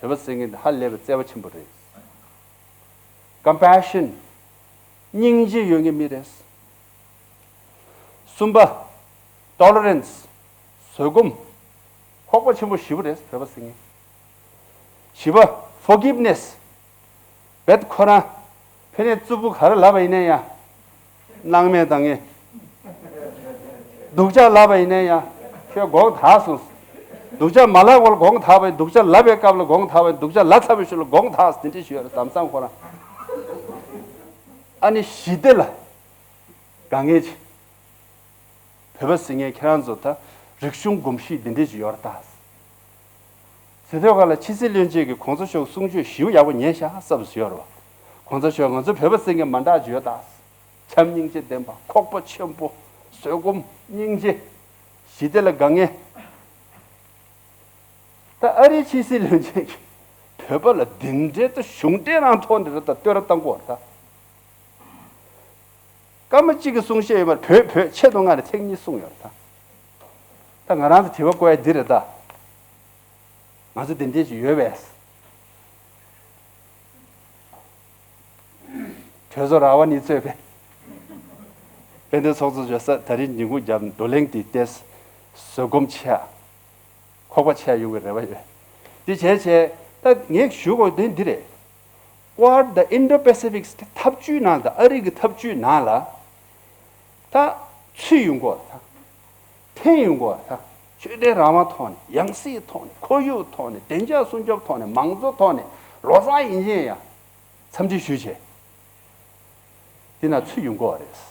བོད་པ་ཟེར་མཁན་འདི་ཧ་ལས་པའི་བརྩེ་བ་ཆེན་པོ་རེད། Compassion། སྙིང་རྗེ་ཡོད་མཁན་མི་རེད། གསུམ་པ། Tolerance། བཟོད་སྒོམ། ཁོག་པ་ཆེན་པོ་ཞེ་པོ་རེད་བོད་པ་ཟེར་མཁན། བཞི་པ། Forgiveness། རྦད་ཁོ་རང་ཕ་ནས་རྩུབ་པོ་ག་རེ་ལབ་པ་ཡིན་ན་ཡང་། སྣང་མེད་བཏང་ངེས། སྡུག་ཅག་ལབ་པ་ཡིན་ན་ཡང་། ཁྱོད་དགོངས་དག་སོང་། སྡུག་ཅག་མ་ལབ་སྐོར་དགོངས་དག་པ་ཡིན། སྡུག་ཅག་ལབ་པའི་སྐབས་ལ་དགོངས་དག་པ་ཡིན། སྡུག་ཅག་ལབ་ཚར་བའི་ཤུལ་ལ་དགོངས་དག་དེ་འདྲ་ཞིག་ཡོད་རེད། དམ་སང་ཁོ་རང་། ཨ་ནི་ཞི་བདེ་ལ་དགའ་ངེས་ཅིག་བོད་པ་ཟེར་མཁན་ཁྱེད་རང་ཚོ་ད་རིག་གཞུང་གོམས་གཤིས་འདི་འདྲས་ཅིག་ཡོད་རེད་ད། ཟེར་དུས་ག་ལ་ཕྱི་སྲིད་བློན་ཆེན་གྱིས་གོང་ས་མཆོག་གསུང་ཆོས་ཞེ་པོ་ཡག་པོ་ཉན་ཤག་བསམ་སོ་ཡོད་རེད་བ། གོང་ས་མཆོག་ང་ཚོ་བོད་པ་ཟེར་མཁན་མ་འདྲ་ཅིག་ཡོད་ད། བྱམས་སྙིང་རྗེ་ལྡན་པ། ཁོག་པ་ཆེན་པོ། བཟོད་སྒོམ། སྙིང་རྗེ། ཞི་བདེ་ལ་དགའ་མཁན། ད་ཨ་རིའི་ཕྱི་སྲིད་བློན་ཆེན་གྱིས་བོད་པ་ལ་འདི་འདྲའི་ད་གཞུང་འབྲེལ་རང་ཐོག་ནས་རེད་ད་བསྟོད་ར་བཏང་གི་ཡོད་རེད་ད། སྐར་མ་གཅིག་གི་གསུང་བཤད་ཡོད་མ་རེད། བོད་བོད་ཆེད་དུ་མངགས་ནས་ཐེངས་གཉིས་གསུངས་ཡོད་རེད་ད། ད་ང་རང་ཚོ་དྲི་བ་བཀོད་ཡ་འདི་རེད་ད། ང་ཚོ་དེ་འདྲས་ཅིག་ཡོད་པས། གྲོས་ཚོགས་ར་བ་ནི་གཙོས་པའི་དཔལ་ལྡན་ཚོགས་གཙོ་མཆོག་ས་ད་རིང་ཉིན་གུང་རྒྱབ་བགྲོ་གླེང་འདི་ཏོག་ཙམ་བཟོད་སྒོམ་ཆེ་ཡ། ཁོག་པ་ཆེ་ཡ་ཡོང་གི་རེ་བ་ཡོད། འདི་བྱས་བྱས་ད་ངས་ཞུ་དགོས་དོན་འདི་རེད། Quad དང་Indo-Pacific འཐབ་ཇུས་ནང་དང་ཨ་རི་གི་འཐབ་ཇུས་ནང་ལ། ད་ཚུད་ཡོང་གི་ཡོད་རེད་ད། འཐེན་ཡོང་གི་ཡོད་རེད་ད། ཆོས་དད་རང་དབང་ཐོག་ནས། ཡང་སྲིད་ཐོག་ནས། ཁོར་ཡུག་ཐོག་ནས། བདེ་འཇགས་སྲུང་སྐྱོབ་ཐོག་ནས། མང་གཙོ་ཐོག་ནས། ལོ་གསར་ཡིན་ཕྱིན་ཡང་འཚམས་འདྲི་ཞུས་བྱས། དེ་ན་ཚུད་ཡོང་གི་ཡོད་རེད།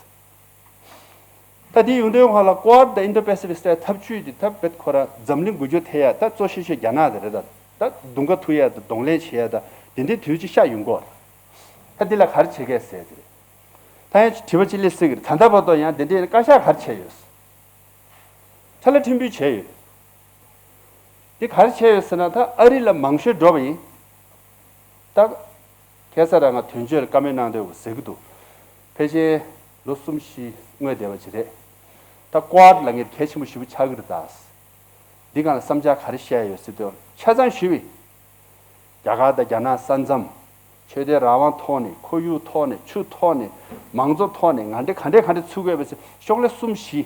ད་དེ་ཡོང་དུས་ཁོ་ལ་Quad དང་Indo-Pacific འཐབ་ཇུས་དེ་ད་བེད་ཁོ་ར་འཛམ་གླིང་འགུལ་སྐྱོད་ཐེབས་ཡ་ད་གཙོ་ཤོས་ཤོས་རྒྱ་ནག་དེ་རེད་ད། ད་རྡུང་ཁ་ཐུག་ཡ་ད་གདོང་ལེན་བྱེད་ཡ་ད་དེ་འདྲའི་དུས་ཅིག་ཤར་ཡོང་གི་ཡོད་རེད། ད་འདི་ལ་ག་རེ་བྱེད་གས་ཟེར་དེ་རེད། ད་ཡང་དྲི་བ་ཅིག་སླེབས་སྲིད་ཀྱི་རེད། ད་ལྟ་བར་དུ་ཡང་དེ་འདྲའི་བཀའ་ཤག་ག་རེ་བྱས་ཡོད། ཁྲ་ལ་ཕྲན་བུ་བྱས་ཡོད། འདི་ག་རེ་བྱས་ཡོད་ཟེར་ན་ད་ཨ་རི་ལ་མང་ཤོས་འགྲོ་བ་ཡིན། ད་ཁ་སང་རང་ང་དོན་གཅོད་ལ་བཀའ་མོལ་གནང་འདོད་ཟེར་གི་འདུག་ཕལ་ཆེར་ལོ་གསུམ་བཞི་སྔོན་བསྡད་པ་ཅིག་རེད། ད་Quad ལ་ངས་གལ་ཆེན་པོ་ཞེ་པོ་ཆགས་ཀྱི་རེད་ད། འདི་སྒང་ལ་བསམ་འཆར་ག་རེ་བཤད་ཡོད་ཟེར་དུས་ཆ་ཚང་ཞུས་པ་ཡིན། རྒྱ་གར་དང་རྒྱ་ནག་ས་མཚམས། ཆོས་དད་རང་དབང་ཐོག་ནས། ཁོར་ཡུག་ཐོག་ནས། ཆུ་ཐོག་ནས། མང་གཙོ་ཐོག་ནས་ང་འདྲ་ག་འདྲས་ག་འདྲས་ཚུགས་དགོས་པའི་ཕྱོགས་ལས་གསུམ་བཞི།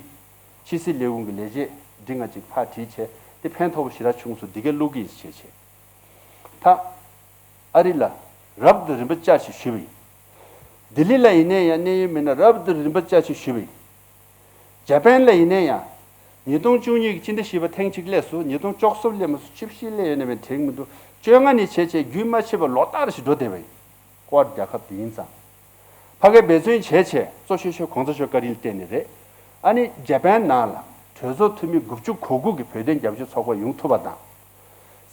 ཕྱི་སྲིད་ལས་ཁུངས་ཀྱི་ལས་བྱེད་འདི་ང་ཅིག་ཕར་བྲིས་བྱས་དེ་ཕན་ཐོགས་པོ་ཞེ་དྲག་བྱུང་སོང་། འདི་གའི་བླུག་གི་ཡིན་བྱས་བྱས། ད་ཨ་རི་ལ་རབ་ཏུ་རིམ་པ་བསྐྱར་ཞིག་ཞུས་པ་ཡིན། ལྡི་ལི་ལ་ཡིན་ནའི་ཡང་གནད་ཡོད་མི་སྣ་རབ་ཏུ་རིམ་པ་བསྐྱར་ཞིག་ཞུས་པ་ཡིན། ཇ་པན་ལ་ཡིན་ནའི་ཡང་། ཉིས་སྟོང་བཅུ་གཉིས་ཀྱི་སྤྱི་ཟླ་བཞི་པ་ཐེངས་གཅིག་སླེབས་སོང་། ཉིས་སྟོང་བཅུ་གསུམ་སླེབས་མ་སོང་། བཅུ་བཞི་སླེབས་ཡོད་ན་མིན་དྲན་མི་འདུག་བཅོ་ལྔ་ནས་བྱས་བྱས་རྒྱུན་མ་ཆད་པར་ལོ་ལྟར་ཞིག་འགྲོ་བསྡད་པ་ཡིན། Quad རྒྱལ་ཁབ་དེ་ཡིན་ཙང་། ཕ་གིར་འབད་བརྩོན་བྱས་བྱས་གཙོ་ཆེ་ཤོས་གོང་ས་མཆོག་བཀའ་དྲིན་བརྟེན་ནས་རེད། ཨ་ནི་ཇ་པན་ནང་ལ་གྲོས་ཚོགས་འཐུས་མི་དགུ་བཅུ་གོ་དགུ་གི་བོད་དོན་རྒྱབ་སྐྱོར་ཚོགས་པ་ཡོང་ཐུབ་པ་དང་།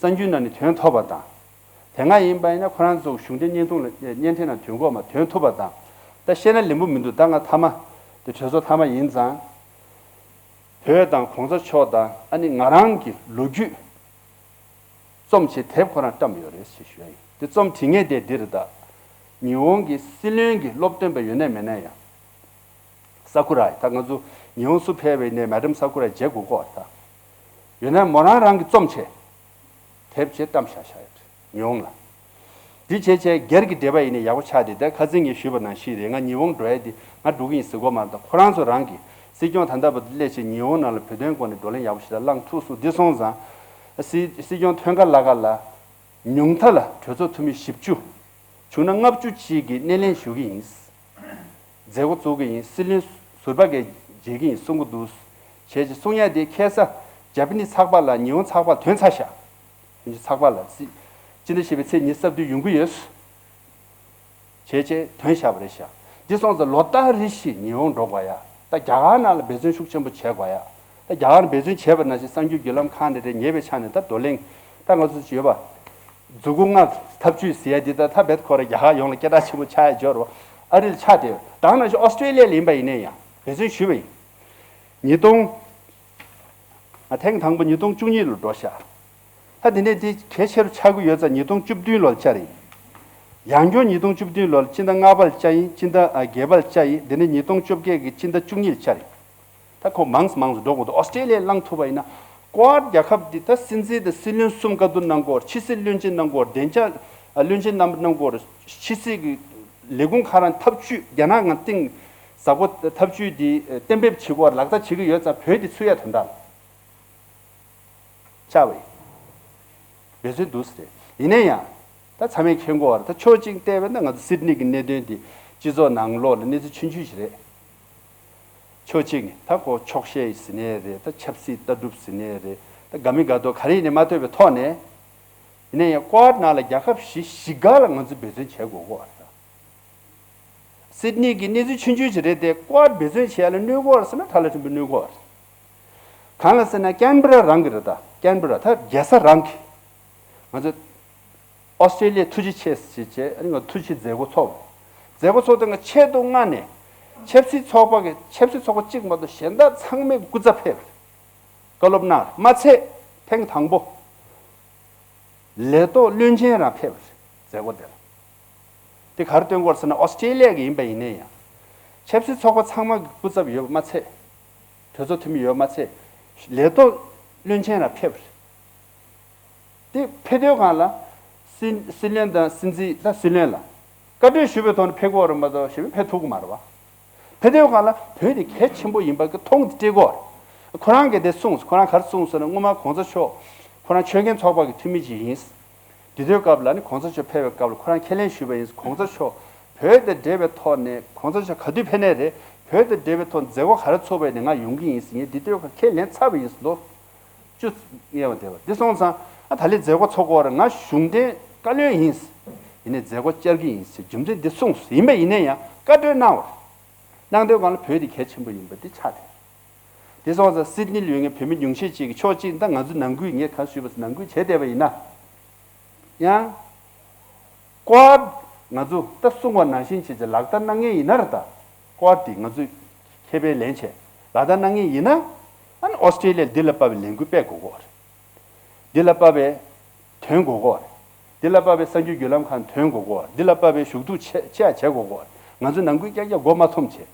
གསར་འགྱུར་ནང་ནས་ཐོན་ཐུབ་པ་དང་། དེ་སྔ་ཡིན་པ་ཡིན་ན་ཁོ་རང་ཚོ་གཞུང་འབྲེལ་བརྙན་ཐུང་ལ་བརྙན་འཕྲིན་ནང་ཐོན་གོ་མ་ཐོན་ཐུབ་པ་དང་། ད་བཤད་ན་ལན་པོ་མི་འདུག་ད་ང་མཐའ་མ་དེ་གྲོས་ཚོགས་མཐའ་མ་ཡིན་ཙང་། བོད་དང་གོང་ས་མཆོག་དང་ཨ་ནི་ང་རང་གི་ལོ་རྒྱུས་རྩོམ་ཆེད་དེབ་ཁོ་རང་བཀྲམ་ཡོད་རེད་ཞེས་ཞུ་ཡ་ཡིན། དེ་རྩོམ་བྲིས་མཁན་དེ་འདི་རེད་ད། ཉི་ཧོང་གི་སྲིད་བློན་གྱི་སློབ་སྟོན་པ་ཡོད་ན་མེད་ན་ཡང་། ས་ཀུ་ར་ཡི་ད་ང་ཚོ་ཉི་ཧོང་སུ་ཕེབས་པ་ཡིན་ནའི་མེ་ཌམ་ས་ཀུ་ར་མཇལ་དགོས་ཀྱི་ཡོད་རེད་ད། ཡོད་ན་མོ་རང་རང་གི་རྩོམ་ཆེད་དེབ་ཆེད་བཀྲམ་བཞག་བཞག་ཡོད་རེད་ཉི་ཧོང་ལ། འདི་བྱས་བྱས་སྒེར་གྱི་འབྲེལ་བ་ཡིན་ནའི་ཡག་པོ་ཆགས་ཏེ། ད་ཁ་སང་ངས་ཞུས་པ་ནང་བཞིན་རེད། ང་ཉི་ཧོང་འགྲོ་ཡ་འདི་ང་འགྲོ་གི་ཡིན་ཟེར་གོ་མ་རེད་ད། ཁོ་རང་ཚོ་རང་གི་སྲིད་སྐྱོང་ད་ལྟ་བར་དུ་སླེབས་བྱས་ཉི་ཧོང་ནང་ལ་བོད་དོན་སྐོར་ནས་བགྲོ་གླེང་ཡག་པོ་ཞིག་ལ་བསླངས་ཐུབ་སོང་། འདི་སོང་ཙང་སྲིད་སྲིད་སྐྱོང་ཐོན་ཁ་ལ་ཁ་ལ་ཉུང་མཐའ་ལ་གྲོས་ཚོགས་འཐུས་མི་བཞི་བཅུ། བྱུང་ན་ལྔ་བཅུ་ཅིག་གི་སྣེ་ལེན་ཞུ་གི་ཡིན། མཛད་སྒོ་བཙུགས་ཀྱི་ཡིན། སྲིད་བློན་ཟུར་པ་གས་མཇལ་གྱི་ཡིན་གསུང་གི་འདུག་བྱས་ཀྱི་གསུང་ཡ་དེ་ཁ་སང་ཇ་པ་ནི་ཚགས་པར་ལ་ཉི་ཧོང་ཚགས་པར་ཐོན་ཚར་ཤག་དོན་གཅོད་ཚགས་པར་ལ་སྲིད་སྤྱི་ཟླ་བཞི་པའི་ཚེས་ཉི་ཤུ་རྩ་བདུན་ཡོང་གི་ཡོད། བྱས་བྱས་ཐོན་བཞག་པ་རེད་ཤག་འདི་སོང་ཙང་ལོ་ལྟར་རེ་བཞིན་ཉི་ཧོང་འགྲོ་དགོས་ཡ། ད་རྒྱ་གར་ནང་ལ་འབད་བརྩོན་ཤུགས་ཆེན་པོ་བྱེད་དགོས་ཡ། ད་རྒྱ་གར་འབད་བརྩོན་བྱས་པ་ནང་བཞིན་གསར་འགྱུར་བརྒྱུད་ལམ་ཁག་ནས་རེད། ཉེ་བའི་ཆ་ནས་ད་བགྲོ་གླེང་ད་ང་ཚོ་ཡོད་པ། མཛུ་གུ་ལྔ་འཐབ་ཇུས་ཟེར་ཡ་འདི་ད་ད་བེད་ཁོ་ར་རྒྱ་གར་ཡོངས་ལ་སྐད་གྲགས་ཆེན་པོ་ཆགས་ཡ་འབྱོར་བ་ཨ་རི་ལ་ཆགས་བསྡད་ཡོད། ད་ནང་བཞིན་ཨོ་སི་ཀྲེ་ལི་ཡ་ལ་ཡིན་པ་ཡིན་ནའི་ཡང་འབད་བརྩོན་ཞུས་པ་ཡིན། ཉིས་སྟོང་། ང་ཐེངས་དང་པོ་ཉིས་སྟོང་བཅུ་གཉིས་ལོ་འགྲོ་ཤག་ད་དེ་ནས་དེ་གལ་ཆེ་རུ་ཆགས་ཀྱི་ཡོད་ཙང་ཉིས་སྟོང་བཅུ་བདུན་ལོ་ལ་བཅར་ཡིན། ཡང་སྐྱར་ཉིས་སྟོང་བཅུ་བདུན་ལོ་ལ་སྤྱི་ཟླ་ལྔ་པ་ལ་བཅར་ཡིན། སྤྱི་ཟླ་ཨ་བརྒྱད་པ་ལ་བཅར་ཡིན། དེ་ནས་ཉིས་སྟོང་བཅོ་བརྒྱད་ཀྱི་སྤྱི་ཟླ་བཅུ་གཉིས་ལ་བཅར་ཡིན། ད་ཁོ་མང་སུ་མང་སུ་འགྲོ་དགོས་འདུག་ཨོ་སི་ཀྲེ་ལི་ཡ་བླངས་ཐུབ་པ་ཡིན་ན། ཀོ་ཝཱཌ་རྒྱལ་ཁབ་འདི་ད་སྲིད་འཛིན་དང་སྲིད་བློན་གསུམ་བཀའ་བསྡུར་གནང་དགོས། ཕྱི་སྲིད་བློན་ཆེན་གནང་དགོས། བདེ་འཇགས་བློན་ཆེན་རྣམ་པ་གནང་དགོས། ཕྱི་སྲིད་ཀྱི་ལས་ཁུངས་ཁག་རང་འཐབ་ཇུས་རྒྱ་ནག་ངང་སྟེང་ཟབ་པོ་འཐབ་ཇུས་འདི་གཏན་འབེབས་བྱེད་དགོས། ལག་བསྟར་བྱེད་ཀྱི་ཡོད་ཙང་བོད་འདི་ཚུད་ཡ་དོན་དག་ཆགས་པ་ཡིན། འབད་བརྩོན་འདུག་ཟེར། ཡིན་ན་ཡང་ད་ཚང་མས་མཁྱེན་གྱི་ཡོད་རེད། ད་ཕྱོགས་གཅིག་བལྟས་པ་ན་ང་ཚོ་སིད་ནི་གི་གནད་དོན་འདི་སྤྱི་ཚོགས་ནང་ལོགས་ལ་གནས་ཚུལ་ཆུང་ཆུང་ཞིག་རེད། ཕྱོགས་གཅིག་ནས་ད་ཁོ་འཁྱོག་བཤད་ཟེར་ནའི་རེད། ད་ཆབ་སྲིད་ལྟ་གྲུབ་ཟེར་ནའི་རེད། ད་དགའ་མི་དགའ་མདོག་ག་རེ་ཡིན་ནའི་མ་ཐོས་པའི་ཐོག་ནས། ཡིན་ན་ཡང་ཀོ་ཝཱཌ་ནང་ལ་རྒྱལ་ཁབ་བཞི་བཞི་སྒང་ལ་ང་ཚོས་འབད་བརྩོན་བྱེད་དགོས་ཀྱི་ཡོད་རེད། སིད་ནི་གི་གནས་ཚུལ་ཆུང་ཆུང་ཞིག་རེད་དེ། ཀོ་ཝཱཌ་འབད་བརྩོན་བྱེད་ཡ་ལ་གནོད་ཀྱི་ཡོད་རེད་ཟེར་ན་ཁྲ་ལ་ཕྲན་བུ་གནོད་ཀྱི་ཡོད་རེད། གང་ལ་ཟེར་ན་ཀན་བྷེ་ར་རང་གི་རེད། ད་ཀན་བྷེ་ར་ད་རྒྱལ་ས་རང་གི། ང་ཚོ་ཨོ་སི་ཀྲེ་ལི་ཡ་ཐུགས་རྗེ་ཆེ་ཞེས་བྱས། ཨ་ནི་ང་ཐུགས་རྗེ་མཛད་སྒོ་ཚོགས། མཛད་སྒོ་ཚོགས་དུས་ང་ཆེད་དུ་མངགས་ནས་ཆབ་སྲིད་ཚོགས་པ་གི་ཆབ་སྲིད་ཚོགས་པ་གཅིག་མ་གཏོགས་གཞན་དག་ཚང་མའི་སྐུ་ཚབ་ཕེབས། བཀའ་སློབ་གནང་མ་ཚད། ཐེངས་དང་པོ་ལས་ཐོག་བློན་ཆེན་རང་ཕེབས་པ་རེད། མཛད་སྒོ་དེ་ལ། དེ་ག་རེ་སྟོན་གྱི་ཡོད་ཟེར་ན། ཨོ་སི་ཀྲེ་ལི་ཡ་གི་ཡིན་པ་ཡིན་ན་ཡང་། ཆབ་སྲིད་ཚོགས་པ་ཚང་མ་གི་སྐུ་ཚབ་ཡོད་པ་མ་ཚད། གྲོས་ཚོགས་འཐུས་མི་ཡོད་པ་མ་ཚད། ལས་ཐོག་བློན་ཆེན་རང་ཕེབས་པ་རེད། དེ་ཕེབས་དུས་སྒང་ལ། སྲིད་སྲིད་བློན་དང་སྲིད་འཛིན་དང་སྲིད་བློན་ལ་བཀའ་འཁྲོལ་ཞུས་པའི་ཐོག་ནས་ཕེབས་ཀྱི་ཡོད་རེད་མ་གཏོགས་གཞན་པ་ཕེབས་ཐུབ་ཀྱི་མ་རེད་པ། ཕེབས་དུས་སྒང་ལ་བོད་དེ་གལ་ཆེན་པོ་ཡིན་པ་གི་མཐོང་སྟེ་སྤྲད་ཀྱི་ཡོད་རེད། ཁོ་རང་གིས་དེ་གསུངས། ཁོ་རང་ག་རེ་གསུངས་ཟེར་ན། སྔོན་མ་གོང་ས་མཆོག་ཁོ་རང་ཆོས་མཁན་ཚོགས་པ་གི་འཐུས་མི་ཅིག་ཡིན། དེ་དུས་སྐབས་ལ་ནི་གོང་ས་མཆོག་ཕེབས་པའི་སྐབས་ལ་ཁོ་རང་ཁས་ལེན་ཞུས་པ་ཡིན། གོང་ས་མཆོག་བོད་དང་འབྲེལ་བའི་ཐོག་ནས་གོང་ས་མཆོག་ག་དུས་ཕེབས་ནའི་རེད། བོད་དང་འབྲེལ་བའི་ཐོག་མཛད་སྒོ་ག་རེ་ཚོགས་པ་ཡིན་ནའི་ང་ཡོང་གི་ཡིན་ཟེར། ངས་དེ་དུས་སྐབས་ཁས་ལེན་ཚར་བ་ཡིན། ལོ་བཅུ་ལྔ་བ་དེ་བ་དེ་སོང་ཙང་། ཨ་ད་ལས་མཛད་སྒོ་ཚོགས་ཀྱི་ཡོད་རེད། ང་གཞུང་འབྲེལ་བཀའ་བློན་ཡིན། ཡིན་ནའི་མཛད་སྒོ་བཅར་གྱི་ཡིན་ཟེར་རྒྱུ་མཚན་འདི་གསུངས། ཡིན་པ་ཡིན་ན་ཡང་བཀའ་འཁྲོལ་གནང་བ་རེད། གནང་དུས་སྒང་ལ་བོད་འདི་གལ་ཆེན་པོ་ཡིན་པ་འདི་ཆགས་ཏེ། དེ་སོང་ཙང་སིད་ནི་ལ་ཡོད་མཁན་བོད་མི་ཉུང་ཤས་ཅིག་གིས་ཕྱོགས་གཅིག་ནས་ད་ང་ཚོ་ནང་ཁུལ། ངས་ག་རེ་ཞུས་པ་ནང་ཁུལ་བྱས་བསྡད་པ་ཡིན་ན། ཡང་། ཀོ་ཝར་ང་ཚོ་ད་གསུངས་པ་ནང་བཞིན་བྱས་བྱས་ལག་བསྟར་གནང་མཁན་ཡིན་ན་རེད་ད། ཀོ་ཝར་དེ་ང་ཚོས་ཁེ་ཕན་ལེན་བྱས་ལག་བསྟར་གནང་མཁན་ཡིན་ན། ཨ་ནི་ཨོ་སི་ཀྲེ་ལི་ཡས་འདི་ལ་དཔག་པའི་ལས་འགུལ་སྤེལ་དགོས་ཀྱི་ཡོད་རེད། འདི་ལ་དཔག་པའི་དོན་དགོས་ཀྱི་ཡོད་རེད། འདི་ལ་དཔག་པའི་གསར་འགྱུར་བརྒྱུད་ལམ་ཁག་དོན་དགོས་ཀྱི་ཡོད་རེད། འདི་ལ་དཔག་པའི་ཞུ་གཏུག་བྱེད་བྱེད་ཡ་བྱེད་དགོས་ཀྱི་ཡོད་རེད། ང་ཚོ་ནང་ཁུལ་རྐྱང་རྐྱང་མགོ་མ་འཐོམས་བྱས།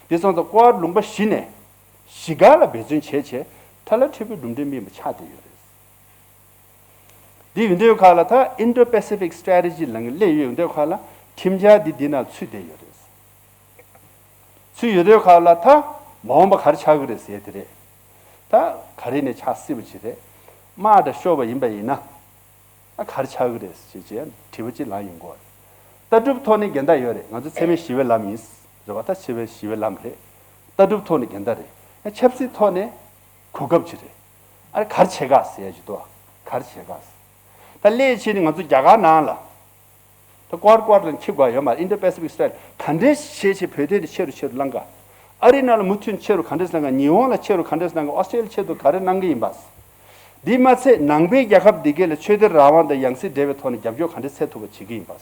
དེ་སོང་ཙང་ཀོ་ཝར་ལུང་པ་བཞི་ནས་བཞི་སྒང་ལ་འབད་བརྩོན་བྱས་བྱས་ཐ་ལ་ཁྲི་པའི་གྲུབ་འབྲས་སྨིན་པ་ཆགས་བསྡད་ཡོད་རེད། འདི་ཡོད་དུས་སྒང་ལ་ད་Indo-Pacific Strategy ལབ་མཁན་སླེབས་ཡོད་དུས་སྒང་ལ་ཁྲིམས་འཆར་འདི་འདི་ནང་ཚུད་བསྡད་ཡོད་རེད། ཚུད་ཡོད་དུས་སྒང་ལ་ད་མ་འོངས་པ་ག་རེ་ཆགས་ཀྱི་རེད་ཟེར་དེ་རེད། ད་ག་རེ་ནས་ཆགས་སྲིད་པ་ཅིག་རེད། དམག་འདྲ་ཤོར་བ་ཡིན་པ་ཡིན་ན། ཨ་ག་རེ་ཆགས་ཀྱི་རེད་ཟེར་བྱས་དྲི་བ་ཅིག་ལངས་ཡོང་གི་ཡོད་རེད། ལྟ་གྲུབ་ཐོག་ནས་འགལ་ཟླ་ཡོད་རེད། ང་ཚོ་འཚེ་མེད་ཞི་བའི་ལམ་ཡིན། རེད་བ། ད་འཚེ་མེད་ཞི་བའི་ལམ་རེད། ལྟ་གྲུབ་ཐོག་ནས་འགལ་ཟླ་རེད། ཡང་ཆབ་སྲིད་ཐོག་ནས་གོ་སྐབས་ཅིག་རེད། ཨ་རེ་ག་རེ་བྱེད་ག་ཟེར་ཡ་ཅིག་འདུག་ག་ག་རེ་བྱེད་ག་ཟེར། ད་སླད་ཕྱིན་ནི་ང་ཚོ་རྒྱ་གར་ནང་ལ། ད་ཀོ་ཝར་ཀོ་ཝར་ལ་འཁྱེར་དགོས་ཡོད་མ་རེད། Indo-Pacific Strategy ག་འདྲས་བྱས་བྱས་བོད་དོན་དེ་ཆེ་རུ་ཆེ་རུ་བསླང་ག་ཨ་རི་ནང་ལ་མུ་མཐུད་ཆེ་རུ་ག་འདྲས་བསླང་ག་ཉི་ཧོང་ལ་ཆེ་རུ་ག་འདྲས་བསླང་ག་ཨོ་སི་ཀྲེ་ལི་ཡའི་ཆེད་དུ་ག་རེ་གནང་གི་ཡིན་པ། འདི་མ་ཚད་ནང་པའི་རྒྱལ་ཁབ་འདི་གས་ལ་ཆོས་དད་རང་དབང་དང་ཡང་སྲིད་འབྲེལ་བའི་ཐོག་ནས་རྒྱབ་སྐྱོར་ག་འདྲས་འཚོལ་ཐུབ་པ་བྱེད་ཀྱི་ཡིན་པ།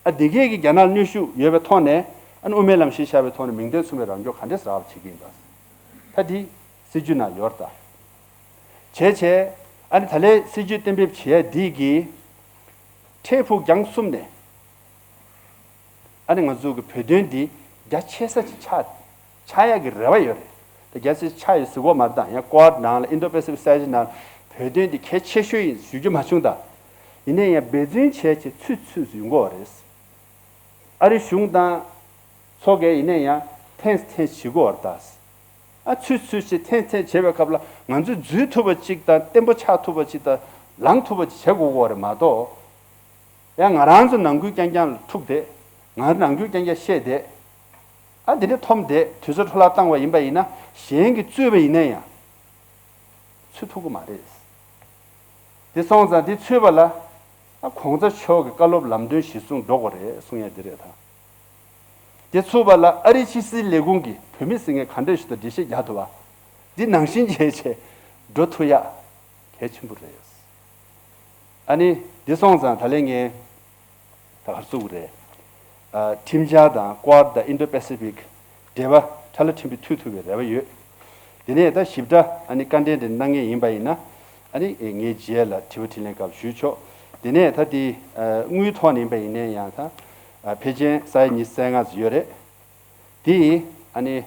ཨ་འདི་གས་ཀྱིས་རྒྱ་ནག་ལ་གནོན་ཤུགས་ཡོད་པའི་ཐོག་ནས། ཨ་ནི་དབུ་མའི་ལམ་གཞི་བཞག་པའི་ཐོག་ནས་མིང་དོན་མཚུངས་པའི་རང་སྐྱོང་ག་འདྲས་རག་པ་བྱེད་ཀྱི་ཡིན་པ། ད་འདི་སྲིད་བྱུས་ནང་ཡོད་རེད་ད། བྱས་བྱས། ཨ་ནི་ད་ལན་སྲིད་བྱུས་གཏན་འབེབས་བྱས་འདི་གིས། འཕྲལ་ཕུགས་རྒྱང་གསུམ་ནས། ཨ་ནི་ང་ཚོ་གི་བོད་དོན་འདི་རྒྱ་ཆེ་ས་ཅིག་ཆགས་ཆགས་ཡག་གི་རེ་བ་ཡོད་རེད། ད་རྒྱ་ཆེ་ཆགས་ཡོད་ཟེར་གོ་མ་རེད་ད། ཡང་ཀོ་ཝར་ནང་ལ་Indo-Pacific Strategy ནང་ལ་བོད་དོན་འདི་གལ་ཆེ་ཤོས་ཡིན་ཞུ་རྒྱུ་མ་བྱུང་ད། ཡིན་ནའི་ཡང་འབད་བརྩོན་བྱས་བྱས་ཚུད་ཚུད་ཡོང་གི་ཡོད་རེད། ཨ་རི་གཞུང་དང་ཚོགས་ཀས་ཡིན་ནའི་ཡང་ཐེངས་ཐེངས་བྱེད་ཀྱི་ཡོད་རེད་ད། ཨ་ཚུད་ཚུད་བྱས་ཐེངས་ཐེངས་བྱེད་པའི་སྐབས་ལ་ང་ཚོས་འཛུལ་ཐུབ་པ་ཅིག་དང་བརྟན་པོ་ཆགས་ཐུབ་པ་ཅིག་དང་ལངས་ཐུབ་པ་ཅིག་བྱེད་དགོས་ཀྱི་ཡོད་རེད་མ་གཏོགས། ཡང་ང་རང་ཚོ་ནང་ཁུལ་རྐྱང་རྐྱང་ལ་ཐུག་བསྡད། ང་རང་ནང་ཁུལ་རྐྱང་རྐྱང་བཤད་བསྡད། ཨ་འདི་འདྲ་འཐོམ་བསྡད། དུས་ཚོད་འཕྲོ་བརླག་བཏང་བ་ཡིན་པ་ཡིན་ན་གཞན་གྱིས་བཙུད་པ་ཡིན་ན་ཡང་ཚུད་ཐུབ་ཀྱི་མ་རེད། དེ་སོང་ཙང་དེ་ཚུད་པ་ལ་ཨ་གོང་ས་མཆོག་གི་བཀའ་སློབ་ལམ་སྟོན་གཞིར་བཟུང་འགྲོ་དགོས་རེད་གསུང་ཡ་འདི་རེད་ད། དེ་ཚུད་པ་ལ་ཨ་རིའི་ཕྱི་སྲིད་ལས་ཁུངས་ཀྱིས་བོད་མི་ཟེར་མཁན་ག་འདྲ་ཞིག་དང་འགྲེལ་བཤད་རྒྱག་ཐུབ་པ། འདི་ནང་བཞིན་བྱས་བྱས་འགྲོ་ཐུབ་ཡ་གལ་ཆེན་པོ་རེད། ཨ་ནི་འདི་སོང་ཙང་ད་ལན་ངས་ད་ག་རེ་ཟེར་དགོས་རེད། ཨ་ཁྲིམས་འཆར་དང་ཀོ་ཝར་དང་Indo-Pacific འབྲེལ་བ་ཁྲ་ལ་ཁྲིམས་པའི་མཐུད་ཐུབ་པའི་རེ་བ་ཡོད། དེ་ནས་ད་ཞིབ་ཕྲ་ཨ་ནི་བཀའ་འདྲི་འདི་གནང་མཁན་ཡིན་པ་ཡིན་ན། ཨ་ནི་ངའི་རྗེས་ལ་དྲི་བ་དྲིས་ལན་སྐབས་ཞུས་ཆོག་དེ་ནས་ད་དེ་ཨ་དངུལ་ཐོག་ནས་ཡིན་པ་ཡིན་ནའི་ཡང་ད་ཨ་ཕལ་ཆེར་ས་ཡ་ཉི་ཤུ་རྩ་ལྔ་ཙམ་ཡོད་རེད། དེ་ཨ་ནི་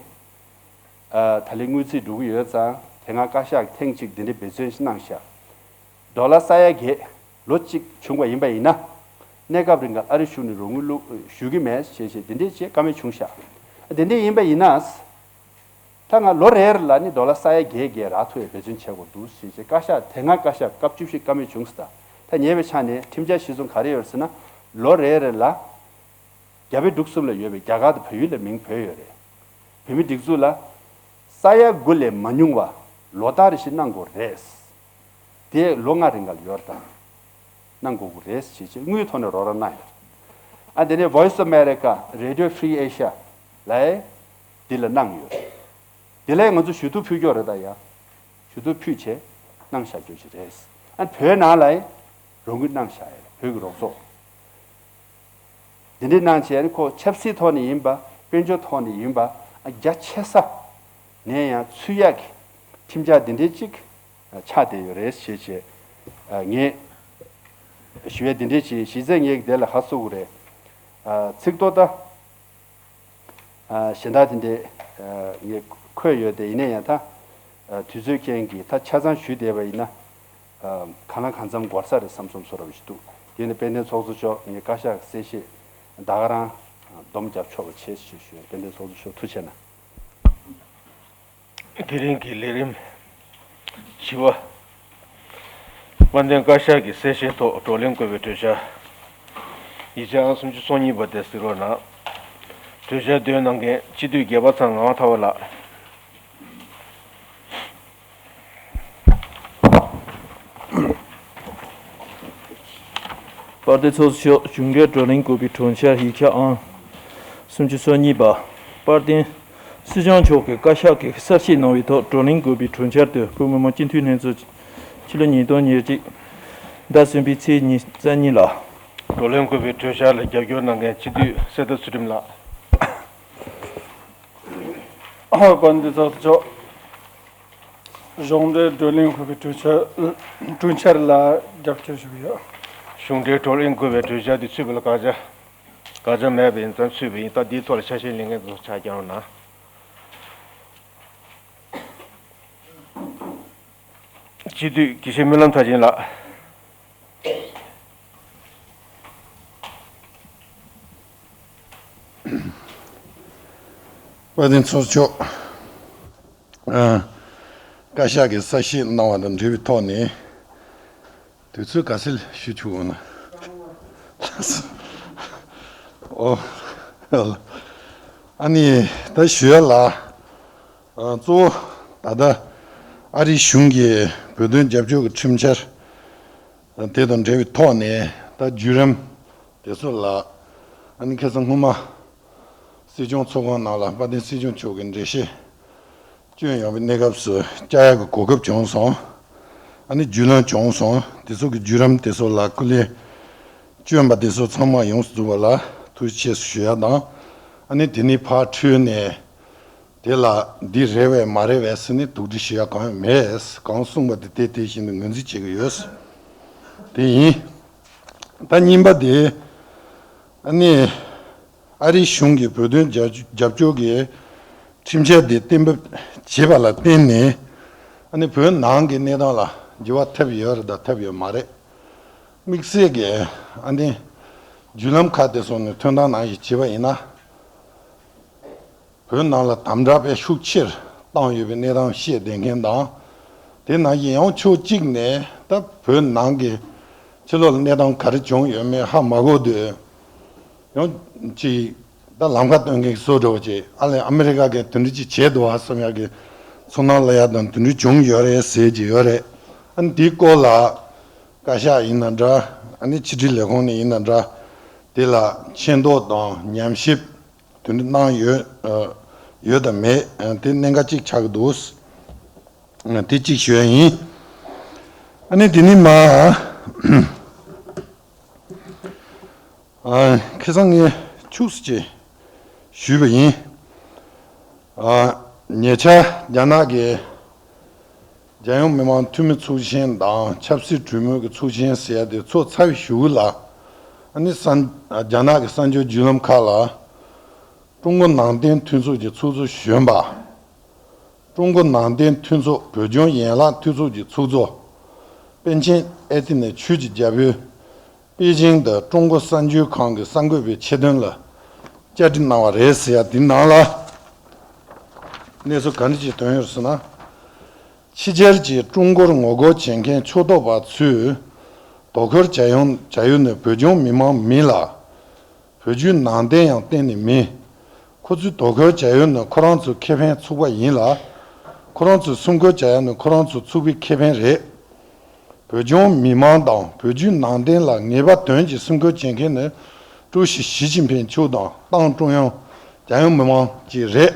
ཨ་ད་ལན་དངུལ་རྩིས་འགྲོ་གི་ཡོད་ཙང་དེ་སྔ་བཀའ་ཤག་ཐེངས་གཅིག་འདི་འདྲའི་འབད་བརྩོན་ཞིག་གནང་ཤག་ཌོ་ལར་ས་ཡ་བརྒྱད། ལོ་གཅིག་བྱུང་བ་ཡིན་པ་ཡིན་ན། གནས་སྐབས་རིང་ལ་ཨ་རི་གཞུང་ནས་རོགས་དངུལ་བླུག་ཞུ་གི་མེད་ཞེས་བྱས་དེ་འདྲས་བྱས་བཀའ་མོལ་བྱུང་ཤག་དེ་འདྲས་ཡིན་པ་ཡིན་ན། ད་ང་ལོ་རེ་རེ་ལ་ནི་ཌོ་ལར་ས་ཡ་བརྒྱད་བརྒྱད་རག་ཐུབ་པའི་འབད་བརྩོན་བྱེད་དགོས་འདུག་ཞེས་བྱས་བཀའ་ཤག་དེ་སྔ་བཀའ་ཤག་སྐབས་བཅུ་བཞི་བཀའ་མོལ་བྱུང་སོང་ད། ད་ཉེ་བའི་ཆ་ནས་ཁྲིམས་འཆར་གཞིར་བཟུང་ག་རེ་ཡོད་ཟེར་ན། ལོ་རེ་རེ་ལ། རྒྱ་བལ་འབྲུག་གསུམ་ལ་ཡོད་པའི་རྒྱ་གར་དང་བལ་ཡུལ་ལ་མིང་བོས་ཡོད་རེད། བོད་མི་སྒྲིག་འཛུགས་ལ། ས་ཡ་དགུ་ལས་མ་ཉུང་བ་ལོ་ལྟར་རེ་བཞིན་གནང་དགོས་རེད། དེ་ལོ་ལྔ་རིང་ག་ལ་ཡོད་རེད་ད། གནང་དགོས་ཀྱི་རེད་ཞེས་བྱས་དངུལ་ཐོག་ནས་རོགས་རམ་གནང་ཡོད། ཨ་དེ་ནས་Voice of America, Radio Free Asia ལའི་འདི་ལ་གནང་ཡོད། དེ་ལས་ང་ཚོ་ཞུ་གཏུག་ཕུལ་རྒྱུ་རེད་ད་ཡ། ཞུ་གཏུག་ཕུལ་བྱས་གནང་བཞག་རྒྱུ་ཞིག་རེད། ཨ་བོད་ནང་ལའི་རོགས་དངུལ་གནང་བཞག་ཡོད་བོད་ཀྱི་རོགས་ཚོགས། འདི་འདྲའི་གནང་བྱས་ནི་ཁོ་ཆབ་སྲིད་ཐོག་ནས་ཡིན་པ་དཔལ་འབྱོར་ཐོག་ནས་ཡིན་པ་ཨ་རྒྱ་ཆེ་ས་ནས་ཡང་ཚུད་ཡག་གི་ ཁྲིམས་འཆར་འདི་འདྲའི་གཅིག་ཆགས་བསྡད་ཡོད་རེད་ཞེས་བྱས། ངས་ཞུ་ཡས་འདི་འདྲའི་ཞིག་གཞི་རྩའི་ངས་དེ་ལ་ཧ་གསོ་གི་རེད། ཚིག་ཐོ་ད། གཞན་དག་དེ་འདྲའི་ངས་འཁོད་ཡོད་དེ། ཡིན་ན་ཡང་ད་དུས་ཚོད་རྐྱེན་གྱིས་ད་ཆ་ཚང་ཞུས་བསྡད་པ་ཡིན་ན། གང་ལ་གང་འཚམ་འགོར་ས་རེད་བསམ་བསམ་བཟོ་འདྲ་བ་ཞིག་འདུག་དེ་ནི་དཔལ་ལྡན་ཚོགས་གཙོ་མཆོག་ངས་བཀའ་ཤག་གི་གསལ་བཤད་ད་ག་རང་སྡོམ་རྒྱབ་ཆོག་པ་བྱེད་ཞེས་ཞུ། དཔལ་ལྡན་ཚོགས་གཙོ་མཆོག་ཐུགས་རྗེ་གནང་། དེ་རིང་གི་ལས་རིམ་བཞི་པ། དཔལ་ལྡན་བཀའ་ཤག་གི་གསལ་བཤད་ཐོག་བགྲོ་གླེང་དགོས་པའི་གྲོས་འཆར། ཡིག་ཆ་ཨང་སུམ་ཅུ་སོ་གཉིས་པ་དེ་གཟིགས་རོགས་གནང་། གྲོས་འཆར་བཏོན་གནང་མཁན་སྤྱི་འཐུས་རྒྱལ་བ་ཚང་ངག་དབང་ཐར་པ་ལགས། དཔལ་ལྡན་ཚོགས་གཙོ་མཆོག་གཞུང་འབྲེལ་བགྲོ་གླེང་དགོས་པའི་གྲོས་འཆར་ཡིག་ཆ་ཨང་སུམ་ཅུ་སོ་གཉིས་པ། དཔལ་ལྡན་སྲིད་སྐྱོང་མཆོག་གིས་བཀའ་ཤག་གི་གསལ་བཤད་གནང་བའི་ཐོག་བགྲོ་གླེང་དགོས་པའི་གྲོས་འཆར་དུ་བོད་མི་མང་སྤྱི་འཐུས་ལྷན་ཚོགས་ཕྱི་ལོ་ཉིས་སྟོང་ཉེར་གཅིག་ཟླ་གསུམ་པའི་ཚེས་ཉི་ཤུ་རྩ་གཉིས་ལ། བགྲོ་གླེང་དགོས་པའི་གྲོས་འཆར་ལ་རྒྱབ་སྐྱོར་གནང་མཁན་སྤྱི་འཐུས་གསེར་རྟ་ཚུལ་ཁྲིམས་ལགས། དཔལ་ལྡན་ཚོགས་གཙོ་མཆོག་གཞུང་འབྲེལ་བགྲོ་གླེང་དགོས་པའི་གྲོས་འཆར་གྲོས་འཆར་ལ་རྒྱབ་སྐྱོར་ཞུ་གི་ཡོད། གཞུང་འབྲེལ་བགྲོ་གླེང་དགོས་པའི་གྲོས་འཆར་དེ་ཚུད་པ་ལ་དགག་བྱ། དགག་བྱ་མེད་པ་ཡིན་ཙང་ཚུད་པ་ཡིན། ད་འདིའི་ཐོག་ལ་ཆ་ཤས་ལེན་མཁན་ཚོ་ཕྱག་བརྐྱངས་རོགས་གནང་། སྤྱི་འཐུས་དགེ་བཤེས་སྨོན་ལམ་མཐར་ཕྱིན་ལགས། དཔལ་ལྡན་ཚོགས་གཙོ་མཆོག་ཨ། བཀའ་ཤག་གིས་གསལ་བཤད་གནང་བ་དང་འབྲེལ་བའི་ཐོག་ནས། དུས་ཚོད་ག་ཚོད་ཞུ་ཆོག་ན། ཨོ། ཨ་ནི་ད་ཞུ་ཡ་ལ། ཨ། གཙོ་བོ་ད་ལྟ་ཨ་རིའི་གཞུང་གིས་བོད་དོན་རྒྱབ་སྐྱོར་གྱི་ཁྲིམས་འཆར་དེ་དང་འབྲེལ་བའི་ཐོག་ནས་ད་བརྒྱུད་རིམ་དེ་ཚོ་ལ། ཨ་ནི་ཁ་སང་སྔོན་མ་སྲིད་སྐྱོང་ཚོགས་ཁང་ནང་ལ་དཔལ་ལྡན་སྲིད་སྐྱོང་མཆོག་གིས་འགྲེལ་བཤད་བསྐྱོན་ཡོང་བའི་གནས་སྐབས་སུ་བཅར་ཡག་གི་གོ་སྐབས་བྱུང་སོང་། ཨ་ནི་བརྒྱུད་ལམ་བྱུང་སོང་། དེ་ཚོ་གི་བརྒྱུད་རིམ་དེ་ཚོ་ལ་སྐུ་ལས་བསྐྱོན་པ་དེ་ཚོ་ཚང་མ་ཡོངས་སུ་རྫོགས་པ་ལ་ཐུགས་རྗེ་ཆེ་ཞུ་ཡ་དང་། ཨ་ནི་དེ་ནས་ཕར་འཕྲོས་ནས་དེ་ལ་འདི་རེད་པས་མ་རེད་པས་ཟེར་ནས་དོགས་འདྲི་ཞུ་ཡ་གང་ཡང་མེད། གང་གསུངས་པ་དེ་དེ་དེ་བཞིན་དུ་ངོས་འཛིན་བྱེད་ཀྱི་ཡོད། དེ་ཡིན། ད་གཉིས་པ་དེ། ཨ་ནི། ཨ་རིའི་གཞུང་གིས་བོད་དོན་རྒྱབ་རྒྱབ་སྐྱོར་གྱི་ཁྲིམས་འཆར་དེ་གཏན་འབེབས་བྱས་པ་ལ་བརྟེན་ནས། ཨ་ནི་བོད་ནང་གི་གནས་སྟངས་ལ་འགྱུར་བ་ཐེབས་ཡོད་རེད་དང་ཐེབས་ཡོད་མ་རེད། དམིགས་བསལ་གྱི་ཨ་ནི་བརྒྱུད་ལམ་ཁག་དེ་སོགས་ནས་ཐོན་སྟངས་ནང་བཞིན་བྱས་པ་ཡིན་ན། བོད་ནང་ལ་དམ་དྲག་དཔེ་ཤུགས་ཆེར་བཏང་ཡོད་པའི་གནས་སྟངས་བཤད་བསྡད་མཁན་དང་། དེ་ནང་བཞིན་ཡང་ཕྱོགས་གཅིག་ནས་ད་བོད་ནང་གི་ཕྱི་ལོགས་ལ་གནས་སྟངས་ག་རེ་བྱུང་ཡོད་མེད་ཧ་མ་གོ་དུས། ཡང་ཅིག་ད་ལམ་ཁ་སྟོན་མཁན་གྱི་བཟོ་འདྲ་བོ་ཅིག་ཨ་ལས་ཨ་མི་རི་ཀ་གིས་དེ་འདྲ་ཅིག་བྱས་འདུག་ཨ་བསམ་ཡག་གི་ཚོར་སྣང་སླེབས་ཡག་དང་དེ་འདྲ་བྱུང་ཡོད་རེད་ཟེར་གྱི་ཡོད་རེད། ཨ་ནི་དེའི་སྐོར་ལ་བཀའ་ཤག་ཡིན་ན་འདྲ། ཨ་ནི་ཕྱི་དྲིལ་ལས་ཁུངས་ནས་ཡིན་ན་འདྲ། དེ་ལ་མཁྱེན་རྟོགས་དང་ཉམས་ཞིབ་དེ་འདྲ་གནང་ཡོད། ཨ། ཡོད་དམ་མེད། ཨ། དེ་གནད་འགག་ཅིག་ཆགས་ཀྱི་འདུག་ཨ། དེ་གཅིག་ཞུ་ཡ་ཡིན། ཨ་ནི་དེ་ནས་མ། ཨ། ཁ་སང་ངས་ཁྱུག་ཙམ་ཅིག་ཞུས་པ་ཡིན། ཨ། ཉེ་ཆར་རྒྱ་ནག་གི་རྒྱལ་ཡོངས་མི་དམངས་འཐུས་མི་ཚོགས་ཆེན་དང་ཆབ་སྲིད་གྲོས་མོལ་གྱི་ཚོགས་ཆེན་ཟེར་ཡ་དེ་ཚོགས་ཚར་བའི་གཞུག་ལ། ཨ་ནི་གསར། རྒྱ་ནག་གི་གསར་འགྱུར་བརྒྱུད་ལམ་ཁག་ལ། ཀྲུང་གོ་ནང་བསྟན་མཐུན་ཚོགས་ཀྱི་ཚོགས་གཙོ་གཞོན་པ། ཀྲུང་གོ་ནང་བསྟན་མཐུན་ཚོགས་བོད་ལྗོངས་ཡན་ལག་འཐུས་ཚོགས་ཀྱི་ཚོགས་གཙོ། པཎ་ཆེན་ཨེ་ཏི་ནས་ཆོས་ཀྱི་རྒྱལ་པོས་པེ་ཅིང་དུ་ཀྲུང་གོ་གསར་འགྱུར་ཁང་གི་གསར་འགོད་པའི་ཆེད་དོན་ལ་བཅར་འདྲི་གནང་བ་རེད་ཟེར་ཡ་དེའི་ནང་ལ། གནས་ཚུལ་ག་འདྲ་ཅིག་བཏོན་ཡོད་ཟེར་ན། ཕྱི་རྒྱལ་གྱི་ཀྲུང་གོར་ངོ་རྒོལ་བྱེད་མཁན་ཕྱོགས་གཏོགས་པ་ཚོས་དོ་ཁུར་བྱ་ཡོང་བྱ་ཡུལ་ནི་བོད་ལྗོངས་མི་མང་མིན་ལ། བོད་བརྒྱུད་ནང་བསྟན་ཡང་གཏན་ནས་མིན། ཁོ་ཚོས་དོ་ཁུར་བྱ་ཡུལ་ནི་ཁོ་རང་ཚོའི་ཁེ་ཕན་ཚུགས་པ་ཡིན་ལ། ཁོ་རང་ཚོས་སེམས་ཁུར་བྱ་ཡ་ནི་ཁོ་རང་ཚོ་ཚུགས་པའི་ཁེ་ཕན་རེད། བོད་ལྗོངས་མི་མང་དང་བོད་བརྒྱུད་ནང་བསྟན་ལ་ངེས་པ་དོན་གྱིས་སེམས་ཁུར་བྱེད་མཁན་ནི་ཀྲུའུ་ཞི་ཞི་ཅིན་ཕིང་མཆོག་དང་ཏང་ཀྲུང་དབྱང་རྒྱལ་ཡོངས་མི་མང་བཅས་རེད།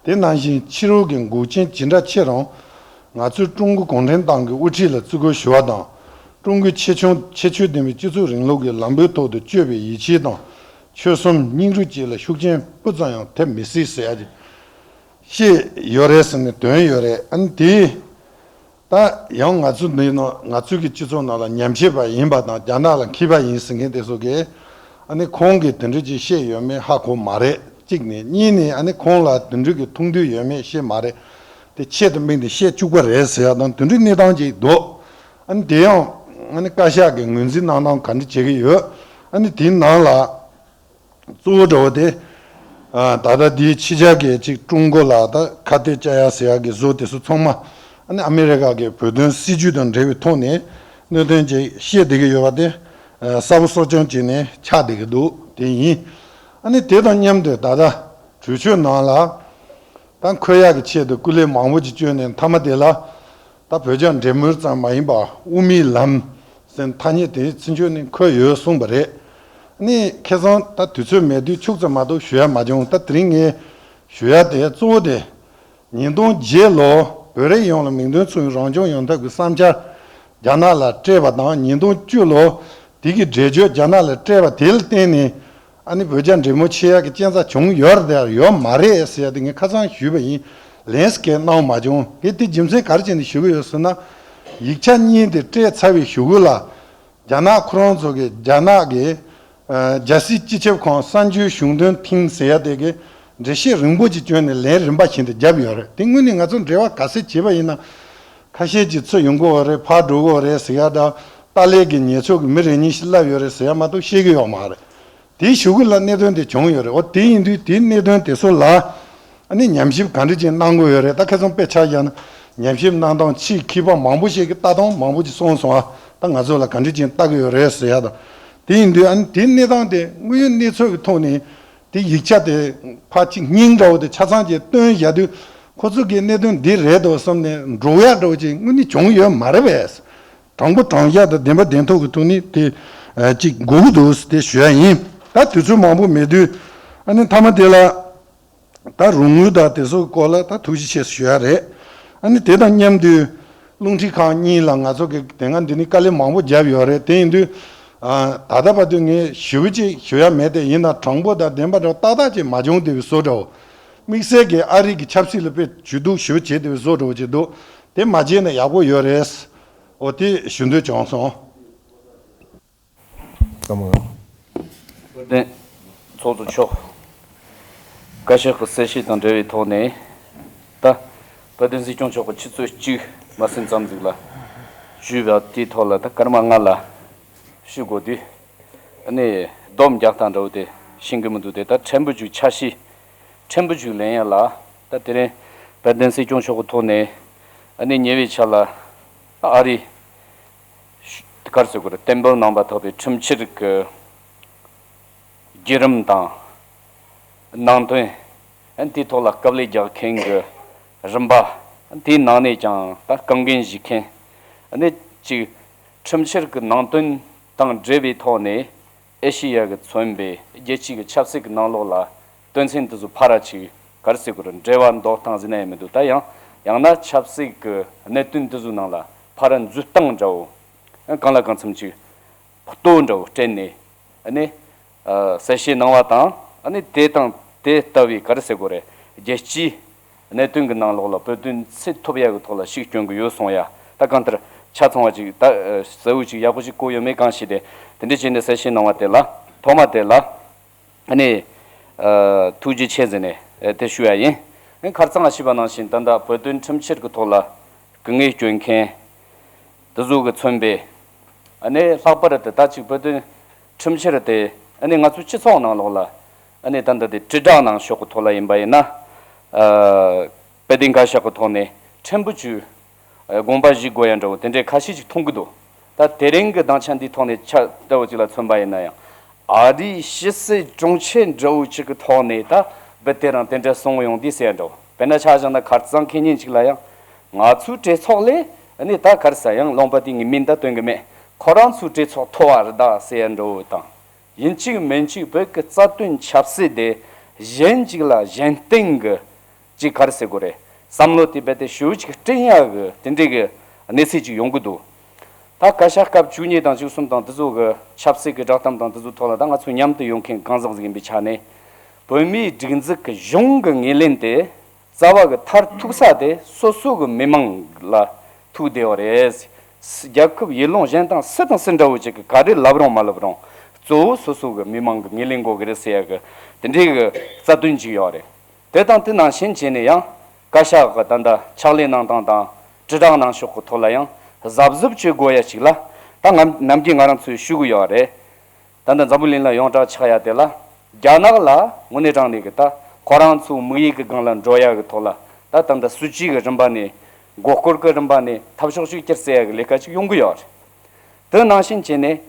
དེ་ནང་བཞིན་ཕྱི་རོལ་གྱི་འགོག་རྐྱེན་ཇི་འདྲ་ཆེ་རུང་། ང་ཚོས་ཀྲུང་གོ་གུང་ཁྲན་ཏང་གི་དབུ་ཁྲིད་ལ་བརྩི་བཀུར་ཞུ་བ་དང་། ཀྲུང་གོའི་ཁྱད་ཆོས་ཁྱད་ཆོས་ལྡན་པའི་སྤྱི་ཚོགས་རིང་ལུགས་ཀྱི་ལམ་བུའི་ཐོག་ཏུ་བསྐྱོད་པའི་ཡིད་ཆེས་དང་། ཆོལ་གསུམ་སྙིང་རུས་བཅས་ལ་ཤུགས་རྐྱེན་སྤུ་ཙམ་ཡང་ཐེབས་མི་སྲིད་ཟེར་ཡ་དེ། བཤད་ཡོད་རེད་ཟེར་ནས་འདོན་ཡོད་རེད། ཨ་ནི་དེ་ད་ཡང་ང་ཚོ་འདི་ནང་ང་ཚོའི་གི་སྤྱི་ཚོགས་ནང་ལ་ཉམས་ཞིབ་པ་ཡིན་པ་དང་རྒྱ་ནག་ལ་མཁས་པ་ཡིན་ཟེར་མཁན་དེ་ཚོ་གིས་ཨ་ནི་ཁོང་གིས་དེ་འདྲ་ཅིག་བཤད་ཡོད་མེད་ཧ་གོ་མ་རེད། གཅིག་ནས། གཉིས་ནས་ཨ་ནི་ཁོང་ལ་དེ་འདྲ་གི་ཐུགས་འདོད་ཡོད་མེད་ཤེས་མ་རེད། དེ་ཆེད་དུ་དམིགས་ནས་བཤད་བཅུག་པ་རེད་ཟེར་ཡ་དང་དེ་འདྲའི་གནས་སྟངས་ཅིག་འདུག་ཨ་ནི་དེ་ཡང་ཨ་ནི་བཀའ་ཤག་གིས་ངོས་འཛིན་གནང་སྟངས་ག་འདྲ་བྱེད་ཀྱི་ཡོད། ཨ་ནི་དེའི་ནང་ལ། གཙོ་བོ་འདྲ་བོ་དེ། ཨ། ད་ལྟ་འདིའི་ཕྱི་རྒྱལ་གྱི་ཅིག་ཀྲུང་གོ་ལ་ད་ཁ་གཏད་བཅག་ཡ་ཟེར་ཡ་གི་བཟོ་དེ་ཚོ་ཚང་མ། ཨ་ནི་ཨ་མི་རི་ཀ་གི་བོད་དོན་སྲིད་ཇུས་དང་འབྲེལ་བའི་ཐོག་ནས་གནད་དོན་ཅིག་བཤད་བསྡད་ཀྱི་ཡོད་པ་དེ། ཨ། གསལ་པོ་གསལ་རྐྱང་བྱས་ནས་ཆགས་བསྡད་ཀྱི་འདུག་དེ་ཡིན། ཨ་ནི་དེ་དང་མཉམ་དུ་ད་ལྟ་གྲོས་ཆོད་ནང་ལ། ད་འཁོད་ཡག་གི་ཆེད་དུ་སྐུ་ལས་མང་པོ་ཅིག་བསྐྱོན་ནས་མཐའ་མ་དེ་ལ། ད་བོད་རྒྱ་འབྲེལ་མོལ་ཙམ་མ་ཡིན་པར་དབུ་མའི་ལམ་ཟེར་ཐ་སྙད་དེ་ཚིག་མཆོག་ནས་འཁོད་ཡོད་གསུངས་པ་རེད། ཨ་ནི་ཁ་སང་ད་དུས་ཚོད་མེད་དུས་ཕྱུག་ཙམ་མ་གཏོགས་ཞུ་ཡ་མ་བྱུང་། ད་དེ་རིང་ངས་ཞུ་ཡ་དེ་གཙོ་བོ་དེ། ཉིས་སྟོང་བརྒྱད་ལོ་བོད་རིགས་ཡོངས་ལ་མིང་དོན་མཚུངས་པའི་རང་སྐྱོང་ཡོང་ཐབས་ཀྱི་བསམ་འཆར་རྒྱ་ནག་ལ་སྤྲད་པ་དང་། ཉིས་སྟོང་བཅུ་ལོ་དེ་གི་འགྲེལ་བརྗོད་རྒྱ་ནག་ལ་སྤྲད་པ་དེ་ལ་བརྟེན་ནས། ཨ་ནི་བོད་རྒྱ་འབྲེལ་མོལ་བྱེད་ཡག་གི་རྐྱེན་རྩ་བྱུང་ཡོད་རེད་དང་ཡོད་མ་རེད་ཟེར་ཡ་དེ་ངས་ཁ་སང་ཞུས་པ་ཡིན། ལན་སྐད་གནང་མ་བྱུང་། ངས་དེ་རྒྱུ་མཚན་ག་རེ་བྱས་ནས་ཞུ་གི་ཡོད་ཟེར་ན། ཡིག་ཆ་གཉིས་དེ་སྤྲད་ཚར་བའི་གཞུག་གུ་ལ། རྒྱ་ནག་ཁོ་རང་ཚོ་གིས་རྒྱ་ནག་གི་ཨ་རྒྱལ་སྲིད་སྤྱི་ཁྱབ་ཁང་གསར་འགྱུར་གཞུང་དོན་ཐིང་ཟེར་ཡ་དེ་གིས་འགྲེལ་བཤད་རིང་པོ་ཅིག་བསྐྱོན་ནས་ལན་རིམ་པ་བཞིན་དུ་བརྒྱབ་ཡོད་རེད། དེ་དངོས་གནས་ང་ཚོ་འབྲེལ་བ་ག་ཚད་བྱས་པ་ཡིན་ན། ཁ་ཤས་ཀྱིས་ཚུར་ཡོང་གི་ཡོད་རེད། ཕར་འགྲོ་གི་ཡོད་རེད་ཟེར་ཡ་དང་། ཏཱ་ལའི་གི་ཉེས་ཚབ་ཀྱི་མི་རེ་གཉིས་ཤིག་བསླེབས་ཡོད་རེད་ཟེར་ཡ་མ་གཏོགས་བཤད་ཀྱི་ཡོད་མ་རེད། དེའི་གཞུག་གུ་ལ་གནད་དོན་དེ་བྱུང་ཡོད་རེད། འོ་དེ་ཡིན་དུས་དེའི་གནད་དོན་དེ་ཚོ་ལ་ཨ་ནི་ཉམས་ཞིབ་ག་འདྲ་ཅིག་གནང་དགོས་ཡོད་རེད། ད་ཁ་སང་དཔེ་ཆ་བཞག་ན་ཉམས་ཞིབ་གནང་སྟངས་ཕྱིའི་མཁས་པ་མང་པོ་ཞིག་གིས་ལྟ་སྟངས་མང་པོ་ཅིག་གསུངས་སོང་། ཨ། ད་ང་ཚོ་ལ་ག་འདྲ་ཅིག་ལྟ་གི་ཡོད་རེད་ཟེར་ཡ་དང་། དེ་ཡིན་དུས་ཨ་ནི་དེའི་གནས་སྟངས་དེ་དངོས་ཡོད་གནས་ཚུལ་གྱི་ཐོག་ནས་དེ་ཡིག་ཆ་དེ་ཕར་ཅིག་སྙིང་འདྲ་བོ་དེ་ཆ་ཚང་ཅིག་བཏོན་བཞག་དུས་ཁོ་ཚོ་གིས་གནད་དོན་འདི་རེད་འདུག་བསམ་ནས་འགྲོ་ཡ་འདྲ་བོ་ཅིག་དངོས་གནས་བྱུང་ཡོད་མ་རེད་པས། དྲང་པོ་དྲང་བཞག་དང་བདེན་པ་བདེན་ཐོག་གི་ཐོག་ནས་དེ་ཨ་ཅིག་དགོས་ཀྱི་འདུག་དེ་ཞུ་ཡ་ཡིན། ད་དུས་ཚོད་མང་པོ་མེད་དུས་ཨ་ནི་མཐའ་མ་དེ་ལ་ད་རོགས་དངུལ་དང་དེ་ཚོའི་སྐོར་ལ་ད་ཐུགས་རྗེ་ཆེ་ཞུ་ཡ་རེད། ཨ་ནི་དེ་དང་མཉམ་དུ་རླུང་འཕྲིན་ཁང་གཉིས་ལ་ང་ཚོ་གི་དེ་སྔ་འདི་ནས་དཀའ་ལས་མང་པོ་བརྒྱབ་ཡོད་རེད། དེ་ཡིན་དུས་ཨ་ད་ལྟ་བར་དུ་ངས་ཞེ་པོ་ཅིག་ཞུ་ཡ་མེད། དེ་ཡིན་ན་དྲང་པོ་དང་བདེན་པ་འདྲ་བོ་ཏག་ཏག་ཅིག་མ་བྱུང་བསྡད་པའི་བཟོ་འདྲ་བོ། དམིགས་བསལ་གྱི་ཨ་རི་གི་ཆབ་སྲིད་ལ་དཔེ་ཇུས་གཏོགས་ཞེ་པོ་བྱས་བསྡད་པའི་བཟོ་འདྲ་བོ་ཅིག་འདུག་དེ་མ་བྱས་ན་ཡག་པོ་ཡོད་རེད། འོ་དེ་ཞུ་འདོད་བྱུང་སོང་། བཀའ་མོལ། བོད་དོན་ཚོགས་གཙོ་མཆོག་བཀའ་ཤག་གི་གསལ་བཤད་དང་འབྲེལ་བའི་ཐོག་ནས། ད་བོད་དོན་སྲིད་སྐྱོང་མཆོག་གི་ཆུ་ཚོད་གཅིག་མ་ཟིན་ཙམ་ཟིག་ལ་ཞུས་པ་དེའི་ཐོག་ལ་ད་སྐར་མ་ལྔ་ལ་ཞུ་དགོས་དུས། ཨ་ནི་སྡོམ་རྒྱག་སྟངས་འདྲ་བོ་དེ་ཤེས་ཀྱི་མི་འདུག་དེ་ད་ཕྲན་བུ་ཅིག་ཆ་ཤས་ཕྲན་བུ་ཅིག་ལེན་ཡ་ལ། ད་དེ་རིང་བོད་དོན་སྲིད་སྐྱོང་མཆོག་གི་ཐོག་ནས་ཨ་ནི་ཉེ་བའི་ཆར་ལ་ཨ་རི་ག་རེ་ཟེར་དགོས་རེད། བརྟན་པོར་གནང་བ་ཐོབ་པའི་ཁྲིམས་འཆར་གྱི་བརྒྱུད་རིམ་དང་ནང་དོན། ཨ་ནི་དེའི་ཐོག་ལ་དཀའ་ལས་རྒྱག་མཁན་གྱི་རིམ་པ། ཨ་ནི་དེའི་ནང་ནས་ཀྱང་ད་རྐང་འགན་བཞེས་མཁན། ཨ་ནི་གཅིག་ཁྲིམས་འཆར་གྱི་ནང་དོན་དང་འབྲེལ་བའི་ཐོག་ནས་ཨེ་ཤེ་ཡ་གི་མཚོན་པའི་རྒྱལ་སྤྱི་གི་ཆབ་སྲིད་ཀྱི་ནང་ལོགས་ལ་དོན་ཚན་དེ་ཚོ་ཕར་ར་ཅིག་ག་རེ་ཟེར་དགོས་རེད། འབྲེལ་བ་འདོགས་སྟངས་ཟེར་ན་ཡང་མི་འདུག་ད་ཡང་ཡང་ན་ཆབ་སྲིད་ཀྱི་གནད་དོན་དེ་ཚོའི་ནང་ལ་ཕར་ར་འཛུལ་སྟངས་འདྲ་བོ། ཨ་ནི་གང་ལ་གང་འཚམ་ཅིག་ལྟོ་འདྲ་བོ་སྤྲད་ནས། ཨ་ནི་ཨ་གསལ་བཤད་གནང་བ་དང་། ཨ་ནི་དེ་དང་དེ་ལྟ་བུའི་ག་རེ་ཟེར་དགོས་རེད། རྒྱལ་སྤྱིའི་གནད་དོན་གྱི་ནང་ལོགས་ལ་བོད་དོན་ཚད་ཐུབ་ཡག་གི་ཐོག་ལ་ཤུགས་སྐྱོན་གྱི་ཡོད་གསུང་ཡ། ད་གང་ལྟར་ཆ་ཚང་བ་ཅིག་ད་ཨ་གསལ་བོ་ཅིག་ཡག་པོ་ཅིག་གོ་ཡོད་མེད་གང་ཤེས་ཏེ། དེ་འདྲ་བྱས་ནས་གསལ་བཤད་གནང་བ་དེ་ལ། ཐོག་མ་དེ་ལ་ཨ་ནི་ཨ་ཐུགས་རྗེ་ཆེ་ཟེར་ནས་ཨ་དེ་ཞུ་ཡ་ཡིན། ཨ་ནི་ཁ་སང་ཞུས་པ་ནང་བཞིན་ད་ལྟ་བོད་དོན་ཁྲིམས་འཆར་གྱི་ཐོག་ལ་སྐུ་ངལ་སྐྱོན་མཁན་དེ་ཚོ་གི་མཚོན་པའི། ཨ་ནི་ལྷག་པར་དུ་ད་ཅིག་བོད་དོན་ཁྲིམས་འཆར་དེ་ཨ་ནི་ང་ཚོའི་སྤྱི་ཚོགས་ནང་ལོགས་ལ་ཨ་ནི་ད་ལྟ་དེ་དྲིལ་བསྒྲགས་གནང་ཕྱོགས་ཀྱི་ཐོག་ལ་ཡིན་པ་ཡིན་ན། ཨ་དཔལ་ལྡན་བཀའ་ཤག་གི་ཐོག་ནས་ཕྲན་བུ་ཅིག་ཨ་དགོངས་པ་བཞེས་དགོས་ཡ་འདྲ་བོ་དེ་འདྲའི་ཁ་ཤས་ཅིག་མཐོང་གི་འདུག་ད་དེ་རིང་གི་སྡིངས་ཆ་འདིའི་ཐོག་ནས་ཆ་འདྲ་བོ་ཅིག་ལ་མཚོན་པ་ཡིན་ན་ཡང་། ཨ་རིའི་ཕྱི་སྲིད་དྲུང་ཆེ་འདྲ་བོ་ཅིག་གི་ཐོག་ནས་ད་བུ་དེ་རང་དེ་འདྲ་གསུངས་ཡོང་དུས་ཟེར་ཡ་འདྲ་བོ། དཔེར་ན་ཆ་བཞག་ན་ཁ་རྩང་མཁས་ཉན་ཅིག་ལ་ཡང་། ང་ཚོའི་གྲོས་ཚོགས་ལས་ཨ་ནི་ད་ག་རེ་ཟེར། ཡང་ལུང་པ་དེ་ངའི་མིང་ད་སྟོན་གི་མེད། ཁོ་རང་ཚོའི་གྲོས་ཚོགས་མཐོ་བ་རེད་ད་ཟེར་ཡ་འདྲ་བོ་དང་། ཡིན་གཅིག་མིན་གཅིག་བོད་ཀྱི་རྩ་དོན་ཆབ་སྲིད་དེ་གཞན་གཅིག་ལ་གཞན་སྟེང་གི་ཅིག་ག་རེ་ཟེར་དགོས་རེད། བསམ་བློ་དེ་རྦད་དེ་ཞེ་པོ་ཅིག་སྐྲུན་ཡག་གི་དེ་འདྲའི་གི་གནས་ཚུལ་ཅིག་ཡོང་གི་འདུག་ད་བཀའ་ཤག་སྐབས་བཅུ་གཉིས་དང་བཅུ་གསུམ་དང་དེ་ཚོ་གི་ཆབ་སྲིད་ཀྱི་བསྒྲགས་གཏམ་དང་དེ་ཚོའི་ཐོག་ལ་ད་ང་ཚོ་མཉམ་དུ་ཡོང་མཁན་གང་ཟག་ཟིག་ཡིན་པའི་ཆ་ནས། བོད་མིའི་སྒྲིག་འཛུགས་ཀྱི་གཞུང་གི་ངོས་ལེན་དེ་ རྩ་བ་གི་མཐར་ཐུག་ས་དེ་སོ་སོ་གི་མི་མང་ལ་ཐུག་བསྡད་ཡོད་རེད། རྒྱལ་ཁབ་ཡུལ་ལུང་གཞན་དང་སུ་དང་སུ་འདྲ་བོ་ཅིག་གི་ག་རེ་ལབ་རུང་མ་ལབ་རུང་གཙོ་བོ་སོ་སོ་གི་མི་མང་གི་ངོས་ལེན་དགོས་གི་རེད་ཟེར་ཡ་གི་དེ་འདྲའི་གི་རྩ་དོན་ཅིག་ཡོད་རེད། དེ་དང་དེ་ནང་བཞིན་བྱས་ནས་ཡང་བཀའ་ཤག་གི་ད་ལྟ་ཕྱག་ལས་གནང་སྟངས་དང་དྲིལ་བསྒྲགས་གནང་ཕྱོགས་ཀྱི་ཐོག་ལ་ཡང་གཟབ་གཟབ་བྱེད་དགོས་ཡ་ཅིག་ལ་ད་ང་ནམ་རྒྱུན་ང་རང་ཚོས་ཞུ་གི་ཡོད་རེད། ད་ལྟ་འཛམ་བུ་གླིང་ལ་ཡོངས་གྲགས་ཆགས་ཡ་དེ་ལ་རྒྱ་ནག་ལ་དངོས་གནས་དྲང་གནས་ཀྱི་ད་ཁོ་རང་ཚོའི་དམིགས་ཡུལ་གྱི་སྒང་ལ་འགྲོ་ཡ་གི་ཐོག་ལ་ད་ད་ལྟ་སྲིད་ཇུས་ཀྱི་རིམ་པ་ནས་མགོ་སྐོར་གྱི་རིམ་པ་ནས་འཐབ་ཕྱོགས་ཤིག་བསྐྱུར་ཟེར་ཡ་གི་ལས་ཀ་ཅིག་ཡོང་གི་ཡོད་རེད། དེ་ནང་བཞིན་བྱས་ནས་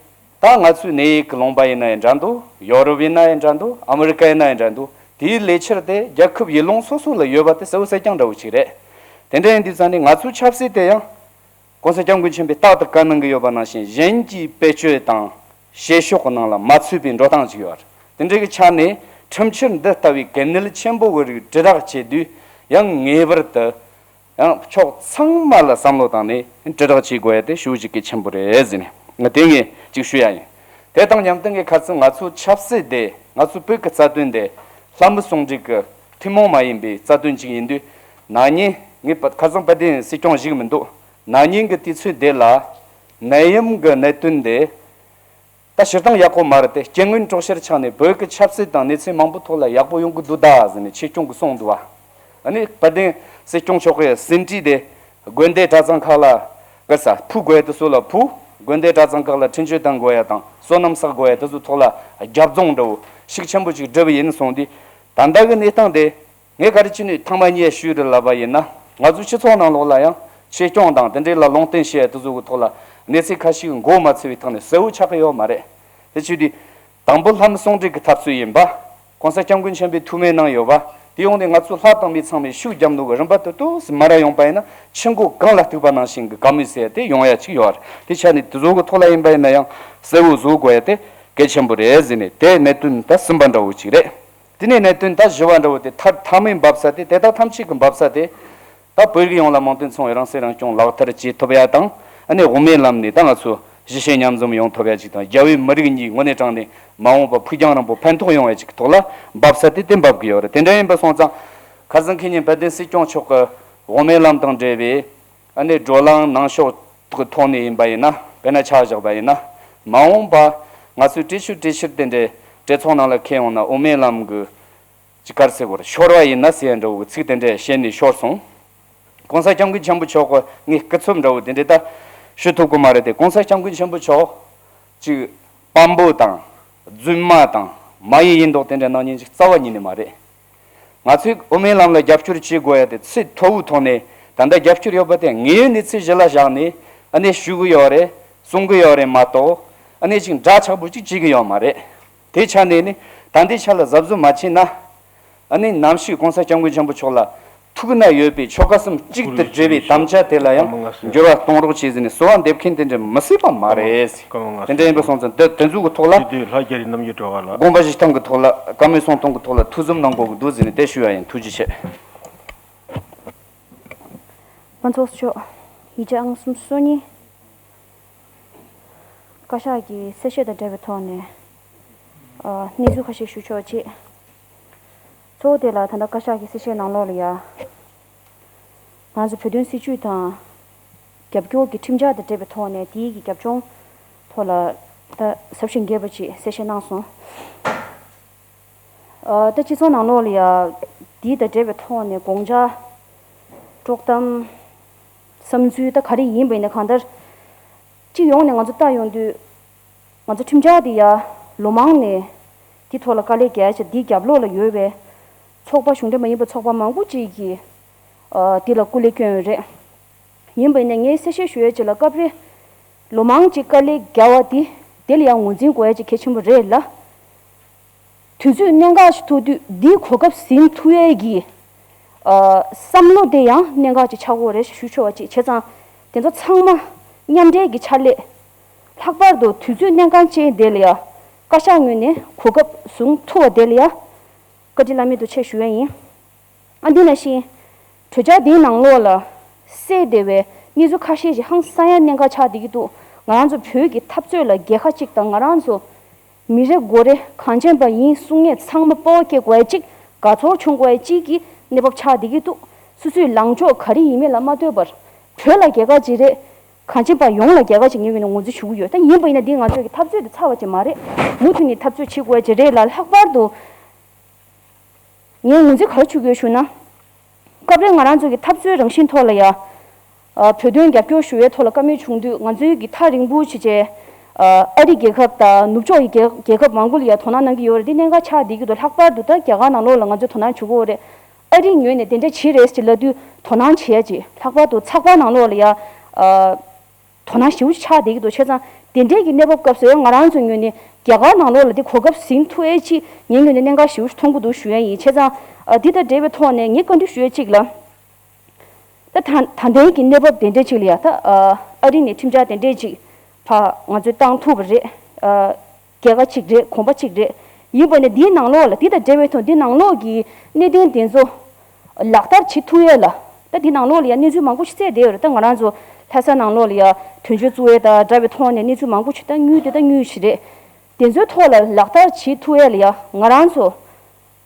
ད་ང་ཚོའི་གནས་ཡུལ་གྱི་ལུང་པ་ཡིན་ན་ཡང་འདྲ་འདུག་ཡོ་རོབ་ཡིན་ན་ཡང་འདྲ་འདུག་ཨ་མི་རི་ཀ་ཡིན་ན་ཡང་འདྲ་འདུག་དེའི་ལས་འཆར་དེ་རྒྱལ་ཁབ་ཡུལ་ལུང་སོ་སོ་ལ་ཡོད་པ་དེ་གསལ་བོ་གསལ་རྐྱང་འདྲ་བོ་ཅིག་རེད། དེ་འདྲ་ཡིན་དུས་ཙང་ནས་ང་ཚོའི་ཆབ་སྲིད་དེ་ཡང་༸གོང་ས་སྐྱབས་མགོན་ཆེན་པོས་རྟག་ཏུ་བཀའ་གནང་གི་ཡོད་པ་ནང་བཞིན་གཞན་གྱི་བེད་སྤྱོད་དང་བཤད་ཕྱོགས་ཀྱི་ནང་ལ་མ་ཚུད་པའི་འགྲོ་སྟངས་ཅིག་ཡོད་རེད། དེ་འདྲ་གི་ཆ་ནས་ཁྲིམས་འཆར་འདི་ལྟ་བུའི་གལ་གནད་ཆེན་པོ་གི་རིགས་དྲིལ་བསྒྲགས་བྱེད་དུས་ཡང་ངེས་པར་དུ་ཡང་ཕྱོགས་ཚང་མ་ལ་བསམ་བློ་བཏང་ནས་དྲིལ་བསྒྲགས་བྱེད་དགོས་ཡ་དེ་ཞེ་པོ་ཅིག་གལ་ཆེན་པོ་རེད་ཟེར་ནས་ང་དེ་ངས་ཅིག་ཞུ་ཡ་ཡིན། དེ་དང་མཉམ་དུ་ངས་ཁ་སང་ང་ཚོ་ཆབ་སྲིད་དེ་ང་ཚོ་བོད་ཀྱི་རྩ་དོན་དེ་ལྷ་མི་ཟུང་འབྲེལ་གྱི་ཐུན་མོང་མ་ཡིན་པའི་རྩ་དོན་ཅིག་ཡིན་དུས་ན་ནིང་ངས་ཁ་སང་དཔལ་ལྡན་སྲིད་སྐྱོང་བཞུགས་མི་འདུག་ན་ནིང་གི་དུས་ཚོད་དེ་ལ་ནད་ཡམས་ཀྱི་གནད་དོན་དེ་ད་སྤྱིར་བཏང་ཡག་པོ་མ་རེད་དེ་སྐྱེ་དངོས་གྲོགས་ཤར་ཆགས་ནས་བོད་ཀྱི་ཆབ་སྲིད་དང་གནས་ཚུལ་མང་པོ་ཐོག་ལ་ཡག་པོ་ཡོང་གི་འདུག་ད་ཟེར་ནས་ཆེ་ཆུང་གི་གསུངས་འདུག་བ། ཨ་ནི་དཔལ་ལྡན་སྲིད་སྐྱོང་མཆོག་གིས་ཟིན་བྲིས་དེ་དགོན་སྡེ་གྲྭ་ཚང་ཁག་ལ་གི་ས་ཕུལ་དགོས་དེ་ཚོ་ལ་ཕུལ། དགོན་སྡེ་གྲྭ་ཚང་ཁག་ལ་འཕྲིན་བཅོལ་གཏོང་དགོས་ཡ་དང་བསོད་ནམས་བསགས་དགོས་ཡ་དེ་ཚོ་ཐོག་ལ་རྒྱབ་རྫོང་འདྲ་བོ་ཤུགས་ཆེན་པོ་ཅིག་བསྒྲུབས་ཡིན་གསུངས་དུས་ད་ལྟ་གི་གནས་སྟངས་དེ། ངས་ག་རེ་བྱས་ནས་ཐེངས་མ་གཉིས་ཞུས་རེད་ལབ་པ་ཡིན་ན། ང་ཚོའི་སྤྱི་ཚོགས་ནང་ལོགས་ལ་ཡང་ཆེ་སྐྱོང་དང་དེ་འདྲའི་ལ་ལུང་བསྟན་བྱེད་ཡ་དེ་ཚོ་གི་ཐོག་ལ་གནས་ཚུལ་ཁ་ཤས་མགོ་མ་ཚོས་པའི་ཐོག་ནས་གསལ་བོ་ཆགས་ཀྱི་ཡོད་མ་རེད། དེ་བྱས་དུས་དང་པོ་ལྷ་མི་ཟུང་འབྲེལ་གྱི་འཐབ་རྩོད་ཡིན་པ། ༸གོང་ས་༸སྐྱབས་མགོན་ཆེན་པོས་ཐུགས་སྨོན་གནང་ཡོད་པ། དེ་ཡོང་དུས་ང་ཚོ་ལྷ་དང་མི་ཚང་མས་ཤུགས་རྒྱབ་འདུག་གི་རིམ་པ་ཏོག་ཏོག་ཙམ་མར་ཡོང་པ་ཡིན་ན་ཆུ་མགོ་གངས་ལ་གཏུགས་པ་ནང་བཞིན་གྱི་དགའ་མོས་ཟེར་ཡ་དེ་ཡོང་ཡ་ཅིག་ཡོད་རེད། དེ་ཆ་ནས་དེ་ཚོ་གི་ཐོག་ལ་ཡིན་པ་ཡིན་ན་ཡང་གསལ་བོ་བཟོ་དགོས་ཡ་དེ་གལ་ཆེན་པོ་རེད་ཟེར་ནས་དེ་གནད་དོན་ད་གསུམ་པ་འདྲ་བོ་ཅིག་རེད། དེ་ནས་གནད་དོན་ད་བཞི་བ་འདྲ་བོ་དེ་མཐར་མཐའ་མའི་འབབ་ས་དེ་དེ་དག་ཐམས་ཅད་ཀྱི་འབབ་ས་དེ་ད་བོད་རིགས་ཡོངས་ལ་མིང་དོན་མཚུངས་པའི་རང་སྲིད་རང་སྐྱོང་ལག་བསྟར་བྱེད་ཐུབ་ཡ་དང་ཨ་ནི་དབུ་མའི་ལམ་ནས་ད་ང་ཚོ་གཞིས་བྱེས་མཉམ་འཛོམས་ཡོང་ཐུབ་ཡ་ཅིག་དང་རྒྱ་བོད་མི་རིགས་གཉིས་དངོས་གནས་དྲང་གནས་མ་འོངས་པ་ཕུགས་རྒྱང་རིང་པོ་ཕན་ཐོགས་ཡོང་ཡ་ཅིག་གི་ཐོག་ལ་འབབ་ས་དེ་དེ་འབབ་ཀྱི་ཡོད་རེད། དེ་འདྲ་ཡིན་པ་སོང་ཙང་ཁ་སང་ཁེ་ཉིན་དཔལ་ལྡན་སྲིད་སྐྱོང་མཆོག་གི་དབུ་མའི་ལམ་དང་འབྲེལ་བའི་ཨ་ནི་བགྲོ་གླེང་གནང་ཕྱོགས་ཀྱི་ཐོག་ནས་ཡིན་པ་ཡིན་ན་དཔེར་ན་ཆ་བཞག་པ་ཡིན་ན་མ་འོངས་པ་ང་ཚོས་བྲེལ་ཆུ་བྲེལ་ཕྱིར་དེ་འདྲའི་གྲོས་ཚོགས་ནང་ལ་འཁེལ་ཡོང་ན་དབུ་མའི་ལམ་གྱི་ཅི་ག་རེ་ཟེར་དགོས་རེད། ཤོར་བ་ཡིན་ན་ཟེར་ཡ་འདྲ་བོ་གི་ཚིག་དེ་འདྲ་བཤད་ནས་ཤོར་སོང་། ༸གོང་ས་༸སྐྱབས་མགོན་ཆེན་པོ་མཆོག་གི་ངས་སྐུ་ཚབ་འདྲ་བོ་དེ་འདྲ་ད་ཞུ་ཐུབ་ཀྱི་མ་རེད་དེ། ༸གོང་ས་༸སྐྱབས་མགོན་ཆེན་པོ་མཆོག་ཅིག་དཔང་པོ་དང་རྫུན་མ་དང་མ་ཡིན་ཡིན་མདོག་དེ་འདྲ་གནང་མཁན་ཅིག་རྩ་བ་ཉིད་ནས་མ་རེད། ང་ཚོས་དབུ་མའི་ལམ་ལ་རྒྱབ་སྐྱོར་བྱེད་དགོས་ཡ་དེ་ཚད་མཐོ་བོའི་ཐོག་ནས་ད་ལྟ་རྒྱབ་སྐྱོར་ཡོད་པ་དེ་དངོས་ཡོད་གནས་ཚུལ་གཞི་ལ་བཞག་ནས་ཨ་ནེ་ཞུ་གི་ཡོད་རེད། གསུང་གི་ཡོད་རེད་མ་གཏོགས་ཨ་ནེ་ཅིག་འདྲ་ཆགས་པོ་ཅིག་བྱེད་ཀྱི་ཡོད་མ་རེད། དེ་ཆ་ནས་ནི་ད་ལྟའི་ཆ་ལ་གཟབ་གཟབ་མ་བྱས་ན། ཨ་ནི་ནམ་ཞིག་༸གོང་ས་༸སྐྱབས་མགོན་ཆེན་པོ་མཆོག་ལ་ཐུགས་ན་ཡོད་པའི་ཆོལ་ཁ་གསུམ་གཅིག་ཏུ་སྒྲིལ་བའི་དམ་བཅའ་དེ་ལ་ཡང་འགྱུར་བ་གཏོང་རོགས་བྱེད་ཟེར་ནས་གསོལ་བ་འདེབས་མཁན་དེ་འདྲ་མི་སྲིད་པ་མ་རེད། དེ་འདྲ་ཡིན་པ་སོང་ཙང་འདི་དེ་ཚོ་གི་ཐོག་ལ་དགོངས་པ་བཞེས་སྟངས་ཀྱི་ཐོག་ལ་བཀའ་མོལ་གསུང་སྟངས་ཀྱི་ཐོག་ལ་ཐུགས་འཛེམ་གནང་དགོས་ཀྱི་འདུག་ཟེར་ནས་དེ་ཞུ་ཡ་ཡིན། ཐུགས་རྗེ་ཆེ། ཕུན་ཚོགས་མཆོག་ཡིག་ཆ་ཨང་གསུམ་སོ་གཉིས། བཀའ་ཤག་གི་གསལ་བཤད་དང་འབྲེལ་བའི་ཐོག་ནས་ཨ་གནས་ཚུལ་ཁ་ཤས་ཞུ་ཆོག་ཅེས། གཙོ་བོ་དེ་ལ་ད་ལྟ་བཀའ་ཤག་གི་གསལ་བཤད་ནང་ལོགས་ལ་ཡ། ང་ཚོ་བོད་དོན་སྲིད་བྱུས་དང་རྒྱབ་སྐྱོར་གྱི་ཁྲིམས་འཆར་དང་འབྲེལ་བའི་ཐོག་ནས་དེའི་གི་རྒྱབ་ལྗོངས་ཐོག་ལ་ད་ཟབ་ཞིང་རྒྱས་པ་ཅིག་གསལ་བཤད་གནང་སོང་། ཨ་ད་སྤྱི་ཚོགས་ནང་ལོགས་ལ་ཡ་དེ་དང་འབྲེལ་བའི་ཐོག་ནས་དགོངས་འཆར། དཀྲོག་གཏམ། བསམ་ཚུལ་ད་ག་རེ་ཡིན་པ་ཡིན་ན་གང་ལྟར། སྤྱི་ཡོངས་ནས་ང་ཚོ་ལྟ་ཡོང་དུས། ང་ཚོ་ཁྲིམས་འཆར་དེ་ཡ་ལོ་མང་ནས་དེ་ཐོག་ལ་དཀའ་ལས་རྒྱག་བྱས་དེའི་རྒྱབ་ལོགས་ལ་ཡོད་པའི་ཚོགས་པ་གཞུང་འབྲེལ་མ་ཡིན་པའི་ཚོགས་པ་མང་པོ་ཅིག་གིས་ཨ་དེ་ལ་སྐུ་ལས་བསྐྱོན་ཡོད་རེད། ཡིན་པ་ཡིན་ན་ངས་གསལ་བཤད་ཞུ་ཡས་ཅིག་ལ་སྐབས་རེ་ལོ་མང་ཅིག་དཀའ་ལས་རྒྱག་པ་དེ་དེ་ལ་ཡང་ངོས་འཛིན་དགོས་ཡ་ཅིག་གལ་ཆེན་པོ་རེད་ལ། དུས་ཚོད་གནད་འགག་ཞིག་ཐུག་དུས་འདིའི་གོ་སྐབས་ཟིན་ཐུབ་ཡས་ཀྱི་ཨ་བསམ་བློ་དེ་ཡང་གནད་འགག་ཅིག་ཆགས་ཀྱི་ཡོད་རེད་ཞུ་ཆོག་པ་ཅིག་བྱས་ཙང་དེ་ཚོ་ཚང་མ་མཉམ་འབྲེལ་གྱི་ཕྱག་ལས། ལྷག་པར་དུ་དུས་ཚོད་གནད་འགག་ཅན་དེ་ལ་ཡང་བཀའ་ཤག་ངོས་ནས་གོ་སྐབས་བཟུང་ཐུབ་པ་དེ་ལ་ཡང་བཀའ་དྲིན་བླ་མེད་དུ་ཆེ་ཞུ་ཡས་ཡིན། ཨ་འདི་ནང་བཞིན། གྲོས་འཆར་འདིའི་ནང་ལོགས་ལ་གསལ་བསྡད་པའི་གནས་ཚུལ་ཁ་ཤས་ཤིག་ཧང་སང་ཡ་གནད་འགག་ཆགས་བསྡད་ཀྱི་འདུག་ང་རང་ཚོ་བོད་ཀྱི་འཐབ་རྩོད་ལ་རྒྱལ་ཁ་གཅིག་དང་ང་རང་ཚོ་མི་རེ་མགོ་རེ་གངས་ཅན་པ་ཡིན་གསུང་མཁན་ཚང་མ་སྤོབས་པ་སྐྱེ་དགོས་ཡ་གཅིག་དགའ་ཚོར་བྱུང་དགོས་ཡ་གཅིག་གི་ གནས་བབ་ཆགས་བསྡད་ཀྱི་འདུག་སོ་སོའི་ལངས་ཕྱོགས་ག་རེ་ཡིན་མིན་ལ་མ་ལྟོས་པར། བོད་ལ་རྒྱལ་ཁ་ཅིག་རེད། གངས་ཅན་པ་ཡོངས་ལ་རྒྱལ་ཁ་ཅིག་ངའི་ངོས་ནས་ངོས་འཛིན་ཞུ་གི་ཡོད། ད་ཡིན་པ་ཡིན་ན་འདི་ང་ཚོའི་གི་འཐབ་རྩོད་དེ་ཚར་བ་ཅིག་མ་རེད། མུ་མཐུད་ནས་འཐབ་རྩོད་བྱེད་དགོས་ཅིག་རེད་ལ། ལྷག་པར་དུ་ངས་ངོས་འཛིན་ག་རེ་ཞུ་གི་ཡོད་ཞུ་ན། སྐབས་རེ་ང་རང་ཚོའི་གི་འཐབ་རྩོད་རང་བཞིན་ཐོག་ལ་ཡ། ཨ། བོད་དོན་རྒྱབ་སྐྱོར་ཞུ་བའི་ཐོག་ལ་བཀའ་མོལ་བྱུང་དུས། ང་ཚོའི་གི་ཐག་རིང་པོ་བྱས་བྱས། ཨ། ཨ་རི་རྒྱལ་ཁབ་དང་ནུབ་ཕྱོགས་ཀྱི་རྒྱལ་རྒྱལ་ཁབ་མང་པོ་ལ་ཡ་དོ་སྣང་གནང་གི་ཡོད་རེད། འདི་གནད་འགག་ཆགས་བསྡད་ཀྱི་འདུག་ལྷག་པར་དུ་ད་རྒྱ་གར་ནང་ལོགས་ལ་ང་ཚོས་དོ་སྣང་བྱེད་དགོས་རེད། ཨ་རིའི་ངོས་ནས་དེ་འདྲ་བྱེད་རེད་ཅེས་ལབ་དུས་དོ་སྣང་བྱེད་ཡ་ཅིག་ལྷག་པར་དུ་ཚགས་པར་ནང་ལོགས་ལ་ཡ། ཨ། དོ་སྣང་ཞེ་པོ་ཅིག་ཆགས་བསྡད་ཀྱི་འདུག་བྱས་ཙང་དེ་འདྲའི་གི་གནས་བབ་སྐབས་སུ་ཡང་ང་རང་ཚོའི་ངོས་ནས་རྒྱ་གར་ནང་ལོགས་ལ་དེ་གོ་སྐབས་ཟིན་ཐུབ་ཡས་ཅིག་ངའི་ངོས་ནས་གནད་འགག་ཞེ་པོ་ཅིག་མཐོང་གི་འདུག་ཞུ་ཡས་ཡིན། བྱས་ཙང་། ཨ། འདི་དང་འབྲེལ་བའི་ཐོག་ནས་ངས་བཀའ་འདྲི་ཞུ་ཡས་གཅིག་ལ། ད་ད་ད་ལྟའི་གི་གནས་བབ་དེ་འདྲ་ཅིག་ལ་ཡ། ད། ཨ། ཨ་རི་ནས་ཁྲིམས་འཆར་དེ་འདྲས་ཅིག་ཕར་ང་ཚོས་བཏང་ཐུབ་པ་རེད། ཨ། རྒྱལ་ཁ་གཅིག་རེད། གོམ་པ་གཅིག་རེད། ཡིན་པ་ནས་འདིའི་ནང་ལོགས་ལ། འདི་དང་འབྲེལ་བའི་ཐོག་འདི་ནང་ལོགས་ཀྱི་གནད་དོན་དེ་ཚོ་ལག་བསྟར་བྱེད་ཐུབ་ཡས་ལ། ད་འདི་ནང་ལོགས་ལ་ཡ་གནས་ཚུལ་མང་པོ་ཞིག་བཙལ་བསྡད་ཡོད་རེད། ད་ང་རང་ཚོ་ལྷ་ས་ནང་ལོགས་ལ་ཡ་དོན་གཅོད་བཙུགས་ཡས་དང་འདྲ་བའི་ཐོག་ནས་གནས་ཚུལ་མང་པོ་ཞིག་ད་དངུལ་དེ་ད་དངུལ་ཞིག་རེད། དེ་ཚོའི་ཐོག་ལ་ལག་བསྟར་བྱེད་ཐུབ་ཡས་ལ་ཡ་ང་རང་ཚོ།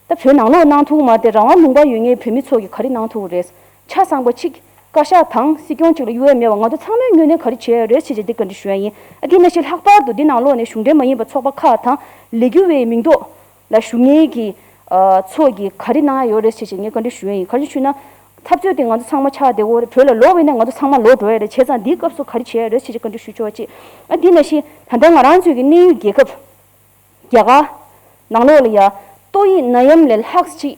ད་བོད་ནང་ལོགས་གནང་ཐུབ་མ་རེད་དེ། རང་དབང་ལུང་པ་ཡོད་མཁན་བོད་མི་ཚོ་གིས་ག་རེ་གནང་ཐུབ་ཀྱི་རེད། ཆ་ཚང་པ་གཅིག་བཀའ་ཤག་དང་སྲིད་སྐྱོང་གཅིག་ལ་གཡུག་ཡས་མེད་པ་ང་ཚོ་ཚང་མའི་ངོས་ནས་ག་རེ་བྱས་ཡོད་རེད་ཅེས་བྱས་འདི་བཀའ་འདྲི་ཞུ་ཡ་ཡིན། ཨ། དེ་ནང་བཞིན་ལྷག་པར་དུ་འདི་ནང་ལོགས་ནས་གཞུང་འབྲེལ་མ་ཡིན་པ་ཚོགས་པ་ཁག་དང་ལས་འགུལ་བའི་མིང་ཐོག་ལ་ཞུགས་མཁན་གྱི། ཨ། ཚོ་གིས་ག་རེ་གནང་ཡ་ཡོད་རེད་ཅེས་བྱས་ངས་བཀའ་འདྲི་ཞུ་ཡ་ཡིན། ག་རེ་ཞུ་ན། འཐབ་རྩོད་དེ་ང་ཚོ་ཚང་མ་ཆགས་བསྡད་ཡོད་རེད། བོད་ལ་ལོག་པ་ཡིན་ན་ང་ཚོ་ཚང་མ་ལོག་འགྲོ་ཡ་རེད། བྱས་ཙང་འདིའི་སྐབས་སུ་ག་རེ་བྱས་ཡ་རེད་ཅེས་བཀའ་འདྲི་ཞུ་ཆོག་པ་གཅིག་ཨ། དེ་ནང་བཞིན་ད་ལྟ་ང་རང་ཚོའི་གི་གནས་ཡུལ་རྒྱལ་ཁབ་རྒྱ་གར་ནང་ལོགས་ལ་ཡ་ཏོག་དབྱིབས་ནད་ཡམས་ལས་ལྷག་ཅིག་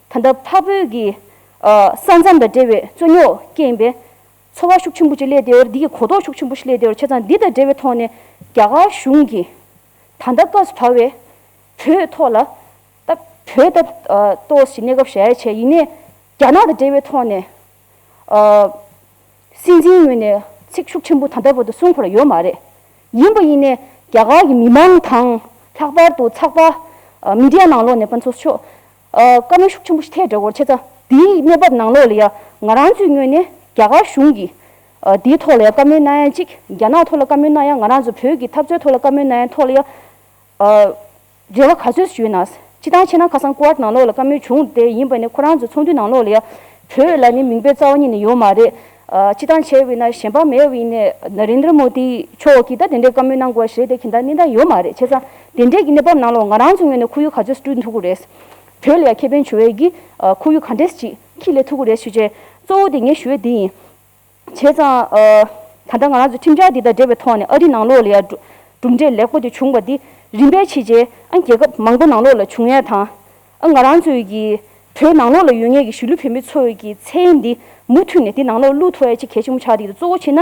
ད་ལྟ་འཕགས་བོད་ཀྱི། ཨ། ས་མཚམས་དང་འབྲེལ་བའི་རྩོད་རྙོག་རྐྱེན་པས་ཚོར་བ་ཤུགས་ཆེན་པོ་ཅིག་སླེབས་བསྡད་ཡོད་རེད། འདི་གི་གོ་རྟོགས་ཤུགས་ཆེན་པོ་ཞིག་སླེབས་བསྡད་ཡོད་རེད། བྱས་ཙང་འདི་དང་འབྲེལ་བའི་ཐོག་ནས་རྒྱ་གར་གཞུང་གིས་ད་ལྟ་སྐབས་སུ་བབས་པའི་བོད་ཐོག་ལ། ད་བོད་ད། ཨ། ཏོག་ཙམ་གནས་སྐབས་བཞག་ཡ་བྱས། ཡིན་ནའི་རྒྱ་ནག་དང་འབྲེལ་བའི་ཐོག་ནས། ཨ། སྲིད་འཛིན་ངོས་ནས་ཚིག་ཤུགས་ཆེན་པོ་ད་ལྟ་བར་དུ་གསུང་ཁོ་ར་ཡོད་མ་རེད། ཡིན་པ་ཡིན་ནའི་རྒྱ་གར་གྱི་མི་མང་དང་ལྷག་པར་དུ་ཚགས་པར། ཨ། མི་ཌི་ཡ་ནང་ལོགས་ནས་ཕན་ཚུན་ཕྱོགས། ཨ། བཀའ་མོལ་ཤུགས་ཆེན་པོ་ཞིག་ཐེབས་འགྲོ་གི་ཡོད་རེད། བྱས་ཙང་དེའི་གནས་བབ་ནང་ལོགས་ལ་ཡ་ང་རང་ཚོའི་ངོས་ནས་རྒྱ་གར་གཞུང་གིས། ཨ། དེའི་ཐོག་ལ་ཡ་བཀའ་མོལ་གནང་ཡ་གཅིག་རྒྱ་ནག་ཐོག་ལ་བཀའ་མོལ་གནང་ཡ། ང་རང་ཚོ་བོད་ཀྱི་འཐབ་རྩོད་ཐོག་ལ་བཀའ་མོལ་གནང་ཡ་ཐོག་ལ་ཡ། ཨ། རེ་བ་ག་ཚོད་ཞུས་ན། སྤྱིར་བཏང་བྱས་ན་ཁ་སང་ཀོཊ་ནང་ལོགས་ལ་བཀའ་མོལ་བྱུང་སྟེ། ཡིན་པ་ནས་ཁོ་རང་ཚོ་ཚོགས་འདུ་ནང་ལོགས་ལ་ཡ་བོད་ལ་ནི་མིང་དཔེ་རྩ་བ་ཉིད་ནས་ཡོད་མ་རེད། ཨ། སྤྱིར་བཏང་བྱས་པ་ཡིན་ན་གཞན་པ་མེད་པ་ཡིན་ནའི་ན་རེན་དྲ་མོ་དི་མཆོག་གིས་ད་དེ་འདྲའི་བཀའ་མོལ་གནང་དགོས་པ་ཞིག་རེད་དེ། གང་ལྟར་གནས་སྟངས་ཡོད་མ་རེད། བྱས་ཙང་དེ་འདྲའི་གི་གནས་བབ་ནང་ལོགས་ང་རང་ཚོའི་ངོས་ནས་ཁོར་ཡུག་ག་ཚོད་བསྐྲུན་ཐུབ་ཀྱི་རེད། བོད་ལ་ཡ་ཁེ་ཕན་བྱུང་བའི་གི། ཨ། ཁོར་ཡུག་ག་འདྲས་ཅིག་འཁྱེར་སླེབས་ཐུབ་ཀྱི་རེད་ཞུ་བྱས། གཙོ་བོ་དེ་ངས་ཞུ་ཡས་དེ་ཡིན། བྱས་ཙང་། ཨ། ད་ལྟ་ང་རང་ཚོ་ཁྲིམས་འཆར་འདི་དང་འབྲེལ་བའི་ཐོག་ནས་ཨ་རི་ནང་ལོགས་ལ་ཡ་གྲུབ་གྲུབ་འབྲས་ལེགས་པོ་དེ་བྱུང་བ་འདི་རིམ་པས་ཕྱིན་རྗེས། ཨ། རྒྱལ་ཁབ་མང་པོ་ནང་ལོགས་ལ་བྱུང་ཡས་དང་། ཨ། ང་རང་ཚོའི་གི་བོད་ནང་ལོགས་ལ་ཡོད་མཁན་གྱི་གཞིས་ལུས་བོད་མི་ཚོའི་གི་ཚན་རིག་འདི་མུ་མཐུད་ནས་འདི་ནང་ལོགས་བླུག་ཐུབ་ཡས་ཅིག་གལ་ཆེན་པོ་ཆགས་བསྡད་ཀྱི་འདུག་གཙོ་བོ་བྱས་ན།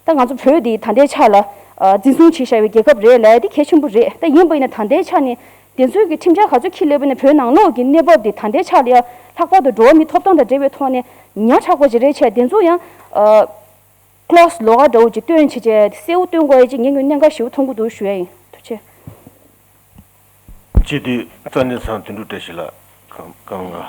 ད་ང་ཚོ་བོད་འདི་ད་ལྟའི་ཆ་ལ། ཨ། འཛིན་བཟུང་བྱས་བཞག་པའི་རྒྱལ་ཁབ་རེད་ལབ་ཡས་འདི་གལ་ཆེན་པོ་རེད། ད་ཡིན་པ་ཡིན་ན་ད་ལྟའི་ཆ་ནས་དེ་ཚོའི་གི་ཁྲིམས་འཆར་ག་ཚོད་འཁྱེར་སླེབས་པ་ཡིན་ན་བོད་ནང་ལོགས་ཀྱི་གནས་བབ་འདི་ད་ལྟའི་ཆ་ལ་ཡ་ལྷག་པར་དུ་འགྲོ་བ་མིའི་ཐོབ་ཐང་དང་འབྲེལ་བའི་ཐོག་ནས་ཉག་ཆག་པ་ཅིག་རེད་བྱས། དེ་ཚོ་ཡང་། ཨ། ཀློས་ལོགས་ཀ་འདྲ་བོ་ཅིག་སྟོན་བྱས་བྱས་གསལ་པོ་སྟོན་དགོས་ཡ་ཅིག་ངས་ཀྱང་གནད་འགག་ཞེ་པོ་མཐོང་གི་འདུག་ཞུ་ཡ་ཡིན། ཐུགས་རྗེ་ཆེ། ཅི་སྟེ་རྩ་འདི་ཚང་དུད་འགྲོ་བཀྲ་ཤིས་ལགས། གང་གང་ལ།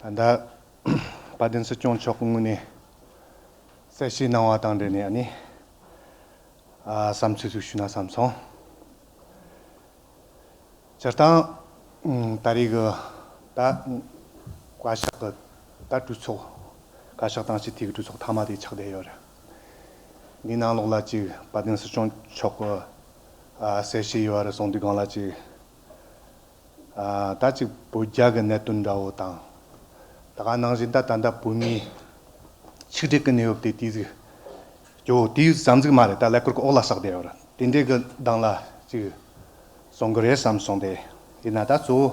ད་ལྟ་དཔལ་ལྡན་སྲིད་སྐྱོང་མཆོག་གི་ངོས་ནས་གསལ་བཤད་གནང་བ་དང་འབྲེལ་ནས་ཨ་ནི། ཨ། བསམ་ཚུལ་ཞིག་ཞུ་ན་བསམ་སོང་། སྤྱིར་བཏང་། ཨ། ད་རེས་ཀྱི་ད་བཀའ་ཤག་གི་ད་གྲོས་ཚོགས། བཀའ་ཤག་དང་སྤྱི་འཐུས་ཀྱི་གྲོས་ཚོགས་མཐའ་མ་དེ་ཆགས་བསྡད་ཡོད་རེད། འདིའི་ནང་ལོགས་ལ་ཅིག་དཔལ་ལྡན་སྲིད་སྐྱོང་མཆོག་གི། ཨ། གསལ་བཤད་ཡོད་རེད་གསུངས་དུས་སྒང་ལ་ཅིག་ཨ། ད་ཅིག་བོད་རྒྱ་གི་གནད་དོན་འདྲ་བོ་དང་། ད་ག་ནང་བཞིན་ད་ད་ལྟ་བོད་མིའི་ཆིག་སྒྲིལ་གི་གནས་བབ་དེ་དེ་ཟིག་སྐྱོ་བོ་དེ་ཙམ་ཟིག་མ་རེད། ད་ཀླད་ཀོར་གི་འོག་ལ་ཟག་བསྡད་ཡོད་རེད། དེ་འདྲའི་གི་སྒང་ལ་ཅིག་གསུང་གི་རེད་བསམ་སོང་སྟེ། ཡིན་ན་ད་གཙོ་བོ་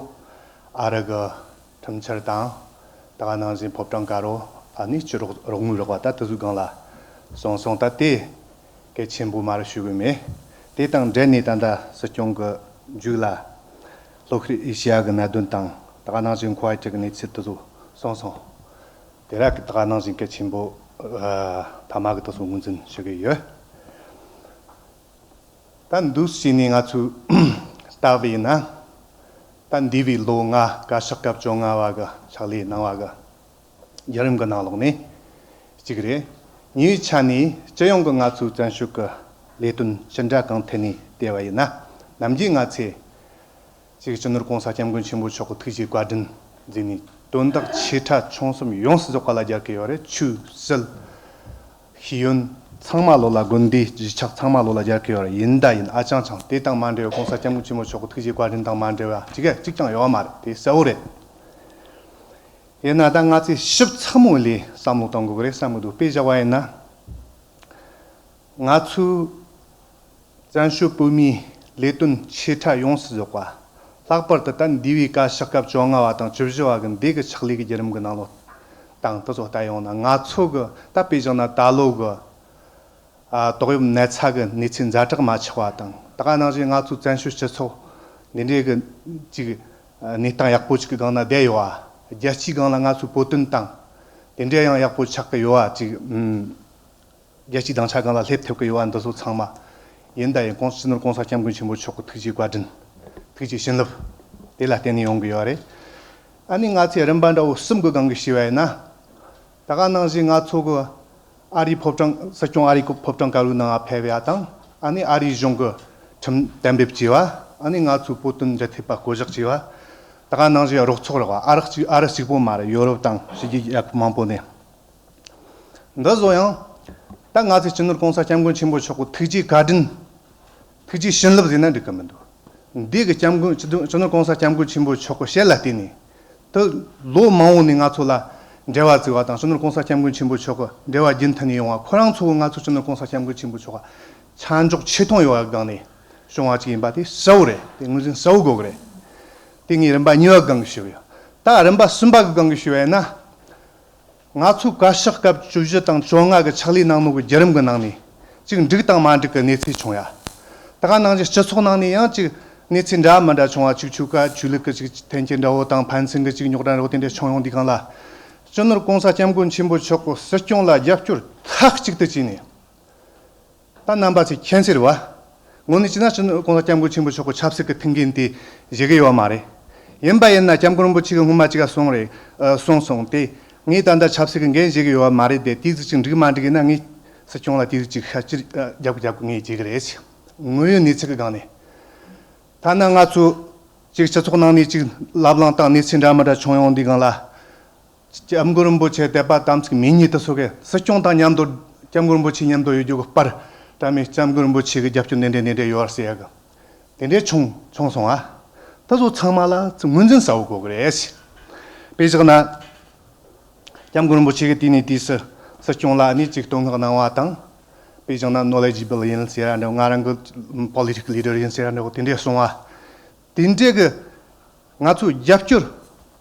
ཨ་རི་གི་ཁྲིམས་འཆར་དང་། ད་ག་ནང་བཞིན་ཕོ་བྲང་དཀར་པོ། ཨ་ནི་སྤྱི་རོགས་རོགས་དངུལ་རོགས་པ་ད་དེ་ཚོའི་སྒང་ལ་སོང་སོང་། ད་དེ་གལ་ཆེན་པོ་མ་རེད་ཞུ་གི་མེད། དེ་དང་འབྲེལ་ནས་ད་ལྟ་སྲིད་སྐྱོང་གི་མཇུག་ལ་ལྷོ་ཤར་ཨེ་ཤི་ཡ་གི་གནད་དོན་དང་། ད་ག་ནང་བཞིན་ཁོ་ཝེ་ཊི་གི་གནས་ཚུལ་དེ་ཚོ་སོང་སོང་། དེ་ར་གི་ད་ག་ནང་བཞིན་གལ་ཆེན་པོ། ཨ། མཐའ་མ་གི་དེ་ཚོ་ངོས་འཛིན་ཞུ་གི་ཡོད། ད་འདུག་བྱས་ནས་ང་ཚོས་ལྟ་བ་ཡིན་ན། ད་འདས་པའི་ལོ་ལྔ། བཀའ་ཤག་སྐབས་བཅོ་ལྔ་བ་གི་ཕྱག་ལས་གནང་བ་གི་བརྒྱུད་རིམ་གི་ནང་ལོགས་ནས་གཅིག་རེད། ཉེ་བའི་ཆ་ནས་སྤྱི་ཡོངས་ཀྱི་ང་ཚོའི་བཙན་བྱོལ་གྱི་ལས་དོན་ཅི་འདྲ་གང་ཐད་ནས་བལྟས་པ་ཡིན་ན། ནམ་རྒྱུན་ང་ཚོས་ཅིག་སྤྱི་ནོར་༸གོང་ས་༸སྐྱབས་མགོན་ཆེན་པོ་མཆོག་གི་ཐུགས་རྗེ་བཀའ་དྲིན་ཟེར་ནས་དོན་དག་ཆེ་ཕྲ་ཆུང་གསུམ་ཡོངས་སུ་རྫོགས་པ་ལ་སྦྱར་གི་ཡོད་རེད། ཆོས་སྲིད་ཤེས་ཡོན་ཚང་མ་ལོ་ལ། དགོན་སྡེ་གཞིས་ཆགས་ཚང་མ་ལོ་ལ་སྦྱར་གི་ཡོད་རེད། ཡིན་ད་ཡིན། ཨ་ཅང་ཅང་དེ་དང་མ་འབྲེལ་བའི་༸གོང་ས་༸སྐྱབས་མགོན་ཆེན་པོ་མཆོག་གི་ཐུགས་རྗེ་བཀའ་དྲིན་དང་མ་འབྲེལ་བ་གཅིག་གཅིག་ཀྱང་ཡོད་མ་རེད། དེ་གསལ་བོ་རེད། ཡིན་ན་ད་ང་ཚོས་ཞིབ་ཚགས་མོ་ལས་བསམ་བློ་གཏོང་དགོས་ཀྱི་རེད་བསམ་གྱི་འདུག་དཔེ་བཞག་པ་ཡིན་ན། ང་ཚོའི་བཙན་བྱོལ་བོད་མིའི་ལས་དོན་ཆེ་ཕྲ་ཡོངས་སུ་རྫོགས་པ། ལྷག་པར་དུ་ད་འདས་པའི་བཀའ་ཤག་སྐབས་བཅོ་ལྔ་བ་དང་བཅུ་བཞི་བ་གི་འདས་ཀྱི་ཕྱག་ལས་ཀྱི་བརྒྱུད་རིམ་གྱི་ནང་ལོགས་དང་དེ་ཚོ་ལྟ་ཡོང་ན། ང་ཚོ་གི་ད་དཔེ་བཞག་ན་ད་ལོ་གི་ཨ་ཏོག་དབྱིབས་ན་ཚ་གི་གནས་ཚུལ་ཛ་དྲག་མ་ཆགས་པ་དང་། ད་ག་ནང་བཞིན་ང་ཚོའི་བཙན་བྱོལ་སྤྱི་ཚོགས་འདི་འདྲའི་གི་ཅིག་གནས་སྟངས་ཡག་པོ་ཅིག་གི་སྒང་ན་བསྡད་ཡོད་པ། རྒྱལ་སྤྱིའི་སྒང་ལ་ང་ཚོའི་བོད་དོན་དང་དེ་འདྲ་ཡང་ཡག་པོ་ཆགས་ཀྱི་ཡོད་པ་ཅིག་ཨུམ། རྒྱལ་སྤྱིའི་སྡིངས་ཆ་སྒང་ལ་སླེབས་ཐུབ་ཀྱི་ཡོད་པ་འདི་ཚོ་ཚང་མ་ཡིན་ད་ཡིན། ༸གོང་ས་༸སྤྱི་ནོར་༸གོང་ས་༸སྐྱབས་མགོན་ཆེན་པོ་མཆོག་གི་ཐུགས་རྗེ་བཀའ་དྲིན། ཐུགས་རྗེ་བྱིན་རླབས་དེ་ལ་བརྟེན་ནས་ཡོང་གི་ཡོད་རེད། ཨ་ནི་ང་ཚོས་རིམ་པ་འདྲ་བོ་གསུམ་གྱི་སྒང་གི་ཞུས་པ་ཡིན་ན། ད་ག་ནང་བཞིན་ང་ཚོ་གི་ཨ་རིའི་ཕོ་བྲང་། སྲིད་སྐྱོང་ཨ་རིའི་ཕོ་བྲང་དཀར་པོའི་ནང་ཕེབས་ཡ་དང་། ཨ་ནི་ཨ་རིའི་གཞུང་གི་ཁྲིམས་གཏན་འབེབས་བྱས་པ། ཨ་ནི་ང་ཚོའི་བོད་དོན་འབྲེལ་མཐུད་པ་བསྐོ་གཞག་བྱས་པ། ད་ག་ནང་བཞིན་རོགས་ཚོགས་རེད་པ། ཨ་རི་གཅིག་ཨ་རི་གཅིག་པོ་མ་རེད། ཡོ་རོབ་དང་ཕྱི་རྒྱལ་ཡག་པོ་མང་པོ་ནས། འདི་ཚོ་ཡང་ད་ང་ཚོས་སྤྱི་ནོར་༸གོང་ས་༸སྐྱབས་མགོན་ཆེན་པོ་མཆོག་གི་ཐུགས་རྗེ་བཀའ་དྲིན། ཐུགས་རྗེ་བྱིན་རླབས་ཟེར་ན་འགྲིག་གི་མི་འདུག་འདི་གི་༸སྐྱབས་མགོན། སྤྱི་ནོར་༸གོང་ས་༸སྐྱབས་མགོན་ཆེན་པོ་མཆོག་གི་ཞལ་ལ་བལྟས་ནས། དེ་ལོ་མང་པོ་ནས་ང་ཚོ་ལ་འབྲེལ་བ་བཙུགས་པ་དང་། སྤྱི་ནོར་༸གོང་ས་༸སྐྱབས་མགོན་ཆེན་པོ་མཆོག་གི་འབྲེལ་བ་རྒྱུན་མཐུད་ནས་ཡོང་བ། ཁོ་རང་ཚོ་གི་ང་ཚོ་སྤྱི་ནོར་༸གོང་ས་༸སྐྱབས་མགོན་ཆེན་པོ་མཆོག་ག་ཆ་འཇོག་ཆེ་མཐོང་ཡོད་པ་སྒང་ནས་བྱུང་བ་ཅིག་ཡིན་པ་དེ་གསལ་བོ་རེད། དེ་ངོས་འཛིན་གསལ་བོ་དགོས་ཀྱི་རེད། དེ་ངས་རིམ་པ་གཉིས་པ་སྒང་གི་ཞུས་པ་ཡིན། ད་རིམ་པ་གསུམ་པ་གི་སྒང་གི་ཞུས་པ་ཡིན་ན། ང་ཚོའི་བཀའ་ཤག་སྐབས་བཅུ་བཞི་དང་བཅོ་ལྔ་གི་ཕྱག་ལས་གནང་ནོ་གི་བརྒྱུད་རིམ་གི་ནང་ནས་ཅིག་འགྲིག་དང་མ་འགྲིག་གི་གནས་ཚུལ་བྱུང་ཡ། ད་ག་ནང་བཞིན་སྤྱི་ཚོགས་ནང་ནས་ཡང་ཅིག་གནས་ཚུལ་འདྲ་མི་འདྲ་བྱུང་བ། ཅིག་ཆོལ་ཁ་ཆོས་ལུགས་ཀྱི་ཅིག་འཐེན་འཁྱེར་འདྲ་བོ་དང་ཕན་ཚུན་གྱི་ཅིག་རྙོག་དྲ་འདྲ་བོ་དེ་འདྲ་བྱུང་ཡོང་དུས་སྒང་ལ། སྤྱི་ནོར་༸གོང་ས་༸སྐྱབས་མགོན་ཆེན་པོ་མཆོག་གི་སྲིད་སྐྱོང་ལ་རྒྱབ་སྐྱོར་མཐའ་གཅིག་ཏུ་བྱས་ནས། ད་རྣམ་པ་ཚོས་མཁྱེན་གསལ་རེད་པ། དངོས་གནས་བྱས་ན་སྤྱི་ནོར་༸གོང་ས་༸སྐྱབས་མགོན་ཆེན་པོ་མཆོག་གི་ཆབ་སྲིད་ཀྱི་ཐུགས་འགན་དེ་བཞེས་ཀྱི་ཡོད་མ་རེད། ཡིན་པ་ཡིན་ན་༸སྐྱབས་མགོན་རིན་པོ་ཆེ་གིས་སྔོན་མ་ཅིག་ག་གསུངས་རེད། ཨ། གསུངས་སོང་སྟེ། ངས་ད་ལྟ་ཆབ་སྲིད་ཀྱི་འགན་བཞེས་ཀྱི་ཡོད་པ་མ་རེད་དེ། དེ་ཚོ་ཅིག་འགྲིག་མ་འགྲིག་ཡིན་ན་ངས་སྲིད་སྐྱོང་ལ་དེ་ཚོ་ཅིག་ཤ་ཅིག་རྒྱབ་རྒྱབ་ངས་བྱེད་ཀྱི་རེད། དངོས་ཡོད་གནས་ཚུལ་གྱི་སྒང་ནས། ཐ་ན་ང་ཚོ་ཅིག་སྤྱི་ཚོགས་ནང་ནས་ཅིག་ལབ་གླེང་དང་གནས་ཚུལ་འདྲ་མི་འདྲ་བྱུང་ཡོང་དུས་སྒང་ལ། སྐྱབས་མགོན་རིན་པོ་ཆེ་དད་པ་དམ་ཚིག་མེད་ཉེས་དེ་ཚོ་གིས་སྲིད་སྐྱོང་དང་མཉམ་དུ། སྐྱབས་མགོན་རིན་པོ་ཆེ་མཉམ་དུ་ཡོད་རྒྱུ་གི་པར་བཀྲམ་ནས། སྐྱབས་མགོན་རིན་པོ་ཆེ་གི་རྒྱབ་སྐྱོར་འདི་འདྲ་འདི་འདྲ་ཡོད་ཟེར་ཡ་གི་དེ་འདྲ་བྱུང་བྱུང་སོང་ཨ། དེ་ཚོ་ཚང་མ་ལ་ངོས་འཛིན་གསལ་བོ་དགོས་གི་རེད། དཔེ་བཞག་ན། སྐྱབས་མགོན་རིན་པོ་ཆེ་གིས་དུས་ནས་དུས་སུ་སྲིད་སྐྱོང་ལ་ནི་ཅིག་བསྟོད་བསྔགས་གནང་བ་དང་། དཔེ་བཞག་ན་knowledgeable ཡིན་ཟེར་ཡ་འདྲ། ང་རང་གི་political leader ཡིན་ཟེར་ཡ་འདྲ་བོ་དེ་འདྲ་གསུངས་པ། དེ་འདྲ་གི་ང་ཚོའི་རྒྱབ་སྐྱོར།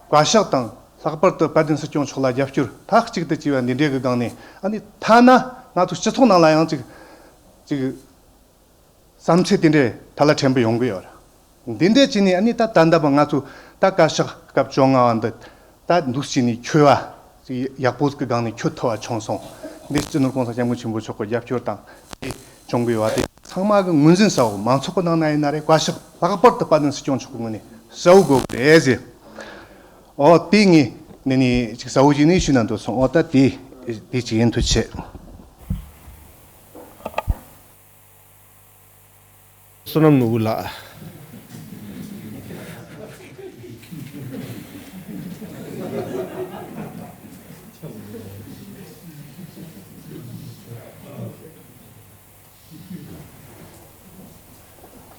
བཀའ་ཤག་དང་ལྷག་པར་དུ་དཔལ་ལྡན་སྲིད་སྐྱོང་མཆོག་ལ་རྒྱབ་སྐྱོར་མཐའ་གཅིག་ཏུ་བྱས་པ་འདི་འདྲའི་གི་སྒང་ནས། ཨ་ནི་ཐ་ན་ང་ཚོ་སྤྱི་ཚོགས་ནང་ལ་ཡང་ཅིག་ཅིག་བསམ་ཚུལ་དེ་འདྲའི་ཐ་ལ་ཕྲན་བུ་ཡོང་གི་ཡོད་རེད། འདི་འདྲ་བྱས་ནས་ཨ་ནི་ད་ད་ལྟ་བར་ང་ཚོ་ད་བཀའ་ཤག་སྐབས་བཅོ་ལྔ་བ་འདི་ད་འདུག་བྱས་ནས་འཁྱོལ་བ། ཅིག་ཡག་པོ་ཟིག་གི་སྒང་ནས་འཁྱོལ་ཐུབ་པ་བྱུང་སོང་། འདི་སྤྱི་ནོར་༸གོང་ས་༸སྐྱབས་མགོན་ཆེན་པོ་མཆོག་གི་རྒྱབ་སྐྱོར་དང་དེ་བྱུང་གི་ཡོད་པ་དེ་ཚང་མ་གི་ངོས་འཛིན་གསལ་བོ། མང་ཚོགས་ཀྱི་ནང་ན་ཡིན་ན་རེད། བཀའ་ཤག་ལྷག་པར་དུ་དཔལ་ལྡན་སྲིད་སྐྱོང་མཆོག་གི་ངོས་ནས་གསལ་བོ་དགོས་གི་རེད་ཟེར། ཨོ་དེ་ངས་ནི་ནི་ཅིག་གསལ་བོ་ཅིག་ནས་ཞུས་ན་འདོད་སོང་། ཨོ་ད་དེ་དེ་ཅིག་ཡིན། ཐུགས་རྗེ་ཆེ། བསོད་ནམས་ནོར་བུ་ལགས།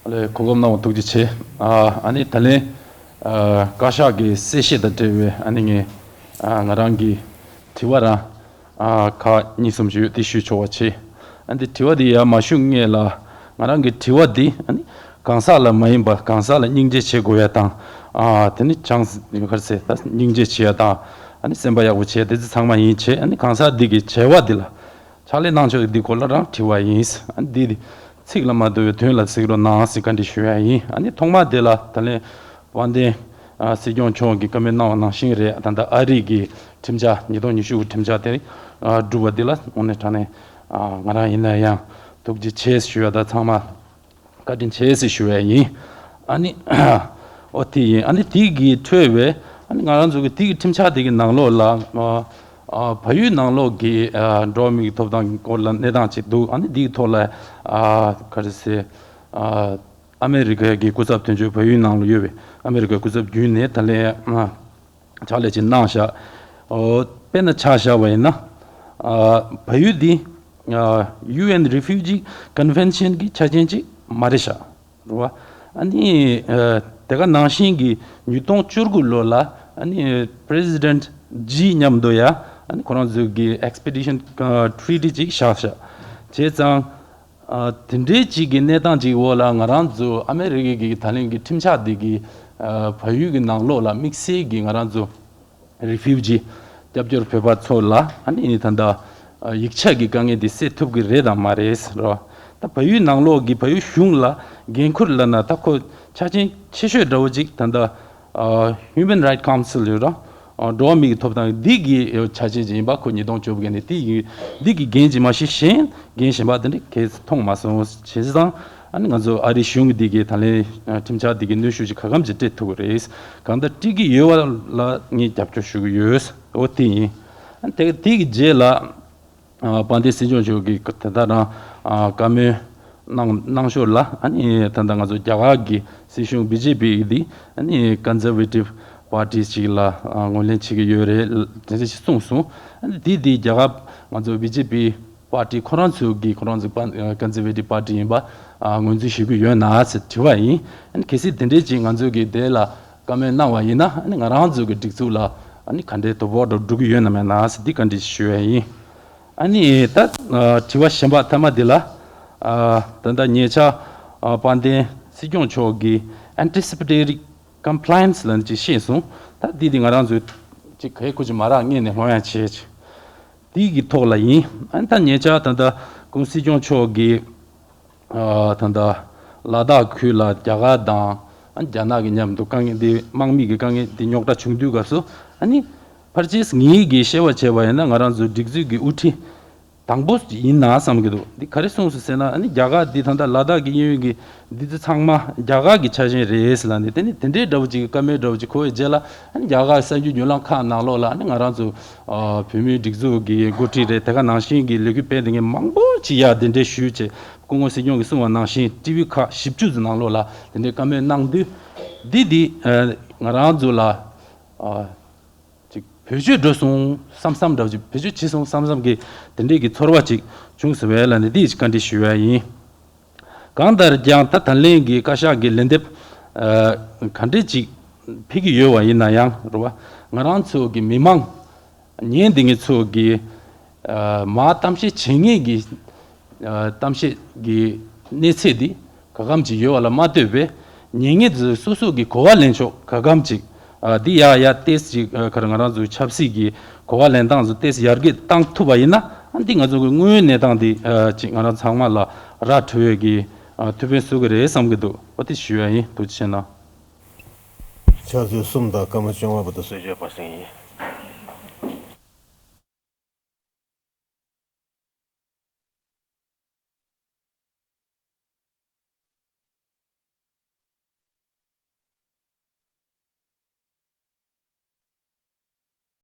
ཨ་ལས། གོ་སྐབས་གནང་བ་ཐུགས་རྗེ་ཆེ། ཨ་ཨ་ནི་ད་ལན་ཨ་བཀའ་ཤག་གི་གསལ་བཤད་དང་འབྲེལ་བའི་ཨ་ནི་ངས་ཨ་ང་རང་གི་དྲི་བ་རང་ཨ་ཁག་གཉིས་གསུམ་ཞིག་ཡོད། དེ་ཞུ་ཆོག་པ་བྱེད། ཨ་འདི་དྲི་བ་འདི་ཡར་མ་ཞུ་སྔོན་ལ། ང་རང་གི་དྲི་བ་འདི་ཨ་ནི་གང་ཟག་ལ་མ་ཡིན་པ་གང་ཟག་ལ་སྙིང་རྗེ་བྱེད་དགོས་ཡ་དང་། ཨ་དེ་ནི་ཅང་ག་རེ་ཟེར། ད་སྙིང་རྗེ་བྱེད་ཡ་དང་། ཨ་ནི་སེམས་པ་ཡག་པོ་བྱེད་ཡ་དེ་ཚོ་ཚང་མ་ཡིན་བྱས། ཨ་ནི་གང་ཟག་འདི་གི་བྱ་བ་འདི་ལ་ཕྱག་ལས་གནང་ཕྱོགས་འདི་སྐོར་ལ་རང་དྲི་བ་ཡིན། ཨ་ནི་འདི་ཚིག་ལ་མ་བསྡུ་བའི་དོན་ལ་གཟིགས་རོགས་གནང་ཟེར་བཀའ་འདྲི་ཞུ་ཡ་ཡིན། ཨ་ནི་ཐོག་མ་དེ་ལ་ད་ལན་དཔལ་ལྡན་ཨ་སྲིད་སྐྱོང་མཆོག་གིས་བཀའ་མོལ་གནང་བ་ནང་བཞིན་རེད། ད་ལྟ་ཨ་རི་གི་ཁྲིམས་འཆར། ཉིས་སྟོང་ཉི་ཤུ་གི་ཁྲིམས་འཆར་དེ་ཨ་བསྒྲུབས་པ་འདི་ལ་དངོས་གནས་དྲང་གནས་ཨ་ང་རང་ཡིན་ན་ཡང་ཐུགས་རྗེ་ཆེ་ཞུ་ཡ་དང་། ཚང་མ་བཀའ་དྲིན་ཆེ་ཞེས་ཞུ་བ་ཡིན། ཨ་ནི་ཨོ་དེ་ཡིན། ཨ་ནི་དེ་གི་འཕྲོས་པའི་ཨ་ནི་ང་རང་ཚོ་གི་དེ་གི་ཁྲིམས་འཆར་དེ་གི་ནང་ལོགས་ལ་ཨ་ ཨ། བལ་ཡུལ་ནང་ལོགས་ཀྱི་ཨ་འགྲོ་བ་མིའི་ཐོབ་ཐང་གི་སྐོར་ལ་གནས་སྟངས་ཅིག་འདུག་ཨ་ནི་འདིའི་ཐོག་ལ་ཨ་ག་རེ་ཟེར། ཨ་ཨ་མེ་རི་ཀ་གི་སྐུ་ཚབ་དོན་གཅོད་བལ་ཡུལ་ནང་ལ་ཡོད་པའི་ཨ་མེ་རི་ཀའི་སྐུ་ཚབ་བརྒྱུད་ནས་ད་ལན་ཨ་ཕྱག་ལས་ཅིག་གནང་བཞག་ཨོ། དཔེར་ན་ཆ་བཞག་པ་ཡིན་ན། ཨ་བལ་ཡུལ་འདི་ཨ་ཡུ་ཨེན་རི་ཕིའུ་ཇི་ཀོན་ཝེན་ཤན་གྱི་ཆ་རྐྱེན་ཅིག་མ་རེད་ཤག་རེད་བ། ཨ་ནི་ཨ་དེ་ག་ནང་བཞིན་གྱི་ཉིས་སྟོང་བཅུ་དགུ་ལོ་ལ་ཨ་ནི་པི་རེ་སི་ཌེན་ཊི་ཇི་མཉམ་དུ་ཡ་ཨ་ནི་ཁོ་རང་ཚོའི་གི་ཨེག་སི་པི་ཌི་ཤན་ཨ་ཊི་རི་ཊི་ཅིག་བཞག་ཤག་བྱས་ཙང་། ཨ་དེ་འདྲའི་ཅིག་གི་གནས་སྟངས་ཅིག་འོག་ལ་ང་རང་ཚོ་ཨ་མེ་རི་ཀའི་གི་ད་ལན་གི་ཁྲིམས་འཆར་འདི་གི་ཨ་བལ་ཡུལ་གི་ནང་ལོགས་ལ་དམིགས་བསལ་གྱི་ང་རང་ཚོ་རི་ཕིའུ་ཇི་སྐྱབས་བཅོལ་བོད་པ་ཚོ་ལ་ཨ་ནི་ད་ལྟ་ཨ་ཡིག་ཆ་གི་དཀའ་ངལ་འདི་སེལ་ཐུབ་ཀྱི་རེད་དམ་མ་རེད་རོ། ད་བལ་ཡུལ་ནང་ལོགས་ཀྱི་བལ་ཡུལ་གཞུང་ལ་འགན་འཁུར་ལབ་ན་ད་ཁོ་ཆ་རྐྱེན་ཆེ་ཤོས་འདྲ་བོ་ཅིག་ད་ལྟ་ཨ་Human Rights Council ཡོད་ར། ཨ་འགྲོ་བ་མིའི་ཐོབ་ཐང་འདི་གི་ཆ་རྐྱེན་ཅིག་ཡིན་པ་ཁོ་ཉིས་སྟོང་བཅུ་དགུ་ནས་འདི་ཡི་འདི་གི་འགན་ཅིག་མ་གཞི་གཞན་འགན་གཞན་པ་དེ་འདྲ་གས་མཐོང་མ་སོང་། བྱས་ཙང་ཨ་ནི་ང་ཚོ་ཨ་རིའི་གཞུང་གི་འདི་གི་ད་ལན་ཁྲིམས་འཆར་འདི་གི་གནོན་ཤུགས་ཅིག་ག་གམ་ཅིག་སྤྲད་ཐུབ་ཀྱི་རེད། གང་ལྟར་སྤྲད་ཀྱི་ཡོད་པ་ལ་ངས་རྒྱབ་སྐྱོར་ཞུ་གི་ཡོད། འོ་དེ་ཡིན། ཨ་ནི་དེ་དེ་གི་རྗེས་ལ། ཨ་དཔལ་ལྡན་སྲིད་སྐྱོང་མཆོག་གིས་དེ་ལྟར་རང་ཨ་བཀའ་མོལ་གནང་གནང་ཞོར་ལ་ཨ་ནི་ད་ལྟ་ང་ཚོ་རྒྱ་གར་གྱི་སྲིད་གཞུང་བི་ཇེ་པི་འདི་ཨ་ནི་ཀོན་ཛར་ཝེ་ཊིབ་པར་ཊི་ཅིག་ལ་ཨ་ངོས་ལེན་བྱེད་ཀྱི་ཡོད་རེད་དེ་འདྲ་ཞིག་གསུངས་སོང་། ཨ་ནི་དེ་དེ་རྒྱ་གར་ང་ཚོ་བི་ཇེ་པི་པར་ཊི་ཁོ་རང་ཚོ་གིས་ཁོ་རང་ཚོ་ཀོན་ཛར་ཝེ་ཊིབ་པར་ཊི་ཡིན་པ་ཨ་ངོས་འཛིན་ཞུ་གི་ཡོད་ན་ཟེར་དྲི་བ་ཡིན། ཨ་ནི་གལ་སྲིད་དེ་འདྲའི་ཅིག་ང་ཚོ་གིས་དེ་ལ་བཀའ་མོལ་གནང་བ་ཡིན་ན་ཨ་ནི་ང་རང་ཚོ་གི་སྒྲིག་འཛུགས་ལ་ཨ་ནི་ག་འདྲའི་དོ་ཕོག་འགྲོ་འགྲོ་གི་ཡོད་ན་མེད་ན་ཟེར་འདི་བཀའ་འདྲི་ཞུ་ཡ་ཡིན། ཨ་ནི་ད་ཨ་དྲི་བ་གཞན་པ་མཐའ་མ་འདི་ལ་ཨ་ད་ལྟ་ཉེ་ཆར་ཨ་དཔལ་ལྡན་སྲིད་སྐྱོང་མཆོག་གིས་Anticipatory Compliance ལབ་ནས་ཅིག་བཤད་སོང་། ད་འདི་འདི་ང་རང་ཚོས་ཅིག་ག་ཡེ་ཁུ་ཅིག་མ་རག་ངེས་ནས་ལྷོང་ཡ་བྱེད་ཅིག་འདི་གི་ཐོག་ལ་ཡིན། ཨ་ནི་ད་ཉེ་ཆར་ད་ལྟ་སྐུ་ངོ་སྲིད་སྐྱོང་མཆོག་གིས་ཨ་ད་ལྟ་ལ་དྭགས་ཁུལ་ལ་རྒྱ་གར་དང་ཨ་རྒྱ་ནག་གི་མཉམ་དུ་དཀའ་ངལ་འདི་དམག་མི་གི་དཀའ་ངལ་འདི་རྙོག་དྲ་བྱུང་དུས་སྐབས་སུ་ཨ་ནི་ཕལ་ཆེར་ངེད་ཀྱིས་བཤད་པ་བྱས་པ་ཡིན་ན་ང་རང་ཚོའི་སྒྲིག་འཛུགས་ཀྱི་དབུ་ཁྲིད་དང་པོ་ཡིན་ན་བསམ་གྱི་འདུག་འདི་ག་རེ་གསུངས་སོང་ཟེར་ན་ཨ་ནི་རྒྱ་གར་འདི་ད་ལྟ་ལ་དྭགས་ཀྱི་གཡས་གཡོན་གྱི་འདི་ཚོ་ཚང་མ་རྒྱ་གར་གྱི་ཆ་རྐྱེན་རེད་ཟེར་ལབ་ནས་དེ་ནི་དེ་འདྲའི་འདྲ་བོ་ཅིག་གི་བཀའ་མོལ་འདྲ་བོ་ཅིག་གོ་བའི་རྗེས་ལ་ཨ་ནི་རྒྱ་གར་གསར་འགྱུར་བརྙན་ལམ་ཁག་ནང་ལོགས་ལ་ཨ་ནི་ང་རང་ཚོ་ཨ་བོད་མིའི་སྒྲིག་འཛུགས་ཀྱི་འགོ་ཁྲིད་རེད། དེ་ག་ནང་བཞིན་གྱི་ལས་འགུལ་སྤེལ་བསྡད་མཁན་མང་པོ་ཅིག་ཡ་དེ་འདྲའི་ཞུས་བྱས་སྐུ་ངོ་སྲིད་སྐྱོང་གིས་གསུངས་པ་ནང་བཞིན་ཊི་ཝི་ཁག་བཞི་བཅུ་ཙམ་ནང་ལོགས་ལ་དེ་འདྲའི་བཀའ་མོལ་གནང་དུས་འདི་འདི་ཨ་ང་རང་ཚོ་ལ་ཨ་ཅིག་བེད་སྤྱོད་འགྲོ་སོང་བསམ་བསམ་འདྲ་བོ་ཅིག་བེད་སྤྱོད་བྱས་སོང་བསམ་བསམ་གྱི་དེ་འདྲའི་གི་ཚོར་བ་ཅིག་བྱུང་ཟེར་བས་ལ་ནི་འདི་ཅིག་བཀའ་འདྲི་ཞུ་བ་ཡིན། གང་ལྟར་ཀྱང་ད་ད་ལན་གྱི་བཀའ་ཤག་གི་ལན་འདེབས་ཨ་ག་འདྲས་ཅིག་ཕེབས་ཀྱི་ཡོད་པ་ཡིན་ན་ཡང་རེད་བ། ང་རང་ཚོ་གི་མི་མང་ཉན་བསྡད་མཁན་ཚོ་གི་ཨ་མར་གཏམ་བཤད་བྱེད་མཁན་གྱི་ཨ་གཏམ་བཤད་ཀྱི་གནས་ཚད་འདི་ག་གམ་ཅིག་ཡོད་པ་ལ་མ་ལྟོས་པའི་ཉན་མཁན་ཚོས་སོ་སོ་གི་གོ་བ་ལེན་ཕྱོགས་ག་གམ་ཅིག་ཨ་འདི་ཡག་ཡག་ཏོག་ཙམ་ཅིག་ཨ་ག་རེ་ང་རང་ཚོའི་ཆབ་སྲིད་ཀྱི་གོ་བ་ལེན་སྟངས་ཚོ་ཏོག་ཙམ་ཡར་རྒྱས་བཏང་ཐུབ་པ་ཡིན་ན་ཨ་འདི་ང་ཚོ་གི་དངོས་ཡོད་གནས་སྟངས་འདི་ཨ་ཅིག་ང་རང་ཚང་མ་ལ་ར་འཕྲོད་ཡས་ཀྱི་ཨ་ཐུགས་ཕན་གསོས་ཀྱི་རེད་བསམ་གྱི་འདུག་འོ་དེ་ཞུ་ཡ་ཡིན། ཐུགས་རྗེ་ཆེ་གནང་། ཕྱག་ཚོད་གསུམ་དང་སྐར་མ་བཅོ་ལྔ་བར་དུ་གསོལ་ཇ་ཕུལ་ཟིན་ཡིན།